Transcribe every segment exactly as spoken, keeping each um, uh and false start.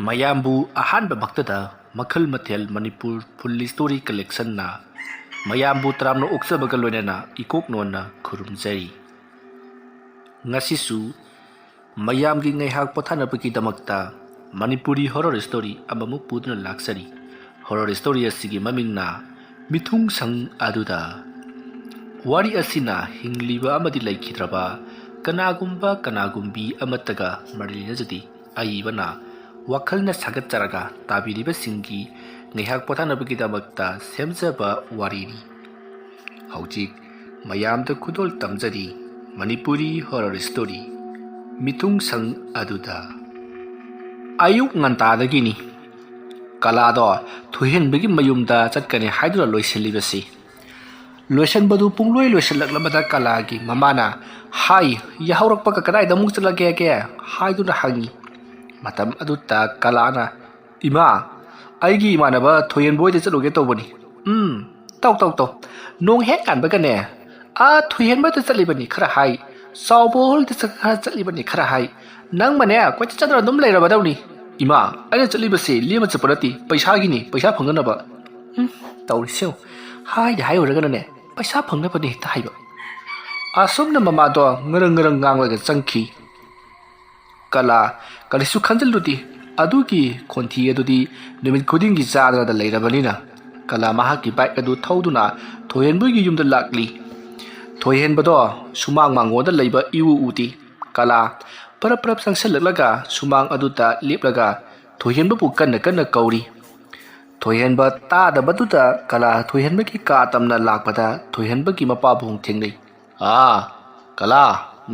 ꯃꯌꯥꯝꯕꯨ ꯑꯍꯥꯟꯕꯃꯛꯇꯗ ꯃꯈꯜ ꯃꯊꯦꯜ ꯃꯅꯤꯄꯨꯔ ꯐꯨꯜ ꯁ꯭ꯇꯣꯔꯤ ꯀꯂꯦꯛꯁꯟꯅ ꯃꯌꯥꯝꯕꯨ ꯇꯔꯥꯝꯅ ꯑꯣꯛꯆꯕꯒ ꯂꯣꯏꯅꯅ ꯏꯀꯣꯛ ꯅꯣꯟꯅ ꯈꯨꯔꯨꯝꯖꯔꯤ꯫ ꯉꯁꯤꯁꯨ ꯃꯌꯥꯝꯒꯤ ꯉꯥꯏꯍꯥꯛ ꯄꯣꯊꯥꯅꯕꯒꯤꯗꯃꯛꯇ ꯃꯅꯤꯄꯨꯔꯤ ꯍꯣꯔꯔ ꯁ꯭ꯇꯣꯔꯤ ꯑꯃꯃꯨꯛ ꯄꯨꯗꯨꯅ ꯂꯥꯛꯆꯔꯤ꯫ ꯍꯣꯔꯔ ꯁ꯭ꯇꯣꯔꯤ ꯑꯁꯤꯒꯤ ꯃꯃꯤꯡꯅ ꯃꯤꯊꯨꯡꯁꯪ ꯑꯗꯨꯗ꯫ ꯋꯥꯔꯤ ꯑꯁꯤꯅ ꯍꯤꯡꯂꯤꯕ ꯑꯃꯗꯤ ꯂꯩꯈꯤꯗ꯭ꯔꯕ ꯀꯅꯥꯒꯨꯝꯕ ꯀꯅꯥꯒꯨꯝꯕꯤ ꯑꯃꯠꯇꯒ ꯃꯔꯤ ꯂꯩꯅꯖꯗꯦ꯫ ꯑꯏꯕꯅ ꯋꯥꯈꯜꯅ ꯁꯥꯒꯠꯆꯔꯒ ꯇꯥꯕꯤꯔꯤꯕꯁꯤꯡꯒꯤ ꯉꯥꯏꯍꯥꯛ ꯄꯣꯊꯥꯅꯕꯒꯤꯗꯃꯛꯇ ꯁꯦꯝꯖꯕ ꯋꯥꯔꯤꯅꯤ꯫ ꯍꯧꯖꯤꯛ ꯃꯌꯥꯝꯗ ꯈꯨꯗꯣꯜ ꯇꯝꯖꯔꯤ ꯃꯅꯤꯄꯨꯔꯤ ꯍꯣꯔꯔ ꯁ꯭ꯇꯣꯔꯤ ꯃꯤꯊꯨꯡꯁꯪ ꯑꯗꯨꯗ꯫ ꯑꯌꯨꯛ ꯉꯟꯇꯥꯗꯒꯤꯅꯤ ꯀꯂꯥꯗꯣ ꯊꯣꯏꯍꯦꯟꯕꯒꯤ ꯃꯌꯨꯝꯗ ꯆꯠꯀꯅꯤ ꯍꯥꯏꯗꯨꯅ ꯂꯣꯏꯁꯤꯜꯂꯤꯕꯁꯤ꯫ ꯂꯣꯏꯁꯤꯟꯕꯗꯨ ꯄꯨꯡꯂꯣꯏ ꯂꯣꯏꯁꯤꯜꯂꯛꯂꯕꯗ ꯀꯂꯥꯒꯤ ꯃꯃꯥꯅ, "ꯍꯥꯏ, ꯌꯥꯍꯧꯔꯛꯄꯒ ꯀꯗꯥꯏꯗ ꯑꯃꯨꯛ ꯆꯠꯂꯒꯦꯒꯦ?" ꯍꯥꯏꯗꯨꯅ ꯍꯪꯉꯤ꯫ ꯃꯇꯝ ꯑꯗꯨꯗ ꯀꯂꯥꯅ, "ꯏꯃꯥ, ꯑꯩꯒꯤ ꯏꯃꯥꯟꯅꯕ ꯊꯣꯏꯍꯦꯟꯕ ꯍꯣꯏꯗ ꯆꯠꯂꯨꯒꯦ ꯇꯧꯕꯅꯤ꯫" "ꯎꯝ, ꯇꯧ, ꯇꯧ, ꯇꯧ꯫ ꯅꯣꯡ ꯍꯦꯛ ꯉꯥꯟꯕꯒꯅꯦ, ꯑꯥ ꯊꯣꯏꯍꯦꯟꯕꯗ ꯆꯠꯂꯤꯕꯅꯤ ꯈꯔ ꯍꯥꯏ, ꯆꯥꯎꯕ ꯍꯣꯜꯗ ꯆꯠ-, ꯈꯔ ꯆꯠꯂꯤꯕꯅꯤ ꯈꯔ ꯍꯥꯏ꯫ ꯅꯪꯃꯅꯦ ꯀꯣꯏꯆꯠ ꯆꯠꯇꯅ ꯑꯗꯨꯝ ꯂꯩꯔꯕꯗꯧꯅꯤ꯫" "ꯏꯃꯥ, ꯑꯩꯅ ꯆꯠꯂꯤꯕꯁꯤ ꯂꯦꯝꯅ ꯆꯠꯄ ꯅꯠꯇꯦ, ꯄꯩꯁꯥꯒꯤꯅꯤ, ꯄꯩꯁꯥ ꯐꯪꯅꯅꯕ꯫" "ꯎꯝ, ꯇꯧꯔꯤꯁꯦ ꯌꯦꯡꯉꯨ꯫ ꯍꯥꯏꯗꯤ ꯍꯥꯏꯔꯨꯔꯒꯅꯅꯦ, ꯄꯩꯁꯥ ꯐꯪꯅꯕꯅꯦ ꯍꯦꯛꯇ ꯍꯥꯏꯕ꯫" ꯑꯁꯨꯝꯅ ꯃꯃꯥꯗꯣ ꯉꯔꯪ ꯉꯔꯪ ꯉꯥꯡꯂꯒ ꯆꯪꯈꯤ꯫ ꯀꯂꯥ ꯀꯔꯤꯁꯨ ꯈꯟꯖꯤꯜꯂꯨꯗꯦ꯫ ꯑꯗꯨꯒꯤ ꯈꯣꯟꯊꯤ ꯑꯗꯨꯗꯤ ꯅꯨꯃꯤꯠ ꯈꯨꯗꯤꯡꯒꯤ ꯆꯥꯗꯅ ꯂꯩꯔꯕꯅꯤꯅ꯫ ꯀꯂꯥ ꯃꯍꯥꯛꯀꯤ ꯕꯥꯏꯛ ꯑꯗꯨ ꯊꯧꯗꯨꯅ ꯊꯣꯏꯍꯦꯟꯕꯒꯤ ꯌꯨꯝꯗ ꯂꯥꯛꯂꯤ꯫ ꯊꯣꯏꯍꯦꯟꯕꯗꯣ ꯁꯨꯃꯥꯡ ꯃꯥꯡꯒꯣꯟꯗ ꯂꯩꯕ ꯏꯎ ꯎꯗꯦ꯫ ꯀꯂꯥ ꯄꯔꯞ ꯄꯔꯞ ꯆꯪꯁꯤꯜꯂꯛꯂꯒ ꯁꯨꯃꯥꯡ ꯑꯗꯨꯗ ꯂꯦꯞꯂꯒ ꯊꯣꯏꯍꯦꯟꯕꯕꯨ ꯀꯟꯅ ꯀꯟꯅ ꯀꯧꯔꯤ꯫ ꯊꯣꯏꯍꯦꯟꯕ ꯇꯥꯗꯕꯗꯨꯗ ꯀꯂꯥ ꯊꯣꯏꯍꯦꯟꯕꯒꯤ ꯀꯥ ꯇꯝꯅ ꯂꯥꯛꯄꯗ ꯊꯣꯏꯍꯦꯟꯕꯒꯤ ꯃꯄꯥꯕꯨꯡ ꯊꯦꯡꯅꯩ꯫ "ꯑꯥ, ꯀꯂꯥ,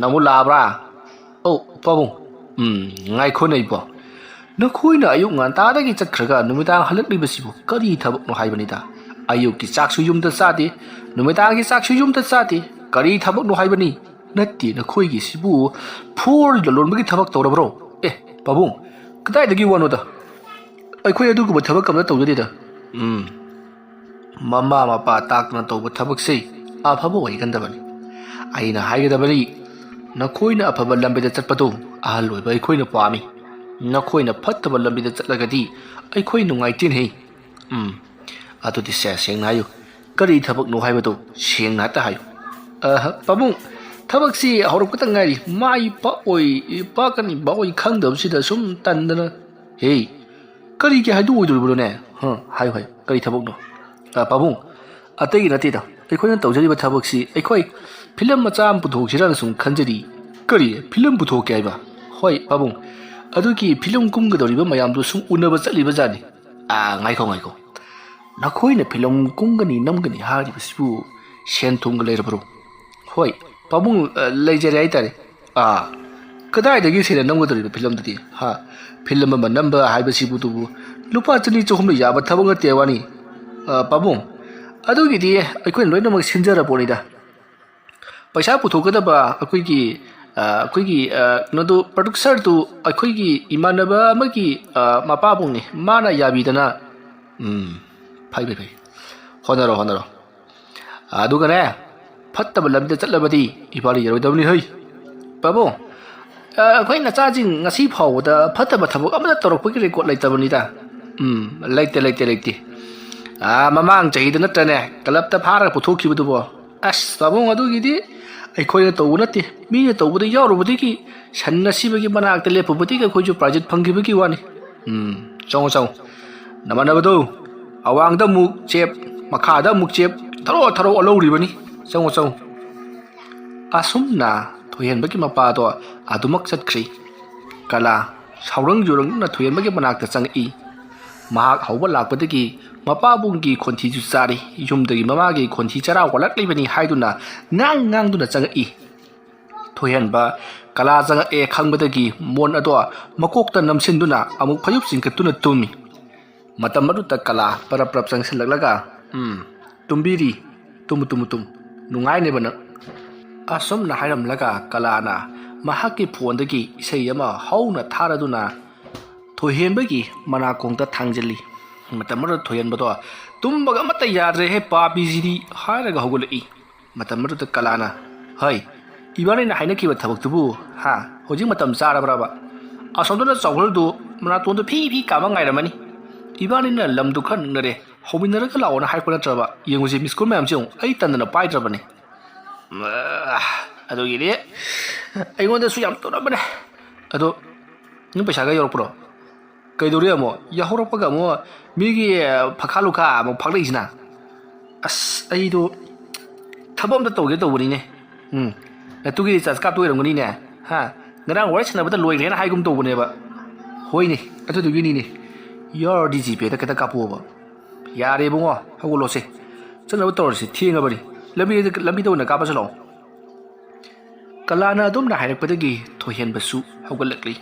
ꯅꯪꯕꯨ ꯂꯥꯛꯑꯕ꯭ꯔꯥ?" "ꯑꯧ, ꯄꯥꯕꯨꯡ꯫" "ꯎꯝ, ꯉꯥꯏꯈꯣꯅꯦ ꯏꯕꯣ꯫ ꯅꯈꯣꯏꯅ ꯑꯌꯨꯛ ꯉꯟꯇꯥꯗꯒꯤ ꯆꯠꯈ꯭ꯔꯒ ꯅꯨꯃꯤꯗꯥꯡ ꯍꯜꯂꯛꯂꯤꯕꯁꯤꯕꯨ ꯀꯔꯤ ꯊꯕꯛꯅꯣ ꯍꯥꯏꯕꯅꯤꯗ? ꯑꯌꯨꯛꯀꯤ ꯆꯥꯛꯁꯨ ꯌꯨꯝꯗ ꯆꯥꯗꯦ, ꯅꯨꯃꯤꯗꯥꯡꯒꯤ ꯆꯥꯛꯁꯨ ꯌꯨꯝꯗ ꯆꯥꯗꯦ꯫ ꯀꯔꯤ ꯊꯕꯛꯅꯣ ꯍꯥꯏꯕꯅꯤ? ꯅꯠꯇꯦ, ꯅꯈꯣꯏꯒꯤꯁꯤꯕꯨ ꯐꯣꯔ ꯂꯂꯣꯟꯕꯒꯤ ꯊꯕꯛ ꯇꯧꯔꯕ꯭ꯔꯣ? ꯑꯦ, ꯄꯥꯕꯨꯡ, ꯀꯗꯥꯏꯗꯒꯤ ꯋꯥꯅꯣꯗ? ꯑꯩꯈꯣꯏ ꯑꯗꯨꯒꯨꯝꯕ ꯊꯕꯛ ꯑꯝꯇ ꯇꯧꯖꯗꯦꯗ꯫" ꯎꯝ, ꯃꯃꯥ ꯃꯄꯥ ꯇꯥꯛꯇꯅ ꯇꯧꯕ ꯊꯕꯛꯁꯤ ꯑꯐꯕ ꯑꯣꯏꯒꯟꯗꯕꯅꯤ꯫ ꯑꯩꯅ ꯍꯥꯏꯒꯗꯕꯅꯤ, ꯅꯈꯣꯏꯅ ꯑꯐꯕ ꯂꯝꯕꯤꯗ ꯆꯠꯄꯗꯨ ꯑꯍꯜ ꯑꯣꯏꯕ ꯑꯩꯈꯣꯏꯅ ꯄꯥꯝꯃꯤ꯫ ꯅꯈꯣꯏꯅ ꯐꯠꯇꯕ ꯂꯝꯕꯤꯗ ꯆꯠꯂꯒꯗꯤ ꯑꯩꯈꯣꯏ ꯅꯨꯡꯉꯥꯏꯇꯦꯅꯦ꯫ ꯎꯝ, ꯑꯗꯨꯗꯤ ꯁꯦ, ꯁꯦꯡꯅ ꯍꯥꯏꯌꯨ, ꯀꯔꯤ ꯊꯕꯛꯅꯣ ꯍꯥꯏꯕꯗꯨ ꯁꯦꯡꯅ ꯍꯦꯛꯇ ꯍꯥꯏꯌꯨ꯫ ꯑꯍ, ꯄꯥꯕꯨꯡ, ꯊꯕꯛꯁꯤ ꯍꯧꯔꯛꯄꯗ ꯉꯥꯏꯔꯤ, ꯃꯥꯏ ꯄꯥꯛꯑꯣꯏ, ꯄꯥꯛꯀꯅꯤ ꯄꯥꯛꯑꯣꯏ ꯈꯪꯗꯕꯁꯤꯗ ꯁꯨꯝ ꯇꯟꯗꯅ꯫ ꯍꯦ, ꯀꯔꯤꯒꯤ ꯍꯥꯏꯗꯣꯛꯑꯣꯏꯗꯣꯔꯤꯕꯅꯣꯅꯦ? ꯍ, ꯍꯥꯏꯌꯨ, ꯍꯥꯏꯌꯨ, ꯀꯔꯤ ꯊꯕꯛꯅꯣ? ꯑ, ꯄꯥꯕꯨꯡ, ꯑꯇꯩꯒꯤ ꯅꯠꯇꯦꯗ, ꯑꯩꯈꯣꯏꯅ ꯇꯧꯖꯔꯤꯕ ꯊꯕꯛꯁꯤ ꯑꯩꯈꯣꯏ ꯐꯤꯂꯝ ꯃꯆꯥ ꯑꯃ ꯄꯨꯊꯣꯛꯁꯤꯔꯥꯅ ꯁꯨꯝ ꯈꯟꯖꯔꯤ꯫ ꯀꯔꯤ? ꯐꯤꯂꯝ ꯄꯨꯊꯣꯛꯀꯦ ꯍꯥꯏꯕ? ꯍꯣꯏ, ꯄꯥꯕꯨꯡ, ꯑꯗꯨꯒꯤ ꯐꯤꯂꯝ ꯀꯨꯝꯒꯗꯧꯔꯤꯕ ꯃꯌꯥꯝꯗꯨ ꯁꯨꯝ ꯎꯅꯕ ꯆꯠꯂꯤꯕ ꯖꯥꯠꯅꯤ꯫ ꯑꯥ, ꯉꯥꯏꯈꯣ, ꯉꯥꯏꯈꯣ, ꯅꯈꯣꯏꯅ ꯐꯤꯂꯝ ꯀꯨꯝꯒꯅꯤ ꯅꯝꯒꯅꯤ ꯍꯥꯏꯔꯤꯕꯁꯤꯕꯨ ꯁꯦꯟ ꯊꯨꯝꯒ ꯂꯩꯔꯕ꯭ꯔꯣ? ꯍꯣꯏ, ꯄꯥꯕꯨꯡ, ꯑ, ꯂꯩꯖꯔꯦ ꯍꯥꯏꯇꯥꯔꯦ꯫ ꯑꯥ, ꯀꯗꯥꯏꯗꯒꯤ ꯁꯦꯟꯅ ꯅꯝꯒꯗꯧꯔꯤꯕ ꯐꯤꯂꯝꯗꯨꯗꯤ? ꯍꯥ? ꯐꯤꯂꯝ ꯑꯃ ꯅꯝꯕ ꯍꯥꯏꯕꯁꯤꯕꯨ ꯇꯨꯕꯨ ꯂꯨꯄꯥ ꯆꯅꯤ ꯆꯍꯨꯝꯅ ꯌꯥꯕ ꯊꯕꯛ ꯅꯠꯇꯦ ꯋꯥꯅꯤ꯫ ꯑ, ꯄꯥꯕꯨꯡ, ꯑꯗꯨꯒꯤꯗꯤ ꯑꯩꯈꯣꯏꯅ ꯂꯣꯏꯅꯃꯛ ꯁꯤꯟꯖꯔꯄꯣꯠꯅꯤꯗ꯫ ꯄꯩꯁꯥ ꯄꯨꯊꯣꯛꯀꯗꯕ ꯑꯩꯈꯣꯏꯒꯤ, ꯑ, ꯑꯩꯈꯣꯏꯒꯤ, ꯑ, ꯀꯩꯅꯣꯗꯨ, ꯄ꯭ꯔꯣꯗ꯭ꯌꯨꯁꯔꯗꯨ ꯑꯩꯈꯣꯏꯒꯤ ꯏꯃꯥꯟꯅꯕ ꯑꯃꯒꯤ, ꯑ, ꯃꯄꯥꯕꯨꯡꯅꯤ꯫ ꯃꯥꯅ ꯌꯥꯕꯤꯗꯅ꯫ ꯎꯝ, ꯐꯩ, ꯐꯩ, ꯐꯩ꯫ ꯍꯣꯠꯅꯔꯣ, ꯍꯣꯠꯅꯔꯣ꯫ ꯑꯗꯨꯒꯅꯦ, ꯐꯠꯇꯕ ꯂꯝꯕꯤꯗ ꯆꯠꯂꯕꯗꯤ ꯏꯕꯥꯅꯤ ꯌꯥꯔꯣꯏꯗꯕꯅꯤ ꯍꯩ꯫ ꯄꯥꯕꯨꯡ, ꯑ, ꯑꯩꯈꯣꯏ ꯅꯆꯥꯁꯤꯡ ꯉꯁꯤ ꯐꯥꯎꯕꯗ ꯐꯠꯇꯕ ꯊꯕꯛ ꯑꯃꯠꯇ ꯇꯧꯔꯛꯄꯒꯤ ꯔꯦꯀꯣꯔꯗ ꯂꯩꯇꯕꯅꯤꯗ꯫ ꯎꯝ, ꯂꯩꯇꯦ, ꯂꯩꯇꯦ, ꯂꯩꯇꯦ꯫ ꯑꯥ, ꯃꯃꯥꯡ ꯆꯍꯤꯗ ꯅꯠꯇ꯭ꯔꯅꯦ, ꯀ꯭ꯂꯕꯇ ꯐꯥꯔꯒ ꯄꯨꯊꯣꯛꯈꯤꯕꯗꯨꯕꯣ? ꯑꯁ, ꯄꯥꯕꯨꯡ, ꯑꯗꯨꯒꯤꯗꯤ ꯑꯩꯈꯣꯏꯅ ꯇꯧꯕ ꯅꯠꯇꯦ, ꯃꯤꯅ ꯇꯧꯕꯗ ꯌꯥꯎꯔꯨꯕꯗꯒꯤ ꯁꯟ ꯑꯁꯤꯕꯒꯤ ꯃꯅꯥꯛꯇ ꯂꯦꯞꯄꯨꯕꯗꯒꯤ ꯑꯩꯈꯣꯏꯁꯨ ꯄ꯭ꯔꯥꯏꯖ ꯐꯪꯈꯤꯕꯒꯤ ꯋꯥꯅꯤ꯫ ꯎꯝ, ꯆꯪꯉꯣ, ꯆꯪꯉꯣ꯫ ꯅꯃꯥꯟꯅꯕꯗꯣ ꯑꯋꯥꯡꯗ ꯑꯃꯨꯛ ꯆꯦꯞ, ꯃꯈꯥꯗ ꯑꯃꯨꯛ ꯆꯦꯞ, ꯊꯔꯣ ꯊꯔꯣ ꯂꯧꯔꯤꯕꯅꯤ꯫ ꯆꯪꯉꯣ, ꯆꯪꯉꯣ꯫ ꯑꯁꯨꯝꯅ ꯊꯣꯏꯍꯦꯟꯕꯒꯤ ꯃꯄꯥꯗꯣ ꯑꯗꯨꯃꯛ ꯆꯠꯈ꯭ꯔꯤ꯫ ꯀꯂꯥ ꯁꯥꯎꯔꯪ ꯌꯨꯔꯪꯗꯨꯅ ꯊꯣꯏꯍꯦꯟꯕꯒꯤ ꯃꯅꯥꯛꯇ ꯆꯪꯉꯛꯏ꯫ ꯃꯍꯥꯛ ꯍꯧꯕ ꯂꯥꯛꯄꯗꯒꯤ ꯃꯄꯥꯕꯨꯡꯒꯤ ꯈꯣꯟꯊꯤꯁꯨ ꯆꯥꯔꯤ꯫ ꯌꯨꯝꯗꯒꯤ ꯃꯃꯥꯒꯤ ꯈꯣꯟꯊꯤ ꯆꯔꯥ ꯋꯥꯠꯂꯛꯂꯤꯕꯅꯤ ꯍꯥꯏꯗꯨꯅ ꯉꯥꯡ ꯉꯥꯡꯗꯨꯅ ꯆꯪꯉꯛꯏ꯫ ꯊꯣꯏꯍꯦꯟꯕ ꯀꯂꯥ ꯆꯪꯉꯛꯑꯦ ꯈꯪꯕꯗꯒꯤ ꯃꯣꯟ ꯑꯗꯣ ꯃꯀꯣꯛꯇ ꯅꯝꯁꯤꯟꯗꯨꯅ ꯑꯃꯨꯛ ꯐꯩꯖꯨꯞ ꯆꯤꯡꯈꯠꯇꯨꯅ ꯇꯨꯝꯃꯤ꯫ ꯃꯇꯝ ꯑꯗꯨꯗ ꯀꯂꯥ ꯄꯔꯞ ꯄꯔꯞ ꯆꯪꯁꯤꯜꯂꯛꯂꯒ, "ꯎꯝ, ꯇꯨꯝꯕꯤꯔꯤ꯫ ꯇꯨꯝꯃꯨ, ꯇꯨꯝꯃꯨ, ꯇꯨꯝꯃꯨ꯫ ꯅꯨꯡꯉꯥꯏꯅꯦꯕ ꯅꯪ꯫" ꯑꯁꯨꯝꯅ ꯍꯥꯏꯔꯝꯂꯒ ꯀꯂꯥꯅ ꯃꯍꯥꯛꯀꯤ ꯐꯣꯟꯗꯒꯤ ꯏꯁꯩ ꯑꯃ ꯍꯧꯅ ꯊꯥꯔꯗꯨꯅ ꯊꯣꯏꯍꯦꯟꯕꯒꯤ ꯃꯅꯥꯀꯣꯡꯗ ꯊꯥꯡꯖꯤꯜꯂꯤ꯫ ꯃꯇꯝ ꯑꯗꯨꯗ ꯊꯣꯏꯍꯦꯟꯕꯗꯣ "ꯇꯨꯝꯕꯒ ꯑꯃꯠꯇ ꯌꯥꯗ꯭ꯔꯦꯍꯦ ꯄꯥꯄꯤꯁꯤꯗꯤ" ꯍꯥꯏꯔꯒ ꯍꯧꯒꯠꯂꯛꯏ꯫ ꯃꯇꯝ ꯑꯗꯨꯗ ꯀꯂꯥꯅ, "ꯍꯩ, ꯏꯕꯥꯅꯤꯅ ꯍꯥꯏꯅꯈꯤꯕ ꯊꯕꯛꯇꯨꯕꯨ, ꯍꯥ, ꯍꯧꯖꯤꯛ ꯃꯇꯝ ꯆꯥꯔꯕ꯭ꯔꯕ?" ꯑꯁꯣꯝꯗꯅ ꯆꯥꯎꯈꯜꯗꯨ ꯃꯅꯥꯇꯣꯟꯗꯨ ꯐꯤ ꯐꯤ ꯀꯥꯝꯕ ꯉꯥꯏꯔꯝꯃꯅꯤ꯫ ꯏꯕꯥꯅꯤꯅ ꯂꯝꯗꯨ ꯈꯔ ꯅꯛꯅꯔꯦ, ꯍꯧꯃꯤꯟꯅꯔꯒ ꯂꯥꯛꯑꯣꯅ ꯍꯥꯏꯔꯛꯄ ꯅꯠꯇ꯭ꯔꯕ? ꯌꯦꯡꯉꯨꯁꯤ, ꯃꯤꯁ ꯀꯣꯜ ꯃꯌꯥꯝꯁꯦ ꯌꯦꯡꯉꯨ, ꯑꯩ ꯇꯟꯗꯅ ꯄꯥꯏꯗ꯭ꯔꯕꯅꯤ꯫ ꯑ, ꯑꯗꯨꯒꯤꯗꯤ ꯑꯩꯉꯣꯟꯗꯁꯨ ꯌꯥꯝ ꯇꯧꯔꯝꯕꯅꯦ꯫ ꯑꯗꯣ ꯅꯪ ꯄꯩꯁꯥꯒ ꯌꯧꯔꯛꯄ꯭ꯔꯣ? ꯀꯩꯗꯧꯔꯤ ꯑꯃꯨꯛ? ꯌꯥꯍꯧꯔꯛꯄꯒ ꯑꯃꯨꯛ ꯃꯤꯒꯤ ꯐꯈꯥ ꯂꯨꯈꯥ ꯑꯃꯨꯛ ꯐꯥꯛꯂꯛꯏꯁꯤꯅ? ꯑꯁ, ꯑꯩꯗꯣ ꯊꯕꯛ ꯑꯝꯇ ꯇꯧꯒꯦ ꯇꯧꯕꯅꯤꯅꯦ꯫ ꯎꯝ, ꯅꯠꯇꯨꯒꯤ ꯔꯤꯆꯥꯔꯖ ꯀꯥꯞꯇꯣꯏ ꯑꯣꯏꯔꯝꯒꯅꯤꯅꯦ꯫ ꯍꯥ? ꯉꯔꯥꯡ ꯋꯥꯔꯤ ꯁꯥꯟꯅꯕꯗ ꯂꯣꯏꯈ꯭ꯔꯦꯅ ꯍꯥꯏꯒꯨꯝ ꯇꯧꯕꯅꯦꯕ꯫ ꯍꯣꯏꯅꯦ, ꯑꯗꯨꯗꯨꯒꯤꯅꯤꯅꯦ꯫ ꯌꯥꯎꯔꯗꯤ ꯖꯤꯄꯦꯗ ꯈꯤꯇ ꯀꯥꯞꯄꯣꯛꯑꯣꯕ꯫ ꯌꯥꯔꯦ ꯏꯕꯨꯡꯉꯣ, ꯍꯧꯒꯠꯂꯣꯁꯦ꯫ ꯆꯠꯅꯕ ꯇꯧꯔꯁꯤ, ꯊꯦꯡꯉꯕꯅꯤ꯫ ꯂꯝꯕꯤꯗ, ꯂꯝꯕꯤꯗ ꯑꯣꯏꯅ ꯀꯥꯞꯄꯁꯤ ꯂꯥꯛꯑꯣ꯫ ꯀꯂꯥꯅ ꯑꯗꯨꯝꯅ ꯍꯥꯏꯔꯛꯄꯗꯒꯤ ꯊꯣꯏꯍꯦꯟꯕꯁꯨ ꯍꯧꯒꯠꯂꯛꯂꯤ꯫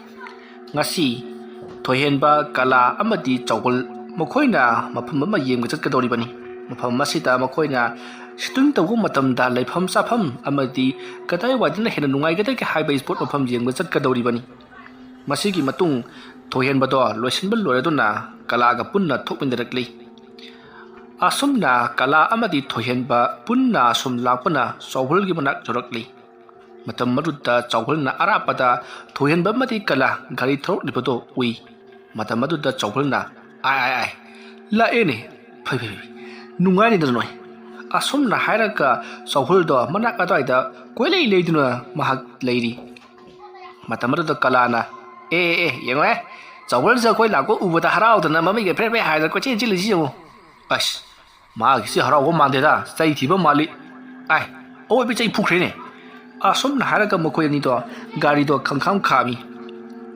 ꯉꯁꯤ ꯊꯣꯏꯍꯦꯟꯕ, ꯀꯂꯥ ꯑꯃꯗꯤ ꯆꯥꯎꯕꯜ ꯃꯈꯣꯏꯅ ꯃꯐꯝ ꯑꯃ ꯌꯦꯡꯕ ꯆꯠꯀꯗꯧꯔꯤꯕꯅꯤ꯫ ꯃꯐꯝ ꯑꯁꯤꯗ ꯃꯈꯣꯏꯅ ꯁꯤꯇꯤꯡ ꯇꯧꯕ ꯃꯇꯝꯗ ꯂꯩꯐꯝ ꯆꯥꯐꯝ ꯑꯃꯗꯤ ꯀꯗꯥꯏꯋꯥꯏꯗꯅ ꯍꯦꯟꯅ ꯅꯨꯡꯉꯥꯏꯒꯗꯒꯦ ꯍꯥꯏꯕ ꯏꯁꯄꯣꯠ ꯃꯐꯝ ꯌꯦꯡꯕ ꯆꯠꯀꯗꯧꯔꯤꯕꯅꯤ꯫ ꯃꯁꯤꯒꯤ ꯃꯇꯨꯡ ꯊꯣꯏꯍꯦꯟꯕꯗꯣ ꯂꯣꯏꯁꯤꯟꯕ ꯂꯣꯏꯔꯗꯨꯅ ꯀꯂꯥꯒ ꯄꯨꯟꯅ ꯊꯣꯛꯃꯤꯟꯅꯔꯛꯂꯤ꯫ ꯑꯁꯨꯝꯅ ꯀꯂꯥ ꯑꯃꯗꯤ ꯊꯣꯏꯍꯦꯟꯕ ꯄꯨꯟꯅ ꯑꯁꯨꯝ ꯂꯥꯛꯄꯅ ꯆꯥꯎꯕꯜꯒꯤ ꯃꯅꯥꯛ ꯌꯧꯔꯛꯂꯤ꯫ ꯃꯇꯝ ꯑꯗꯨꯗ ꯆꯥꯎꯕꯜꯅ ꯑꯔꯥꯞꯄꯗ ꯊꯣꯏꯍꯦꯟꯕ ꯑꯃꯗꯤ ꯀꯂꯥ ꯒꯥꯔꯤ ꯊꯧꯔꯛꯂꯤꯕꯗꯨ ꯎꯏ꯫ ꯃꯇꯝ ꯑꯗꯨꯗ ꯆꯥꯎꯕꯜꯅ, "ꯑꯥꯏ, ꯑꯥꯏ, ꯑꯥꯏ, ꯂꯥꯛꯑꯦꯅꯦ꯫ ꯐꯩ, ꯐꯩ, ꯐꯩ꯫ ꯅꯨꯡꯉꯥꯏꯔꯤꯗꯅ ꯅꯣꯏ?" ꯑꯁꯨꯝꯅ ꯍꯥꯏꯔꯒ ꯆꯥꯎꯕꯜꯗꯣ ꯃꯅꯥꯛ ꯑꯗꯨꯋꯥꯏꯗ ꯀꯣꯏꯂꯩ ꯂꯩꯗꯨꯅ ꯃꯍꯥꯛ ꯂꯩꯔꯤ꯫ ꯃꯇꯝ ꯑꯗꯨꯗ ꯀꯂꯥꯅ, "ꯑꯦ, ꯑꯦ, ꯑꯦ, ꯌꯦꯡꯉꯣꯍꯦ, ꯆꯥꯎꯕꯜꯁꯦ ꯑꯩꯈꯣꯏ ꯂꯥꯛꯄ ꯎꯕꯗ ꯍꯔꯥꯎꯗꯅ ꯃꯃꯤꯠꯀ ꯐ꯭ꯔꯦ ꯐ꯭ꯔꯦ ꯍꯥꯏꯗꯅ ꯀꯣꯏꯆꯦꯟ ꯆꯦꯜꯂꯤꯁꯤ ꯌꯦꯡꯉꯨ꯫ ꯑꯁ, ꯃꯥꯒꯤꯁꯤ ꯍꯔꯥꯎꯕ ꯃꯥꯟꯗꯦꯗ, ꯆꯩ ꯊꯤꯕ ꯃꯥꯜꯂꯤ꯫ ꯑꯥꯏ, ꯑꯋꯣꯏꯕ ꯆꯩ ꯐꯨꯈ꯭ꯔꯦꯅꯦ!" ꯑꯁꯨꯝꯅ ꯍꯥꯏꯔꯒ ꯃꯈꯣꯏ ꯑꯅꯤꯗꯣ ꯒꯥꯔꯤꯗꯣ ꯈꯪꯈꯥꯝ ꯈꯥꯝꯃꯤ꯫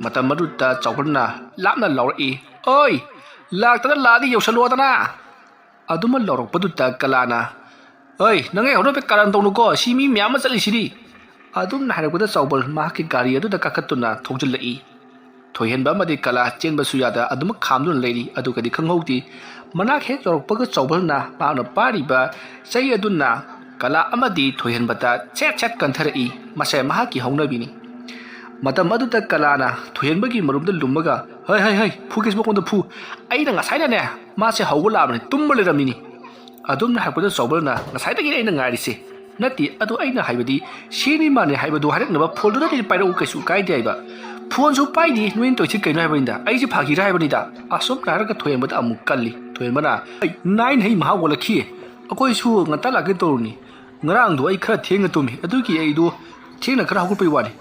ꯃꯇꯝ ꯑꯗꯨꯗ ꯆꯥꯎꯕꯜꯅ ꯂꯥꯞꯅ ꯂꯥꯎꯔꯛꯏ, "ꯑꯣꯏ, ꯂꯥꯛꯇꯅ ꯂꯥꯛꯑꯗꯤ ꯌꯧꯁꯜꯂꯣꯗꯅ!" ꯑꯗꯨꯃ ꯂꯥꯎꯔꯛꯄꯗꯨꯗ ꯀꯂꯥꯅ, "ꯑꯩ, ꯅꯪ ꯑꯩ ꯍꯧꯅꯕ ꯀꯥꯔꯟ ꯇꯧꯅꯨꯀꯣ, ꯁꯤ ꯃꯤ ꯃꯌꯥꯝ ꯑꯃ ꯆꯠꯂꯤꯁꯤꯗꯤ!" ꯑꯗꯨꯝꯅ ꯍꯥꯏꯔꯛꯄꯗ ꯆꯥꯎꯕꯜ ꯃꯍꯥꯛꯀꯤ ꯒꯥꯔꯤ ꯑꯗꯨꯗ ꯀꯥꯈꯠꯇꯨꯅ ꯊꯧꯖꯤꯜꯂꯛꯏ꯫ ꯊꯣꯏꯍꯦꯟꯕ ꯑꯃꯗꯤ ꯀꯂꯥ ꯆꯦꯟꯕꯁꯨ ꯌꯥꯗ ꯑꯗꯨꯃꯛ ꯈꯥꯝꯗꯨꯅ ꯂꯩꯔꯤ꯫ ꯑꯗꯨꯒꯗꯤ ꯈꯪꯍꯧꯗꯦ, ꯃꯅꯥꯛ ꯍꯦꯛ ꯌꯧꯔꯛꯄꯒ ꯆꯥꯎꯕꯜꯅ ꯃꯍꯥꯛꯅ ꯄꯥꯏꯔꯤꯕ ꯆꯩ ꯑꯗꯨꯅ ꯀꯂꯥ ꯑꯃꯗꯤ ꯊꯣꯏꯍꯦꯟꯕꯗ ꯁꯦꯠ ꯁꯦꯠ ꯀꯟꯊꯔꯛꯏ꯫ ꯃꯁꯦ ꯃꯍꯥꯛꯀꯤ ꯍꯧꯅꯕꯤꯅꯤ꯫ ꯃꯇꯝ ꯑꯗꯨꯗ ꯀꯂꯥꯅ ꯊꯣꯏꯍꯦꯟꯕꯒꯤ ꯃꯔꯨꯝꯗ ꯂꯨꯝꯃꯒ, "ꯍꯩ, ꯍꯩ, ꯍꯩ, ꯐꯨꯒꯦꯁꯨ ꯃꯉꯣꯟꯗ ꯐꯨ꯫ ꯑꯩꯅ ꯉꯁꯥꯏꯅꯅꯦ ꯃꯥꯁꯦ ꯍꯧꯕ ꯂꯥꯛꯑꯕꯅꯤ, ꯇꯨꯝꯕ ꯂꯩꯔꯝꯃꯤꯅꯤ꯫" ꯑꯗꯨꯝꯅ ꯍꯥꯏꯔꯛꯄꯗ ꯆꯥꯎꯕꯜꯅ, "ꯉꯁꯥꯏꯗꯒꯤ ꯑꯩꯅ ꯉꯥꯏꯔꯤꯁꯦ꯫ ꯅꯠꯇꯦ, ꯑꯗꯨ ꯑꯩꯅ ꯍꯥꯏꯕꯗꯤ ꯁꯤꯅꯤ ꯃꯥꯅꯤ ꯍꯥꯏꯕꯗꯨ ꯍꯥꯏꯔꯛꯅꯕ ꯐꯣꯟꯗꯨꯗꯗꯤ ꯄꯥꯏꯔꯛꯎ, ꯀꯩꯁꯨ ꯀꯥꯏꯗꯦ" ꯍꯥꯏꯕ꯫ ꯐꯣꯟꯁꯨ ꯄꯥꯏꯗꯦ, ꯅꯣꯏꯅ ꯇꯧꯔꯤꯁꯤ ꯀꯩꯅꯣ ꯍꯥꯏꯕꯅꯤꯗ, ꯑꯩꯁꯦ ꯐꯥꯒꯤꯔ ꯍꯥꯏꯕꯅꯤꯗ꯫ ꯑꯁꯨꯝꯅ ꯍꯥꯏꯔꯒ ꯊꯣꯏꯍꯦꯟꯕꯗ ꯑꯃꯨꯛ ꯀꯜꯂꯤ꯫ ꯊꯣꯏꯍꯦꯟꯕꯅ, "ꯑꯩ ꯅꯥꯏꯟ ꯍꯩ ꯃꯍꯥ ꯑꯣꯜꯂꯛꯈꯤ, ꯑꯩꯈꯣꯏꯁꯨ ꯉꯟꯇꯥ ꯂꯥꯛꯀꯦ ꯇꯧꯔꯨꯅꯤ, ꯉꯔꯥꯡꯗꯣ ꯑꯩ ꯈꯔ ꯊꯦꯡꯅ ꯇꯨꯝꯃꯤ, ꯑꯗꯨꯒꯤ ꯑꯩꯗꯣ ꯊꯦꯡꯅ ꯈꯔ ꯍꯧꯒꯠꯄꯩ ꯋꯥꯅꯤ꯫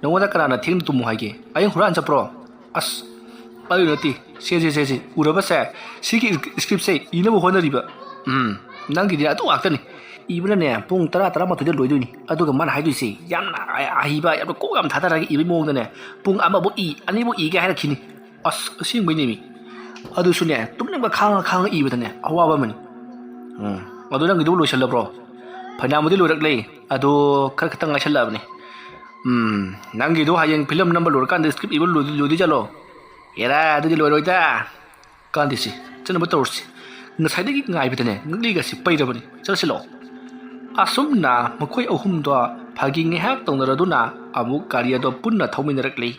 ꯅꯉꯣꯟꯗ ꯀꯅꯥꯅ ꯊꯦꯡꯅ ꯇꯨꯝꯃꯨ ꯍꯥꯏꯒꯦ? ꯑꯌꯨꯛ ꯍꯨꯔꯥꯟ ꯆꯠꯄ꯭ꯔꯣ?" "ꯑꯁ, ꯑꯗꯨ ꯅꯠꯇꯦ, ꯁꯦ ꯁꯦ ꯁꯦ ꯁꯦ, ꯎꯔꯕꯁꯦ, ꯁꯤꯒꯤ ꯏꯁꯀ꯭ꯔꯤꯞꯁꯦ ꯏꯅꯕ ꯍꯣꯠꯅꯔꯤꯕ꯫ ꯎꯝ, ꯅꯪꯒꯤꯗꯤ ꯑꯗꯨ ꯉꯥꯛꯇꯅꯤ꯫ ꯏꯕꯅꯅꯦ ꯄꯨꯡ ꯇꯔꯥ, ꯇꯔꯥꯃꯥꯊꯣꯏꯗ ꯂꯣꯏꯗꯣꯏꯅꯤ꯫ ꯑꯗꯨꯒ ꯃꯥꯅ ꯍꯥꯏꯗꯣꯏꯁꯦ ꯌꯥꯝꯅ ꯑ-, ꯑꯍꯩꯕ, ꯌꯥꯝꯅ ꯀꯣꯛ ꯌꯥꯝ ꯊꯥꯗꯔꯒ ꯏꯕꯒꯤ ꯃꯑꯣꯡꯗꯅꯦ ꯄꯨꯡ ꯑꯃꯕꯨ ꯏ, ꯑꯅꯤꯕꯨ ꯏꯒꯦ ꯍꯥꯏꯔꯛꯈꯤꯅꯤ꯫ ꯑꯁ, ꯑꯁꯦꯡꯕꯩꯅꯦꯃꯤ꯫ ꯑꯗꯨꯁꯨꯅꯦ ꯇꯨꯝꯅꯤꯡꯕ ꯈꯥꯡꯉ ꯈꯥꯡꯉ ꯏꯕꯗꯅꯦ ꯑꯋꯥꯕ ꯑꯃꯅꯤ꯫ ꯎꯝ, ꯑꯗꯨ ꯅꯪꯒꯤꯗꯨꯕꯨ ꯂꯣꯏꯁꯜꯂꯕ꯭ꯔꯣ?" "ꯐꯅꯌꯥꯝꯕꯨꯗꯤ ꯂꯣꯏꯔꯛꯂꯦ, ꯑꯗꯣ ꯈꯔ ꯈꯛꯇꯪ ꯉꯥꯏꯁꯜꯂꯛꯑꯕꯅꯤ꯫" "ꯎꯝ, ꯅꯪꯒꯤꯗꯣ ꯍꯌꯦꯡ ꯐꯤꯂꯝ ꯅꯝꯕ ꯂꯣꯏꯔꯀꯥꯟꯗ ꯏꯁꯀ꯭ꯔꯤꯞ ꯏꯕ ꯂꯣꯏꯗꯣꯏ-, ꯂꯣꯏꯗꯣꯏ ꯖꯥꯠꯂꯣ?" "ꯑꯦꯔꯥ, ꯑꯗꯨꯗꯤ ꯂꯣꯏꯔꯣꯏꯗ꯫ ꯀꯥꯟꯗꯦꯁꯤ, ꯆꯠꯅꯕ ꯇꯧꯔꯁꯤ꯫ ꯉꯁꯥꯏꯗꯒꯤ ꯉꯥꯏꯕꯗꯅꯦ ꯉꯛꯂꯤꯒꯁꯤ ꯄꯩꯔꯕꯅꯤ꯫ ꯆꯠꯂꯁꯤ ꯂꯥꯛꯑꯣ꯫" ꯑꯁꯨꯝꯅ ꯃꯈꯣꯏ ꯑꯍꯨꯝꯗꯣ ꯐꯥꯒꯤ ꯉꯥꯏꯍꯥꯛ ꯇꯧꯅꯔꯗꯨꯅ ꯑꯃꯨꯛ ꯒꯥꯔꯤ ꯑꯗꯣ ꯄꯨꯟꯅ ꯊꯧꯃꯤꯟꯅꯔꯛꯂꯤ꯫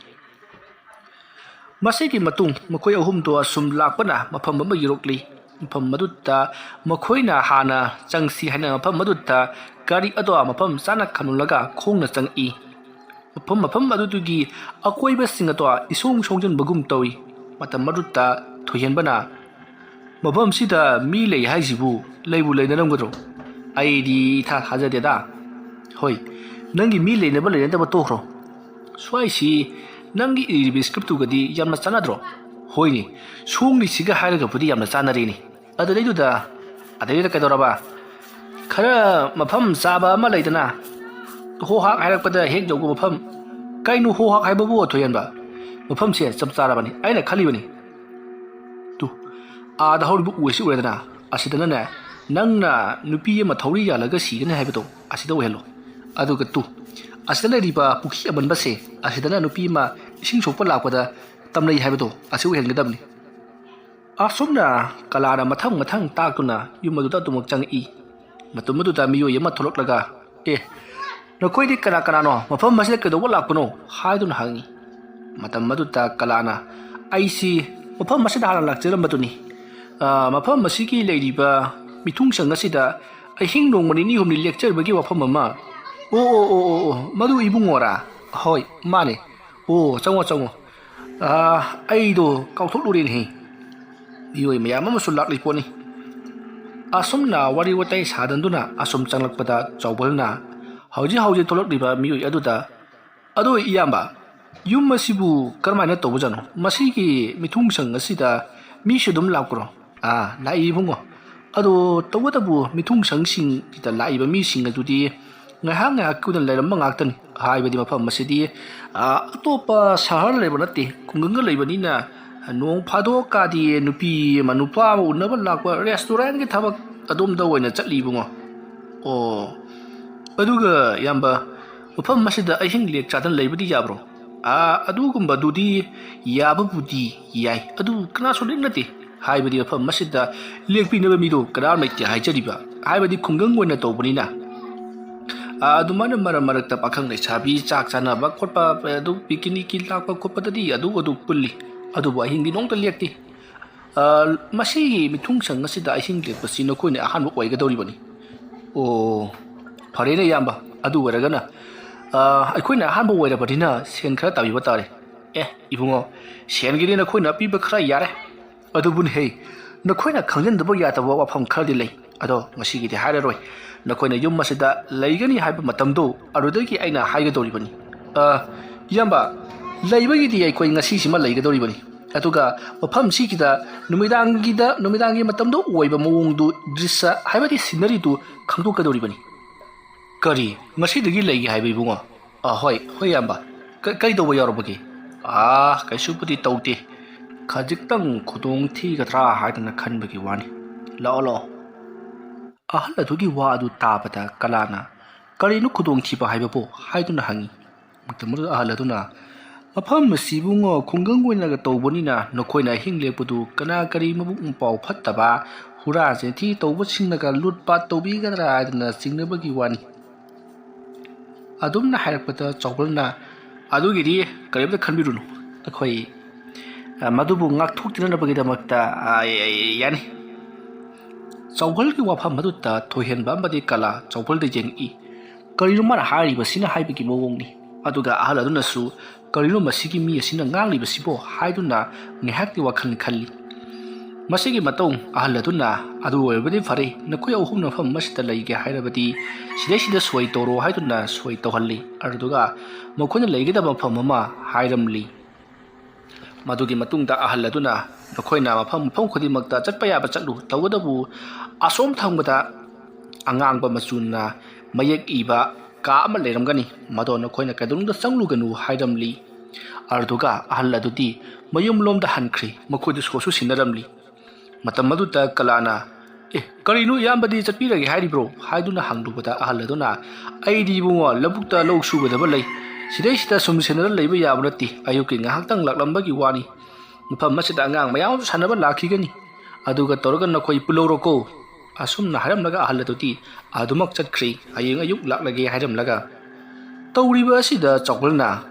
ꯃꯁꯤꯒꯤ ꯃꯇꯨꯡ ꯃꯈꯣꯏ ꯑꯍꯨꯝꯗꯣ ꯑꯁꯨꯝ ꯂꯥꯛꯄꯅ ꯃꯐꯝ ꯑꯃ ꯌꯧꯔꯛꯂꯤ꯫ ꯃꯐꯝ ꯑꯗꯨꯗ ꯃꯈꯣꯏꯅ ꯍꯥꯟꯅ ꯆꯪꯁꯤ ꯍꯥꯏꯅ ꯃꯐꯝ ꯑꯗꯨꯗ ꯒꯥꯔꯤ ꯑꯗꯣ ꯃꯐꯝ ꯆꯥꯅ ꯈꯥꯝꯂꯒ ꯈꯣꯡꯅ ꯆꯪꯉꯛꯏ꯫ ꯃꯐꯝ, ꯃꯐꯝ ꯑꯗꯨꯗꯨꯒꯤ ꯑꯀꯣꯏꯕꯁꯤꯡ ꯑꯗꯣ ꯏꯁꯣꯡ ꯁꯣꯡꯖꯤꯟꯕꯒꯨꯝ ꯇꯧꯏ꯫ ꯃꯇꯝ ꯑꯗꯨꯗ ꯊꯣꯏꯍꯦꯟꯕꯅ, "ꯃꯐꯝꯁꯤꯗ ꯃꯤ ꯂꯩ ꯍꯥꯏꯁꯤꯕꯨ ꯂꯩꯕꯨ ꯂꯩꯅꯔꯝꯒꯗ꯭ꯔꯣ? ꯑꯩꯗꯤ ꯏꯊꯥ ꯊꯥꯖꯗꯦꯗ꯫" "ꯍꯣꯏ, ꯅꯪꯒꯤ ꯃꯤ ꯂꯩꯅꯕ ꯂꯩꯅꯗꯕ ꯇꯣꯛꯈ꯭ꯔꯣ꯫ ꯁ꯭ꯋꯥꯏꯁꯤ ꯅꯪꯒꯤ ꯏꯔꯤꯕ ꯏꯁꯀ꯭ꯔꯤꯞꯇꯨꯒꯗꯤ ꯌꯥꯝꯅ ꯆꯥꯟꯅꯗ꯭ꯔꯣ?" "ꯍꯣꯏꯅꯦ, ꯁꯣꯡꯂꯤꯁꯤꯒ ꯍꯥꯏꯔꯒꯕꯨꯗꯤ ꯌꯥꯝꯅ ꯆꯥꯟꯅꯔꯦꯅꯦ꯫ ꯑꯗꯨꯗꯩꯗꯨꯗ, ꯑꯗꯩꯗꯨꯗ ꯀꯩꯗꯧꯔꯕ? ꯈꯔ ꯃꯐꯝ ꯆꯥꯕ ꯑꯃ ꯂꯩꯗꯅ, ꯍꯣ ꯍꯥꯛ ꯍꯥꯏꯔꯛꯄꯗ ꯍꯦꯛ ꯌꯧꯕ ꯃꯐꯝ꯫" "ꯀꯩꯅꯣ ꯍꯣ ꯍꯥꯛ ꯍꯥꯏꯕꯕꯨ, ꯊꯣꯏꯍꯦꯟꯕ? ꯃꯐꯝꯁꯦ ꯆꯞ ꯆꯥꯔꯕꯅꯤ, ꯑꯩꯅ ꯈꯜꯂꯤꯕꯅꯤ꯫ ꯇꯨ, ꯑꯥꯗ ꯍꯧꯔꯤꯕ ꯎ ꯑꯁꯤ ꯎꯔꯦꯗꯅ, ꯑꯁꯤꯗꯅꯅꯦ ꯅꯪꯅ ꯅꯨꯄꯤ ꯑꯃ ꯊꯧꯔꯤ ꯌꯥꯜꯂꯒ ꯁꯤꯒꯅꯤ ꯍꯥꯏꯕꯗꯣ, ꯑꯁꯤꯗ ꯑꯣꯏꯍꯜꯂꯣ꯫ ꯑꯗꯨꯒ ꯇꯨ, ꯑꯁꯤꯗ ꯂꯩꯔꯤꯕ ꯄꯨꯈ꯭ꯔꯤ ꯑꯃꯟꯕꯁꯦ, ꯑꯁꯤꯗꯅ ꯅꯨꯄꯤ ꯑꯃ ꯏꯁꯤꯡ ꯁꯣꯛꯄ ꯂꯥꯛꯄꯗ ꯇꯝꯅꯩ ꯍꯥꯏꯕꯗꯣ, ꯑꯁꯤ ꯑꯣꯏꯍꯟꯒꯗꯕꯅꯤ꯫" ꯑꯁꯨꯝꯅ ꯀꯂꯥꯅ ꯃꯊꯪ ꯃꯊꯪ ꯇꯥꯛꯇꯨꯅ ꯌꯨꯝ ꯑꯗꯨꯗ ꯑꯗꯨꯃꯛ ꯆꯪꯉꯛꯏ꯫ ꯃꯇꯝ ꯑꯗꯨꯗ ꯃꯤꯑꯣꯏ ꯑꯃ ꯊꯣꯛꯂꯛꯂꯒ, "ꯑꯦ, ꯅꯈꯣꯏꯗꯤ ꯀꯅꯥ ꯀꯅꯥꯅꯣ? ꯃꯐꯝ ꯑꯁꯤꯗ ꯀꯩꯗꯧꯕ ꯂꯥꯛꯄꯅꯣ?" ꯍꯥꯏꯗꯨꯅ ꯍꯪꯉꯤ꯫ ꯃꯇꯝ ꯑꯗꯨꯗ ꯀꯂꯥꯅ, "ꯑꯩꯁꯤ ꯃꯐꯝ ꯑꯁꯤꯗ ꯍꯥꯟꯅ ꯂꯥꯛꯆꯔꯝꯕꯗꯨꯅꯤ꯫ ꯑ, ꯃꯐꯝ ꯑꯁꯤꯒꯤ ꯂꯩꯔꯤꯕ ꯃꯤꯊꯨꯡꯁꯪ ꯑꯁꯤꯗ ꯑꯍꯤꯡ ꯅꯣꯡꯃ ꯅꯤꯅꯤ ꯍꯨꯝꯅꯤ ꯂꯦꯛꯆꯔꯨꯕꯒꯤ ꯋꯥꯐꯝ ꯑꯃ꯫" "ꯑꯣ, ꯑꯣ, ꯑꯣ, ꯑꯣ, ꯑꯣ, ꯃꯗꯨ ꯏꯕꯨꯡꯉꯣꯔꯥ?" "ꯍꯣꯏ, ꯃꯥꯅꯦ꯫ ꯑꯣ, ꯆꯪꯉꯣ, ꯆꯪꯉꯣ꯫ ꯑꯥ, ꯑꯩꯗꯣ ꯀꯥꯎꯊꯣꯛꯂꯨꯔꯦꯅꯦꯍꯦ꯫ ꯃꯤꯑꯣꯏ ꯃꯌꯥꯝ ꯑꯃꯁꯨ ꯂꯥꯛꯂꯤ ꯄꯣꯠꯅꯤ꯫ ꯑꯁꯨꯝꯅ ꯋꯥꯔꯤ ꯋꯥꯇꯥꯏ ꯁꯥꯗꯨꯅ ꯑꯁꯨꯝ ꯆꯪꯂꯛꯄꯗ ꯆꯥꯎꯕꯜꯅ ꯍꯧꯖꯤꯛ ꯍꯧꯖꯤꯛ ꯊꯣꯛꯂꯛꯂꯤꯕ ꯃꯤꯑꯣꯏ ꯑꯗꯨꯗ, "ꯑꯗꯣ ꯏꯌꯥꯝꯕ, ꯌꯨꯝ ꯑꯁꯤꯕꯨ ꯀꯔꯝꯍꯥꯏꯅ ꯇꯧꯕꯖꯥꯠꯅꯣ? ꯃꯁꯤꯒꯤ ꯃꯤꯊꯨꯡꯁꯪ ꯑꯁꯤꯗ ꯃꯤꯁꯨ ꯑꯗꯨꯝ ꯂꯥꯛꯄ꯭ꯔꯣ?" "ꯑꯥ, ꯂꯥꯛꯏ ꯏꯕꯨꯡꯉꯣ꯫ ꯑꯗꯣ ꯇꯧꯕꯇꯕꯨ ꯃꯤꯊꯨꯡꯁꯪꯁꯤꯡꯁꯤꯗ ꯂꯥꯛꯏꯕ ꯃꯤꯁꯤꯡ ꯑꯗꯨꯗꯤ ꯉꯥꯏꯍꯥꯛ ꯉꯥꯏꯍꯥꯛꯀꯤ ꯑꯣꯏꯅ ꯂꯩꯔꯝꯕ ꯉꯥꯛꯇꯅꯤ꯫ ꯍꯥꯏꯕꯗꯤ ꯃꯐꯝ ꯑꯁꯤꯗꯤ, ꯑꯥ, ꯑꯇꯣꯞꯄ ꯁꯍꯔ ꯂꯩꯕ ꯅꯠꯇꯦ, ꯈꯨꯡꯒꯪꯒ ꯂꯩꯕꯅꯤꯅ ꯅꯣꯡ ꯐꯥꯗꯣꯛꯀꯥꯗꯤ ꯅꯨꯄꯤ ꯑꯃ ꯅꯨꯄꯥ ꯑꯃ ꯎꯅꯕ ꯂꯥꯛꯄ ꯔꯦꯁꯇꯨꯔꯦꯟꯒꯤ ꯊꯕꯛ ꯑꯗꯣꯝꯗ ꯑꯣꯏꯅ ꯆꯠꯂꯤ ꯏꯕꯨꯡꯉꯣ꯫" "ꯑꯣ, ꯑꯗꯨꯒ ꯏꯌꯥꯝꯕ, ꯃꯐꯝ ꯑꯁꯤꯗ ꯑꯍꯤꯡ ꯂꯦꯛ ꯆꯥꯗꯅ ꯂꯩꯕꯗꯤ ꯌꯥꯕ꯭ꯔꯣ?" "ꯑꯥ, ꯑꯗꯨꯒꯨꯝꯕꯗꯨꯗꯤ ꯌꯥꯕꯕꯨꯗꯤ ꯌꯥꯏ, ꯑꯗꯨ ꯀꯅꯥꯁꯨ ꯂꯦꯛꯅꯗꯦ꯫ ꯍꯥꯏꯕꯗꯤ ꯃꯐꯝ ꯑꯁꯤꯗ ꯂꯦꯛꯄꯤꯅꯕ ꯃꯤꯗꯣ ꯀꯅꯥꯝ ꯂꯩꯇꯦ ꯍꯥꯏꯖꯔꯤꯕ, ꯍꯥꯏꯕꯗꯤ ꯈꯨꯡꯒꯪ ꯑꯣꯏꯅ ꯇꯧꯕꯅꯤꯅ꯫" ꯑꯥ, ꯑꯗꯨꯃꯥꯏꯅ ꯃꯔꯛ ꯃꯔꯛꯇ ꯄꯥꯈꯪ ꯂꯩꯁꯥꯕꯤ ꯆꯥꯛ ꯆꯥꯅꯕ ꯈꯣꯠꯄ, ꯑꯗꯨ ꯄꯤꯀꯤꯅꯤꯛꯀꯤ ꯂꯥꯛꯄ ꯈꯣꯠꯄꯗꯗꯤ ꯑꯗꯨ ꯑꯗꯨ ꯄꯨꯜꯂꯤ, ꯑꯗꯨꯕꯨ ꯑꯍꯤꯡꯗꯤ ꯅꯣꯡꯇ ꯂꯦꯛꯇꯦ꯫ ꯑꯥ, ꯃꯁꯤꯒꯤ ꯃꯤꯊꯨꯡꯁꯪ ꯑꯁꯤꯗ ꯑꯍꯤꯡ ꯂꯦꯛꯄꯁꯤ ꯅꯈꯣꯏꯅ ꯑꯍꯥꯟꯕ ꯑꯣꯏꯒꯗꯧꯔꯤꯕꯅꯤ꯫ "ꯑꯣ, ꯐꯔꯦꯅꯦ ꯏꯌꯥꯝꯕ, ꯑꯗꯨ ꯑꯣꯏꯔꯒꯅ, ꯑꯥ, ꯑꯩꯈꯣꯏꯅ ꯑꯍꯥꯟꯕ ꯑꯣꯏꯔꯕꯅꯤꯅ ꯁꯦꯟ ꯈꯔ ꯇꯥꯕꯤꯕ ꯇꯥꯔꯦ꯫" "ꯑꯦ ꯏꯕꯨꯡꯉꯣ, ꯁꯦꯟꯒꯤꯗꯤ ꯅꯈꯣꯏꯅ ꯑꯄꯤꯕ ꯈꯔ ꯌꯥꯔꯦ꯫ ꯑꯗꯨꯕꯨꯅꯦ ꯍꯦ, ꯅꯈꯣꯏꯅ ꯈꯪꯖꯤꯟꯗꯕ ꯌꯥꯗꯕ ꯋꯥꯐꯝ ꯈꯔꯗꯤ ꯂꯩ꯫ ꯑꯗꯣ ꯉꯁꯤꯒꯤꯗꯤ ꯍꯥꯏꯔꯔꯣꯏ꯫ ꯅꯈꯣꯏꯅ ꯌꯨꯝ ꯑꯁꯤꯗ ꯂꯩꯒꯅꯤ ꯍꯥꯏꯕ ꯃꯇꯝꯗꯣ ꯑꯗꯨꯗꯒꯤ ꯑꯩꯅ ꯍꯥꯏꯒꯗꯧꯔꯤꯕꯅꯤ꯫" "ꯑ, ꯏꯌꯥꯝꯕ, ꯂꯩꯕꯒꯤꯗꯤ ꯑꯩꯈꯣꯏ ꯉꯁꯤꯁꯤꯃ ꯂꯩꯒꯗꯧꯔꯤꯕꯅꯤ꯫ ꯑꯗꯨꯒ ꯃꯐꯝꯁꯤꯒꯤꯗ ꯅꯨꯃꯤꯗꯥꯡꯒꯤꯗ, ꯅꯨꯃꯤꯗꯥꯡꯒꯤ ꯃꯇꯝꯗ ꯑꯣꯏꯕ ꯃꯑꯣꯡꯗꯨ, ꯗ꯭ꯔꯤꯁ ꯍꯥꯏꯕꯗꯤ ꯁꯤꯅꯔꯤꯗꯨ ꯈꯪꯗꯣꯛꯀꯗꯧꯔꯤꯕꯅꯤ꯫" "ꯀꯔꯤ? ꯉꯁꯤꯗꯒꯤ ꯂꯩꯒꯦ ꯍꯥꯏꯕ ꯏꯕꯨꯡꯉꯣ?" "ꯑ, ꯍꯣꯏ, ꯍꯣꯏ ꯏꯌꯥꯝꯕ꯫ ꯀ-, ꯀꯔꯤ ꯇꯧꯕ ꯌꯥꯎꯔꯕꯒꯦ?" "ꯑꯥ, ꯀꯩꯁꯨꯕꯨꯗꯤ ꯇꯧꯗꯦ꯫ ꯈꯖꯤꯛꯇꯪ ꯈꯨꯗꯣꯡ ꯊꯤꯒꯗ꯭ꯔꯥ ꯍꯥꯏꯗꯅ ꯈꯟꯕꯒꯤ ꯋꯥꯅꯤ꯫ ꯂꯥꯛꯑꯣ, ꯂꯥꯛꯑꯣ꯫" ꯑꯍꯜ ꯑꯗꯨꯒꯤ ꯋꯥ ꯑꯗꯨ ꯇꯥꯕꯗ ꯀꯂꯥꯅ, "ꯀꯔꯤꯅꯣ ꯈꯨꯗꯣꯡꯊꯤꯕ ꯍꯥꯏꯕꯕꯨ?" ꯍꯥꯏꯗꯨꯅ ꯍꯪꯉꯤ꯫ ꯃꯇꯝ ꯑꯗꯨꯗ ꯑꯍꯜ ꯑꯗꯨꯅ, "ꯃꯐꯝ ꯑꯁꯤ ꯏꯕꯨꯡꯉꯣ ꯈꯨꯡꯒꯪ ꯑꯣꯏꯅꯒ ꯇꯧꯕꯅꯤꯅ ꯅꯈꯣꯏꯅ ꯑꯍꯤꯡ ꯂꯦꯛꯄꯗꯨ ꯀꯅꯥ ꯀꯔꯤ ꯃꯕꯨꯛ ꯃꯄꯥꯎ ꯐꯠꯇꯕ, ꯍꯨꯔꯥꯟ ꯆꯤꯟꯊꯤ ꯇꯧꯕꯁꯤꯡꯅꯒ ꯂꯨꯠ ꯄꯥꯠ ꯇꯧꯕꯤꯒꯗ꯭ꯔꯥ ꯍꯥꯏꯗꯅ ꯆꯤꯡꯅꯕꯒꯤ ꯋꯥꯅꯤ꯫" ꯑꯗꯨꯝꯅ ꯍꯥꯏꯔꯛꯄꯗ ꯆꯥꯎꯕꯜꯅ, "ꯑꯗꯨꯒꯤꯗꯤ ꯀꯔꯤꯝꯇ ꯈꯟꯕꯤꯔꯨꯅꯨ, ꯑꯩꯈꯣꯏ, ꯑ, ꯃꯗꯨꯕꯨ ꯉꯥꯛꯊꯣꯛꯆꯅꯕꯒꯤꯗꯃꯛꯇ, ꯑ, ꯌꯥꯅꯤ꯫" ꯆꯥꯎꯕꯜꯒꯤ ꯋꯥꯐꯝ ꯑꯗꯨꯗ ꯊꯣꯏꯍꯦꯟꯕ ꯑꯃꯗꯤ ꯀꯂꯥ ꯆꯥꯎꯕꯜꯗ ꯌꯦꯡꯉꯛꯏ꯫ ꯀꯔꯤꯅꯣ ꯃꯥꯅ ꯍꯥꯏꯔꯤꯕꯁꯤꯅ ꯍꯥꯏꯕꯒꯤ ꯃꯑꯣꯡꯅꯤ꯫ ꯑꯗꯨꯒ ꯑꯍꯜ ꯑꯗꯨꯅꯁꯨ "ꯀꯔꯤꯅꯣ ꯃꯁꯤꯒꯤ ꯃꯤ ꯑꯁꯤꯅ ꯉꯥꯡꯂꯤꯕꯁꯤꯕꯣ?" ꯍꯥꯏꯗꯨꯅ ꯉꯥꯏꯍꯥꯛꯇꯤ ꯋꯥꯈꯜ ꯈꯜꯂꯤ꯫ ꯃꯁꯤꯒꯤ ꯃꯇꯨꯡ ꯑꯍꯜ ꯑꯗꯨꯅ, "ꯑꯗꯨ ꯑꯣꯏꯔꯕꯗꯤ ꯐꯔꯦ, ꯅꯈꯣꯏ ꯑꯍꯨꯝꯅ ꯃꯐꯝ ꯑꯃꯁꯤꯗ ꯂꯩꯒꯦ ꯍꯥꯏꯔꯕꯗꯤ ꯁꯤꯗꯩꯁꯤꯗ ꯁꯣꯏ ꯇꯧꯔꯣ" ꯍꯥꯏꯗꯨꯅ ꯁꯣꯏ ꯇꯧꯍꯜꯂꯤ꯫ ꯑꯗꯨꯗꯨꯒ ꯃꯈꯣꯏꯅ ꯂꯩꯒꯗꯕ ꯃꯐꯝ ꯑꯃ ꯍꯥꯏꯔꯝꯂꯤ꯫ ꯃꯗꯨꯒꯤ ꯃꯇꯨꯡꯗ ꯑꯍꯜ ꯑꯗꯨꯅ ꯃꯈꯣꯏꯅ ꯃꯐꯝ ꯃꯐꯝ ꯈꯨꯗꯤꯡꯃꯛꯇ ꯆꯠꯄ ꯌꯥꯕ ꯆꯠꯂꯨ, ꯇꯧꯕꯇꯕꯨ ꯑꯁꯣꯝ ꯊꯪꯕꯗ ꯑꯉꯥꯡꯕ ꯃꯆꯨꯅ ꯃꯌꯦꯛ ꯏꯕ ꯀꯥ ꯑꯃ ꯂꯩꯔꯝꯒꯅꯤ, ꯃꯗꯣ ꯅꯈꯣꯏꯅ ꯀꯩꯗꯧꯅꯨꯡꯗ ꯆꯪꯂꯨꯒꯅꯨ ꯍꯥꯏꯔꯝꯂꯤ꯫ ꯑꯗꯨꯒ ꯑꯍꯜ ꯑꯗꯨꯗꯤ ꯃꯌꯨꯝꯂꯣꯝꯗ ꯍꯟꯈ꯭ꯔꯤ꯫ ꯃꯈꯣꯏꯗꯨ ꯁꯣꯠꯁꯨ ꯁꯤꯟꯅꯔꯝꯂꯤ꯫ ꯃꯇꯝ ꯑꯗꯨꯗ ꯀꯂꯥꯅ, "ꯑꯦ, ꯀꯔꯤꯅꯣ ꯏꯌꯥꯝꯕꯗꯤ ꯆꯠꯄꯤꯔꯒꯦ ꯍꯥꯏꯔꯤꯕ꯭ꯔꯣ?" ꯍꯥꯏꯗꯨꯅ ꯍꯪꯂꯨꯕꯗ ꯑꯍꯜ ꯑꯗꯨꯅ, "ꯑꯩꯗꯤ ꯏꯕꯨꯡꯉꯣ ꯂꯧꯕꯨꯛꯇ ꯂꯧ ꯁꯨꯒꯗꯕ ꯂꯩ, ꯁꯤꯗꯩꯁꯤꯗ ꯁꯨꯝ ꯁꯦꯟꯅꯔ ꯂꯩꯕ ꯌꯥꯕ ꯅꯠꯇꯦ, ꯑꯌꯨꯛꯀꯤ ꯉꯥꯏꯍꯥꯛꯇꯪ ꯂꯥꯛꯂꯝꯕꯒꯤ ꯋꯥꯅꯤ꯫ ꯃꯐꯝ ꯑꯁꯤꯗ ꯑꯉꯥꯡ ꯃꯌꯥꯝ ꯑꯃꯁꯨ ꯁꯥꯟꯅꯕ ꯂꯥꯛꯈꯤꯒꯅꯤ, ꯑꯗꯨꯒ ꯇꯧꯔꯒ ꯅꯈꯣꯏ ꯄꯨꯜꯍꯧꯔꯣꯀꯣ"꯫ ꯑꯁꯨꯝꯅ ꯍꯥꯏꯔꯝꯂꯒ ꯑꯍꯜ ꯑꯗꯨꯗꯤ ꯑꯗꯨꯃꯛ ꯆꯠꯈ꯭ꯔꯤ꯫ "ꯍꯌꯦꯡ ꯑꯌꯨꯛ ꯂꯥꯛꯂꯒꯦ" ꯍꯥꯏꯔꯝꯂꯒ꯫ ꯇꯧꯔꯤꯕ ꯑꯁꯤꯗ ꯆꯥꯎꯕꯜꯅ,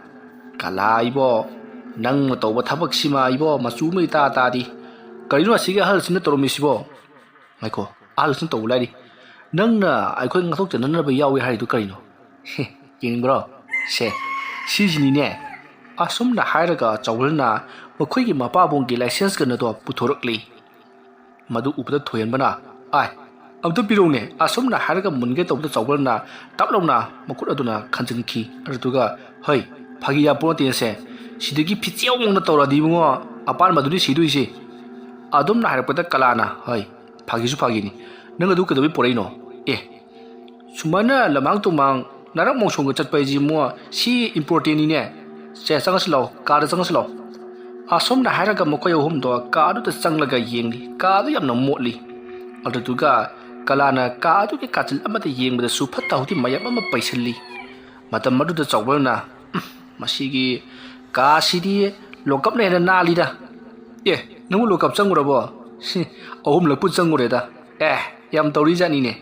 "ꯀꯂꯥ ꯏꯕꯣ, ꯅꯪꯅ ꯇꯧꯕ ꯊꯕꯛꯁꯤꯃ ꯏꯕꯣ ꯃꯆꯨ ꯑꯃ ꯏꯇꯥ ꯇꯥꯗꯤ꯫ ꯀꯔꯤꯅꯣ ꯑꯁꯤꯒꯤ ꯑꯍꯜꯁꯤꯅ ꯇꯧꯔꯝꯃꯤꯁꯤꯕꯣ? ꯉꯥꯏꯈꯣ, ꯑꯍꯜꯁꯤꯅ ꯇꯧꯕ ꯂꯥꯏꯔꯤ꯫ ꯅꯪꯅ ꯑꯩꯈꯣꯏ ꯉꯥꯛꯊꯣꯛꯆꯅꯅꯕ ꯌꯥꯎꯏ ꯍꯥꯏꯔꯤꯗꯨ ꯀꯔꯤꯅꯣ? ꯍꯦ, ꯌꯦꯡꯅꯤꯡꯕ꯭ꯔꯣ? ꯁꯦ, ꯁꯤꯁꯤꯅꯤꯅꯦ"꯫ ꯑꯁꯨꯝꯅ ꯍꯥꯏꯔꯒ ꯆꯥꯎꯕꯜꯅ ꯃꯈꯣꯏꯒꯤ ꯃꯄꯥꯕꯨꯡꯒꯤ ꯂꯥꯏꯁꯦꯟꯁ ꯀꯩꯅꯣꯗꯣ ꯄꯨꯊꯣꯔꯛꯂꯤ꯫ ꯃꯗꯨ ꯎꯕꯗ ꯊꯣꯏꯍꯟꯕꯅ, "ꯑꯥꯏ, ꯑꯝꯇ ꯄꯤꯔꯛꯎꯅꯦ"꯫ ꯑꯁꯨꯝꯅ ꯍꯥꯏꯔꯒ ꯃꯨꯟꯒꯦ ꯇꯧꯕꯗ ꯆꯥꯎꯕꯜꯅ ꯇꯞ ꯂꯥꯎꯅ ꯃꯈꯨꯠ ꯑꯗꯨꯅ ꯈꯟꯖꯤꯟꯈꯤ꯫ ꯑꯗꯨꯗꯨꯒ, "ꯍꯩ, ꯐꯥꯒꯤ ꯌꯥꯄꯣꯟꯇꯦꯁꯦ꯫ ꯁꯤꯗꯒꯤ ꯐꯤꯆꯦꯎ ꯃꯑꯣꯡꯗ ꯇꯧꯔꯗꯤ ꯏꯕꯨꯡꯉꯣ, ꯑꯄꯥꯟꯕꯗꯨꯅꯤ ꯁꯤꯗꯣꯏꯁꯦ"꯫ ꯑꯗꯨꯝꯅ ꯍꯥꯏꯔꯛꯄꯗ ꯀꯂꯥꯅ, "ꯍꯩ, ꯐꯥꯒꯤꯁꯨ ꯐꯥꯒꯤꯅꯤ꯫ ꯅꯪ ꯑꯗꯨ ꯀꯩꯗꯧꯕꯩ ꯄꯣꯔꯛꯏꯅꯣ? ꯑꯦ, ꯁꯨꯃꯥꯏꯅ ꯂꯝꯃꯥꯡ ꯇꯨꯃꯥꯡ ꯅꯥꯔꯛ ꯃꯣꯡꯁꯣꯡꯒ ꯆꯠꯄ ꯍꯥꯏꯁꯤ ꯏꯕꯨꯡꯉꯣ, ꯁꯤ ꯏꯝꯄꯣꯔꯇꯦꯟꯅꯤꯅꯦ꯫ ꯁꯦ, ꯆꯪꯉꯁꯤ ꯂꯥꯛꯑꯣ, ꯀꯥꯗ ꯆꯪꯉꯁꯤ ꯂꯥꯛꯑꯣ"꯫ ꯑꯁꯣꯝꯅ ꯍꯥꯏꯔꯒ ꯃꯈꯣꯏ ꯑꯍꯨꯝꯗꯣ ꯀꯥ ꯑꯗꯨꯗ ꯆꯪꯂꯒ ꯌꯦꯡꯂꯤ꯫ ꯀꯥ ꯑꯗꯨ ꯌꯥꯝꯅ ꯃꯣꯠꯂꯤ꯫ ꯑꯗꯨꯗꯨꯒ ꯀꯂꯥꯅ ꯀꯥ ꯑꯗꯨꯒꯤ ꯀꯥꯆꯤꯜ ꯑꯃꯗ ꯌꯦꯡꯕꯗꯁꯨ ꯐꯠꯇ ꯍꯥꯎꯊꯤ ꯃꯌꯥꯝ ꯑꯃ ꯄꯩꯁꯤꯜꯂꯤ꯫ ꯃꯇꯝ ꯑꯗꯨꯗ ꯆꯥꯎꯕꯜꯅ, "ꯎꯝ, ꯃꯁꯤꯒꯤ ꯀꯥꯁꯤꯗꯤ ꯂꯣꯀꯞꯅ ꯍꯦꯟꯅ ꯅꯥꯜꯂꯤꯗ꯫ ꯑꯦ, ꯅꯪꯕꯨ ꯂꯣꯀꯞ ꯆꯪꯉꯨꯔꯕꯣ? ꯁꯤ, ꯑꯍꯨꯝꯂꯛꯄꯨ ꯆꯪꯉꯨꯔꯦꯗ꯫ ꯑꯦ, ꯌꯥꯝ ꯇꯧꯔꯤꯖꯥꯠꯅꯤꯅꯦ"꯫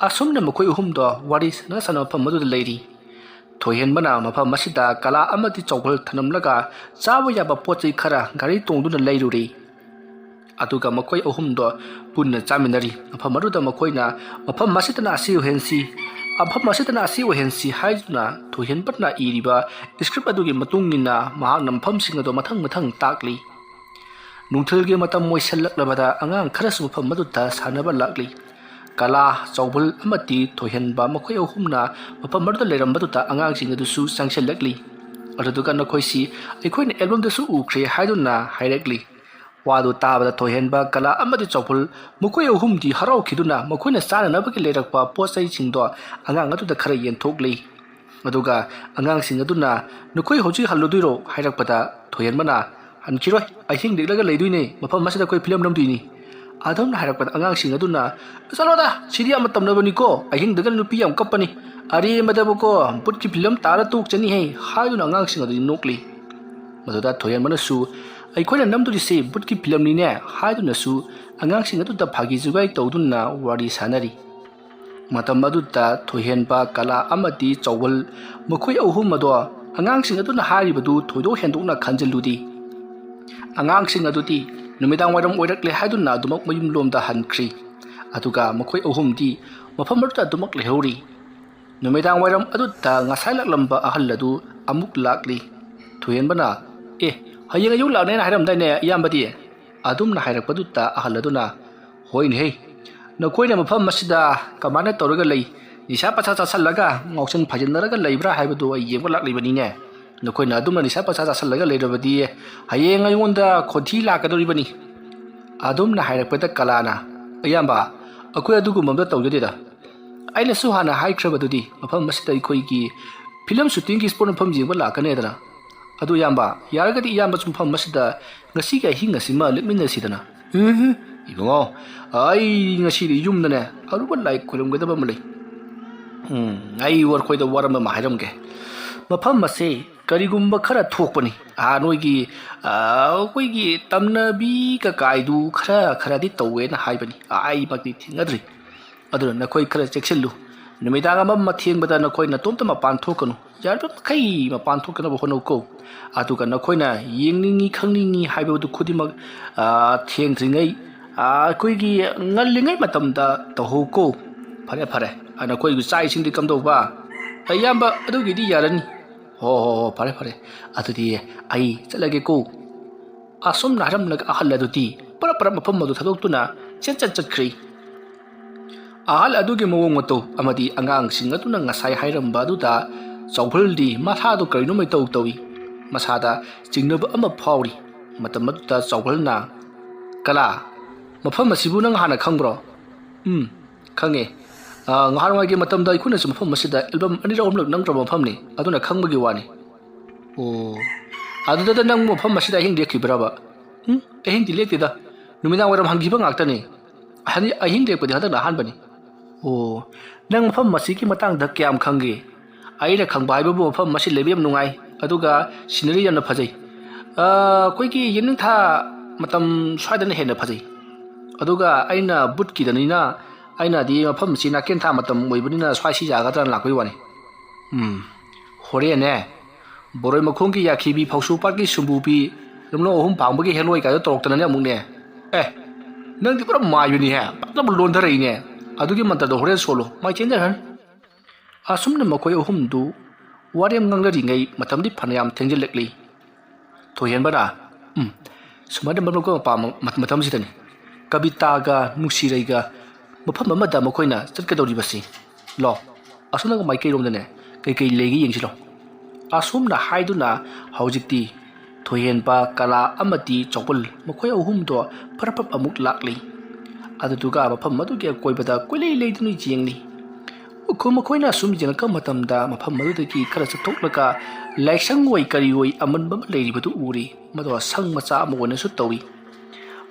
ꯑꯁꯨꯝꯅ ꯃꯈꯣꯏ ꯑꯍꯨꯝꯗꯣ ꯋꯥꯔꯤ ꯁꯥꯟꯅ ꯁꯥꯟꯅ ꯃꯐꯝ ꯑꯗꯨꯗ ꯂꯩꯔꯤ꯫ ꯊꯣꯏꯍꯦꯟꯕꯅ ꯃꯐꯝ ꯑꯁꯤꯗ ꯀꯂꯥ ꯑꯃꯗꯤ ꯆꯥꯎꯕꯜ ꯊꯅꯝꯂꯒ ꯆꯥꯕ ꯌꯥꯕ ꯄꯣꯠ ꯆꯩ ꯈꯔ ꯒꯥꯔꯤ ꯇꯣꯡꯗꯨꯅ ꯂꯩꯔꯨꯔꯦ꯫ ꯑꯗꯨꯒ ꯃꯈꯣꯏ ꯑꯍꯨꯝꯗꯣ ꯄꯨꯟꯅ ꯆꯥꯃꯤꯟꯅꯔꯤ꯫ ꯃꯐꯝ ꯑꯗꯨꯗ ꯃꯈꯣꯏꯅ ꯃꯐꯝ ꯑꯁꯤꯗꯅ ꯑꯁꯤ ꯑꯣꯏꯍꯟꯁꯤ, ꯃꯐꯝ ꯑꯁꯤꯗꯅ ꯑꯁꯤ ꯑꯣꯏꯍꯟꯁꯤ ꯍꯥꯏꯗꯨꯅ ꯊꯣꯏꯍꯦꯟꯕꯅ ꯏꯔꯤꯕ script ꯑꯗꯨꯒꯤ ꯃꯇꯨꯡ ꯏꯟꯅ ꯃꯍꯥꯛꯅ ꯃꯐꯝꯁꯤꯡ ꯑꯗꯨ ꯃꯊꯪ ꯃꯊꯪ ꯇꯥꯛꯂꯤ꯫ ꯅꯨꯡꯊꯤꯜꯒꯤ ꯃꯇꯝ ꯑꯣꯏꯁꯜꯂꯛꯂꯕꯗ ꯑꯉꯥꯡ ꯈꯔꯁꯨ ꯃꯐꯝ ꯑꯗꯨꯗ ꯁꯥꯟꯅꯕ ꯂꯥꯛꯂꯤ꯫ ꯀꯂꯥ, ꯆꯥꯎꯕꯜ ꯑꯃꯗꯤ ꯊꯣꯏꯍꯦꯟꯕ ꯃꯈꯣꯏ ꯑꯍꯨꯝꯅ ꯃꯐꯝ ꯑꯗꯨꯗ ꯂꯩꯔꯝꯕꯗꯨꯗ ꯑꯉꯥꯡꯁꯤꯡ ꯑꯗꯨꯁꯨ ꯆꯪꯁꯤꯜꯂꯛꯂꯤ꯫ ꯑꯗꯨꯗꯨꯒ ꯅꯈꯣꯏꯁꯤ ꯑꯩꯈꯣꯏꯅ albumꯗꯁꯨ ꯎꯈ꯭ꯔꯦ ꯍꯥꯏꯗꯨꯅ ꯍꯥꯏꯔꯛꯂꯤ꯫ ꯋꯥꯗꯨ ꯇꯥꯕꯗ ꯊꯣꯏꯍꯦꯟꯕ, ꯀꯂꯥ ꯑꯃꯗꯤ ꯆꯥꯎꯕꯜ ꯃꯈꯣꯏ ꯑꯍꯨꯝꯗꯤ ꯍꯔꯥꯎꯈꯤꯗꯨꯅ ꯃꯈꯣꯏꯅ ꯆꯥꯅꯅꯕꯒꯤ ꯂꯩꯔꯛꯄ ꯄꯣꯠ ꯆꯩꯁꯤꯡꯗꯣ ꯑꯉꯥꯡ ꯑꯗꯨꯗ ꯈꯔ ꯌꯦꯟꯊꯣꯛꯂꯤ꯫ ꯑꯗꯨꯒ ꯑꯉꯥꯡꯁꯤꯡ ꯑꯗꯨꯅ "ꯅꯈꯣꯏ ꯍꯧꯖꯤꯛ ꯍꯜꯂꯨꯗꯣꯏꯔꯣ?" ꯍꯥꯏꯔꯛꯄꯗ ꯊꯣꯏꯍꯦꯟꯕꯅ "ꯍꯟꯈꯤꯔꯣꯏ, ꯑꯍꯤꯡ ꯂꯦꯛꯂꯒ ꯂꯩꯗꯣꯏꯅꯦ, ꯃꯐꯝ ꯑꯁꯤꯗ ꯑꯩꯈꯣꯏ film ꯅꯝꯗꯣꯏꯅꯤ"꯫ ꯑꯗꯨꯝꯅ ꯍꯥꯏꯔꯛꯄꯗ ꯑꯉꯥꯡꯁꯤꯡ ꯑꯗꯨꯅ "ꯆꯠꯂꯣꯗ, ꯁꯤꯗꯤ ꯌꯥꯝꯅ ꯇꯝꯅꯕꯅꯤꯀꯣ, ꯑꯍꯤꯡꯗꯒ ꯅꯨꯄꯤ ꯌꯥꯝ ꯀꯞꯄꯅꯤ, ꯑꯔꯦꯝꯕꯗꯕꯨꯀꯣ ꯚꯨꯠꯀꯤ film ꯇꯥꯔ ꯇꯣꯛꯆꯅꯤꯍꯦ" ꯍꯥꯏꯗꯨꯅ ꯑꯉꯥꯡꯁꯤꯡ ꯑꯗꯨꯗꯤ ꯅꯣꯛꯂꯤ꯫ ꯃꯗꯨꯗ ꯊꯣꯏꯍꯦꯟꯕꯅꯁꯨ "ꯑꯩꯈꯣꯏꯅ ꯅꯝꯗꯣꯔꯤꯁꯦ ꯚꯨꯠꯀꯤ filmꯅꯤꯅꯦ" ꯍꯥꯏꯗꯨꯅꯁꯨ ꯑꯉꯥꯡꯁꯤꯡ ꯑꯗꯨꯗ ꯐꯥꯒꯤ ꯖꯨꯒꯥꯏ ꯇꯧꯗꯨꯅ ꯋꯥꯔꯤ ꯁꯥꯟꯅꯔꯤ꯫ ꯃꯇꯝ ꯑꯗꯨꯗ ꯊꯣꯏꯍꯦꯟꯕ, ꯀꯂꯥ ꯑꯃꯗꯤ ꯆꯥꯎꯕꯜ ꯃꯈꯣꯏ ꯑꯍꯨꯝ ꯑꯗꯣ ꯑꯉꯥꯡꯁꯤꯡ ꯑꯗꯨꯅ ꯍꯥꯏꯔꯤꯕꯗꯨ ꯊꯣꯏꯗꯣꯛ ꯍꯦꯟꯗꯣꯛꯅ ꯈꯟꯖꯤꯜꯂꯨꯗꯦ꯫ ꯑꯉꯥꯡꯁꯤꯡ ꯑꯗꯨꯗꯤ ꯅꯨꯃꯤꯗꯥꯡ ꯋꯥꯏꯔꯝ ꯑꯣꯏꯔꯛꯂꯦ ꯍꯥꯏꯗꯨꯅ ꯑꯗꯨꯃꯛ ꯃꯌꯨꯝꯂꯣꯝꯗ ꯍꯟꯈ꯭ꯔꯤ꯫ ꯑꯗꯨꯒ ꯃꯈꯣꯏ ꯑꯍꯨꯝꯗꯤ ꯃꯐꯝ ꯑꯗꯨꯗ ꯑꯗꯨꯃꯛ ꯂꯩꯍꯧꯔꯤ꯫ ꯅꯨꯃꯤꯗꯥꯡ ꯋꯥꯏꯔꯝ ꯑꯗꯨꯗ ꯉꯁꯥꯏ ꯂꯥꯛꯂꯝꯕ ꯑꯍꯜ ꯑꯗꯨ ꯑꯃꯨꯛ ꯂꯥꯛꯂꯤ꯫ ꯊꯣꯏꯍꯦꯟꯕꯅ "ꯑꯦ, ꯍꯌꯦꯡ ꯑꯌꯨꯛ ꯂꯥꯛꯅꯦꯅ ꯍꯥꯏꯔꯝꯗꯥꯏꯅꯦ ꯏꯌꯥꯝꯕꯗꯤ?" ꯑꯗꯨꯝꯅ ꯍꯥꯏꯔꯛꯄꯗꯨꯗ ꯑꯍꯜ ꯑꯗꯨꯅ "ꯍꯣꯏꯅꯦꯍꯦ, ꯅꯈꯣꯏꯅ ꯃꯐꯝ ꯑꯁꯤꯗ ꯀꯃꯥꯏꯅ ꯇꯧꯔꯒ ꯂꯩ? ꯅꯤꯁꯥ ꯄꯁꯥ ꯆꯥꯁꯤꯜꯂꯒ ꯉꯥꯎꯁꯟ ꯐꯥꯏꯖꯤꯟꯅꯔꯒ ꯂꯩꯕ꯭ꯔꯥ ꯍꯥꯏꯕꯗꯨ ꯑꯩ ꯌꯦꯡꯕ ꯂꯥꯛꯂꯤꯕꯅꯤꯅꯦ꯫ ꯅꯈꯣꯏꯅ ꯑꯗꯨꯝꯅ ꯅꯤꯁꯥ ꯄꯁꯥ ꯆꯥꯁꯤꯜꯂꯒ ꯂꯩꯔꯕꯗꯤ ꯍꯌꯦꯡ ꯑꯩꯉꯣꯟꯗ ꯈꯣꯟꯊꯤ ꯂꯥꯛꯀꯗꯧꯔꯤꯕꯅꯤ"꯫ ꯑꯗꯨꯝꯅ ꯍꯥꯏꯔꯛꯄꯗ ꯀꯂꯥꯅ "ꯏꯌꯥꯝꯕ, ꯑꯩꯈꯣꯏ ꯑꯗꯨꯒꯨꯝꯕ ꯑꯝꯇ ꯇꯧꯖꯗꯦꯗ꯫ ꯑꯩꯅꯁꯨ ꯍꯥꯟꯅ ꯍꯥꯏꯈ꯭ꯔꯕꯗꯨꯗꯤ ꯃꯐꯝ ꯑꯁꯤꯗ ꯑꯩꯈꯣꯏꯒꯤ film shootingꯒꯤ spot ꯃꯐꯝ ꯌꯦꯡꯕ ꯂꯥꯛꯀꯅꯦꯗꯅ꯫ ꯑꯗꯨ ꯏꯌꯥꯝꯕ, ꯌꯥꯔꯒꯗꯤ ꯏꯌꯥꯝꯕꯁꯨ ꯃꯐꯝ ꯑꯁꯤꯗ ꯉꯁꯤꯒꯤ ꯑꯍꯤꯡ ꯑꯁꯤꯃ ꯂꯦꯞꯃꯤꯟꯅꯁꯤꯗꯅ"꯫ "ꯎꯝ, ꯏꯕꯨꯡꯉꯣ, ꯑꯩ ꯉꯁꯤꯗꯤ ꯌꯨꯝꯗꯅꯦ ꯑꯔꯨꯕ ꯂꯥꯏ ꯈꯣꯏꯔꯝꯒꯗꯕ ꯑꯃ ꯂꯩ꯫ ꯎꯝ, ꯑꯩ ꯋꯥꯔꯈꯣꯏꯗ ꯋꯥꯔꯝꯕ ꯑꯃ ꯍꯥꯏꯔꯝꯒꯦ꯫ ꯃꯐꯝ ꯑꯁꯦ ꯀꯔꯤꯒꯨꯝꯕ ꯈꯔ ꯊꯣꯛꯄꯅꯤ꯫ ꯑꯥ, ꯅꯣꯏꯒꯤ, ꯑꯥ, ꯑꯩꯈꯣꯏꯒꯤ ꯇꯝꯅꯕꯤ ꯀꯀꯥꯏꯗꯨ ꯈꯔ ꯈꯔꯗꯤ ꯇꯧꯋꯦꯅ ꯍꯥꯏꯕꯅꯤ꯫ ꯑꯥ, ꯑꯩꯃꯛꯇꯤ ꯊꯦꯡꯅꯗ꯭ꯔꯤ꯫ ꯑꯗꯨꯅ ꯅꯈꯣꯏ ꯈꯔ ꯆꯦꯛꯁꯤꯜꯂꯨ꯫ ꯅꯨꯃꯤꯗꯥꯡ ꯑꯃ ꯑꯃ ꯊꯦꯡꯕꯗ ꯅꯈꯣꯏ ꯅꯇꯣꯝꯇ ꯃꯄꯥꯟ ꯊꯣꯛꯀꯅꯨ꯫ ꯌꯥꯔꯤꯕ ꯃꯈꯩ ꯃꯄꯥꯟ ꯊꯣꯛꯇꯅꯕ ꯍꯣꯠꯅꯧꯀꯣ꯫ ꯑꯗꯨꯒ ꯅꯈꯣꯏꯅ ꯌꯦꯡꯅꯤꯡꯉꯤ ꯈꯪꯅꯤꯡꯉꯤ ꯍꯥꯏꯕꯗꯨ ꯈꯨꯗꯤꯡꯃꯛ, ꯑꯥ, ꯊꯦꯡꯗ꯭ꯔꯤꯉꯩ, ꯑꯥ, ꯑꯩꯈꯣꯏꯒꯤ ꯉꯜꯂꯤꯉꯩ ꯃꯇꯝꯗ ꯇꯧꯍꯧꯀꯣ꯫ ꯐꯔꯦ, ꯐꯔꯦ꯫ ꯅꯈꯣꯏꯒꯤ ꯆꯥꯛ ꯏꯁꯤꯡꯗꯤ ꯀꯝꯗꯧꯕ? "ꯑꯦ, ꯏꯌꯥꯝꯕ, ꯑꯗꯨꯒꯤꯗꯤ ꯌꯥꯔꯅꯤ꯫" "ꯍꯣ, ꯍꯣ, ꯍꯣ, ꯐꯔꯦ, ꯐꯔꯦ꯫ ꯑꯗꯨꯗꯤ ꯑꯩ ꯆꯠꯂꯒꯦꯀꯣ꯫" ꯑꯁꯨꯝꯅ ꯍꯥꯏꯔꯝꯂꯒ ꯑꯍꯜ ꯑꯗꯨꯗꯤ ꯄꯔꯞ ꯄꯔꯞ ꯃꯐꯝ ꯑꯗꯨ ꯊꯥꯗꯣꯛꯇꯨꯅ ꯆꯦꯟ ꯆꯠ ꯆꯠꯈ꯭ꯔꯦ꯫ ꯑꯍꯜ ꯑꯗꯨꯒꯤ ꯃꯑꯣꯡ ꯃꯇꯧ ꯑꯃꯗꯤ ꯑꯉꯥꯡꯁꯤꯡ ꯑꯗꯨꯅ ꯉꯁꯥꯏ ꯍꯥꯏꯔꯝꯕ ꯑꯗꯨꯗ ꯆꯥꯎꯕꯜꯗꯤ ꯃꯁꯥꯗꯨ ꯀꯔꯤꯅꯣꯃ ꯏꯇꯧ ꯇꯧꯏ꯫ ꯃꯁꯥꯗ ꯆꯤꯡꯅꯕ ꯑꯃ ꯐꯥꯎꯔꯤ꯫ ꯃꯇꯝ ꯑꯗꯨꯗ ꯆꯥꯎꯕꯜꯅ, "ꯀꯂꯥ, ꯃꯐꯝ ꯑꯁꯤꯕꯨ ꯅꯪ ꯍꯥꯟꯅ ꯈꯪꯕ꯭ꯔꯣ?" "ꯎꯝ, ꯈꯪꯉꯦ꯫ ꯑ, ꯉꯍꯥꯟꯋꯥꯏꯒꯤ ꯃꯇꯝꯗ ꯑꯩꯈꯣꯏꯅꯁꯨ ꯃꯐꯝ ꯑꯁꯤꯗ ꯑꯦꯜꯕꯝ ꯑꯅꯤꯔꯛ ꯑꯍꯨꯝꯂꯛ ꯅꯝꯈ꯭ꯔꯕ ꯃꯐꯝꯅꯤ, ꯑꯗꯨꯅ ꯈꯪꯕꯒꯤ ꯋꯥꯅꯤ꯫" "ꯑꯣ, ꯑꯗꯨꯗ ꯅꯪ ꯃꯐꯝ ꯑꯁꯤꯗ ꯑꯍꯤꯡ ꯂꯦꯛꯈꯤꯕ꯭ꯔꯕ?" "ꯎꯝ, ꯑꯍꯤꯡꯗꯤ ꯂꯦꯛꯇꯦꯗ꯫ ꯅꯨꯃꯤꯗꯥꯡ ꯋꯥꯏꯔꯝ ꯍꯟꯈꯤꯕ ꯉꯥꯛꯇꯅꯤ꯫ ꯑꯍꯟ-, ꯑꯍꯤꯡ ꯂꯦꯛꯄꯗꯤ ꯍꯟꯗꯛꯅ ꯑꯍꯥꯟꯕꯅꯤ꯫" "ꯑꯣ, ꯅꯪ ꯃꯐꯝ ꯑꯁꯤꯒꯤ ꯃꯇꯥꯡꯗ ꯀꯌꯥꯝ ꯈꯪꯒꯦ?" "ꯑꯩꯅ ꯈꯪꯕ ꯍꯥꯏꯕꯕꯨ ꯃꯐꯝ ꯑꯁꯤ ꯂꯩꯕ ꯌꯥꯝ ꯅꯨꯡꯉꯥꯏ, ꯑꯗꯨꯒ ꯁꯤꯅꯔꯤ ꯌꯥꯝꯅ ꯐꯖꯩ꯫ ꯑ, ꯑꯩꯈꯣꯏꯒꯤ ꯌꯦꯅꯤꯡꯊꯥ ꯃꯇꯝ ꯁ꯭ꯋꯥꯏꯗꯅ ꯍꯦꯟꯅ ꯐꯖꯩ꯫ ꯑꯗꯨꯒ ꯑꯩꯅ ꯕꯨꯠꯀꯤꯗꯅꯤꯅ, ꯑꯩꯅꯗꯤ ꯃꯐꯝ ꯑꯁꯤ ꯅꯥꯀꯦꯟꯊꯥ ꯃꯇꯝ ꯑꯣꯏꯕꯅꯤꯅ ꯁ꯭ꯋꯥꯏꯁꯤ ꯌꯥꯒꯗ꯭ꯔꯥꯅ ꯂꯥꯛꯄꯒꯤ ꯋꯥꯅꯤ꯫" "ꯎꯝ, ꯍꯣꯔꯦꯟꯅꯦ, ꯕꯣꯔꯣꯏ ꯃꯈꯣꯡꯒꯤ ꯌꯥꯈꯤꯕꯤ, ꯐꯧꯁꯨ ꯄꯥꯠꯀꯤ ꯁꯨꯝꯕꯨꯕꯤ, ꯂꯝꯂꯣꯡ ꯑꯍꯨꯝ ꯐꯥꯡꯕꯒꯤ ꯍꯦꯂꯣꯏ ꯀꯥꯏꯗꯣ ꯇꯧꯔꯛꯇꯅꯅꯦ ꯑꯃꯨꯛꯅꯦ꯫ ꯑꯦ, ꯅꯪꯗꯤ ꯄꯨꯔꯥ ꯃꯥꯏꯕꯅꯤꯍꯦ, ꯐꯖꯅ ꯂꯣꯟꯊꯔꯛꯏꯅꯦ꯫ ꯑꯗꯨꯒꯤ ꯃꯟꯇ꯭ꯔꯗꯣ ꯍꯣꯔꯦꯟ ꯁꯣꯜꯂꯣ, ꯃꯥꯏ ꯆꯦꯟꯖꯈ꯭ꯔꯅꯤ꯫" ꯑꯁꯨꯝꯅ ꯃꯈꯣꯏ ꯑꯍꯨꯝꯗꯨ ꯋꯥꯔꯦꯝ ꯉꯥꯡꯅꯔꯤꯉꯩ ꯃꯇꯝꯗꯤ ꯐꯅꯌꯥꯝ ꯊꯦꯡꯖꯤꯜꯂꯛꯂꯤ꯫ ꯊꯣꯏꯍꯦꯟꯕꯅ, "ꯎꯝ, ꯁꯨꯃꯥꯏꯅ ꯃꯔꯝ ꯃꯄꯥ ꯃ-, ꯃꯇꯝꯁꯤꯗꯅꯤ ꯀꯕꯤꯇꯥꯒ ꯅꯨꯡꯁꯤꯔꯩꯒ ꯃꯐꯝ ꯑꯃꯗ ꯃꯈꯣꯏꯅ ꯆꯠꯀꯗꯧꯔꯤꯕꯁꯤ꯫ ꯂꯣ, ꯑꯁꯣꯝ ꯅꯥꯀꯟ ꯃꯥꯏꯀꯩꯔꯣꯝꯗꯅꯦ ꯀꯩꯀꯩ ꯂꯩꯒꯦ ꯌꯦꯡꯁꯤꯂꯣ꯫" ꯑꯁꯨꯝꯅ ꯍꯥꯏꯗꯨꯅ ꯍꯧꯖꯤꯛꯇꯤ ꯊꯣꯏꯍꯦꯟꯕ, ꯀꯂꯥ ꯑꯃꯗꯤ ꯆꯥꯎꯕꯜ ꯃꯈꯣꯏ ꯑꯍꯨꯝꯗꯣ ꯐꯔꯞ ꯐꯔꯞ ꯑꯃꯨꯛ ꯂꯥꯛꯂꯤ꯫ ꯑꯗꯨꯗꯨꯒ ꯃꯐꯝ ꯑꯗꯨꯒꯤ ꯑꯀꯣꯏꯕꯗ ꯀꯣꯏꯂꯩ ꯂꯩꯗꯨꯅ ꯌꯦꯡꯂꯤ꯫ ꯃꯈꯣꯏ-, ꯃꯈꯣꯏꯅ ꯑꯁꯨꯝ ꯌꯦꯡꯂꯛꯄ ꯃꯇꯝꯗ ꯃꯐꯝ ꯑꯗꯨꯗꯒꯤ ꯈꯔ ꯆꯠꯊꯣꯛꯂꯒ ꯂꯥꯏꯁꯪ ꯑꯣꯏ ꯀꯔꯤ ꯑꯣꯏ ꯑꯃꯟꯕ ꯑꯃ ꯂꯩꯔꯤꯕꯗꯨ ꯎꯔꯤ꯫ ꯃꯗꯣ ꯁꯪ ꯃꯆꯥ ꯑꯃ ꯑꯣꯏꯅꯁꯨ ꯇꯧꯏ꯫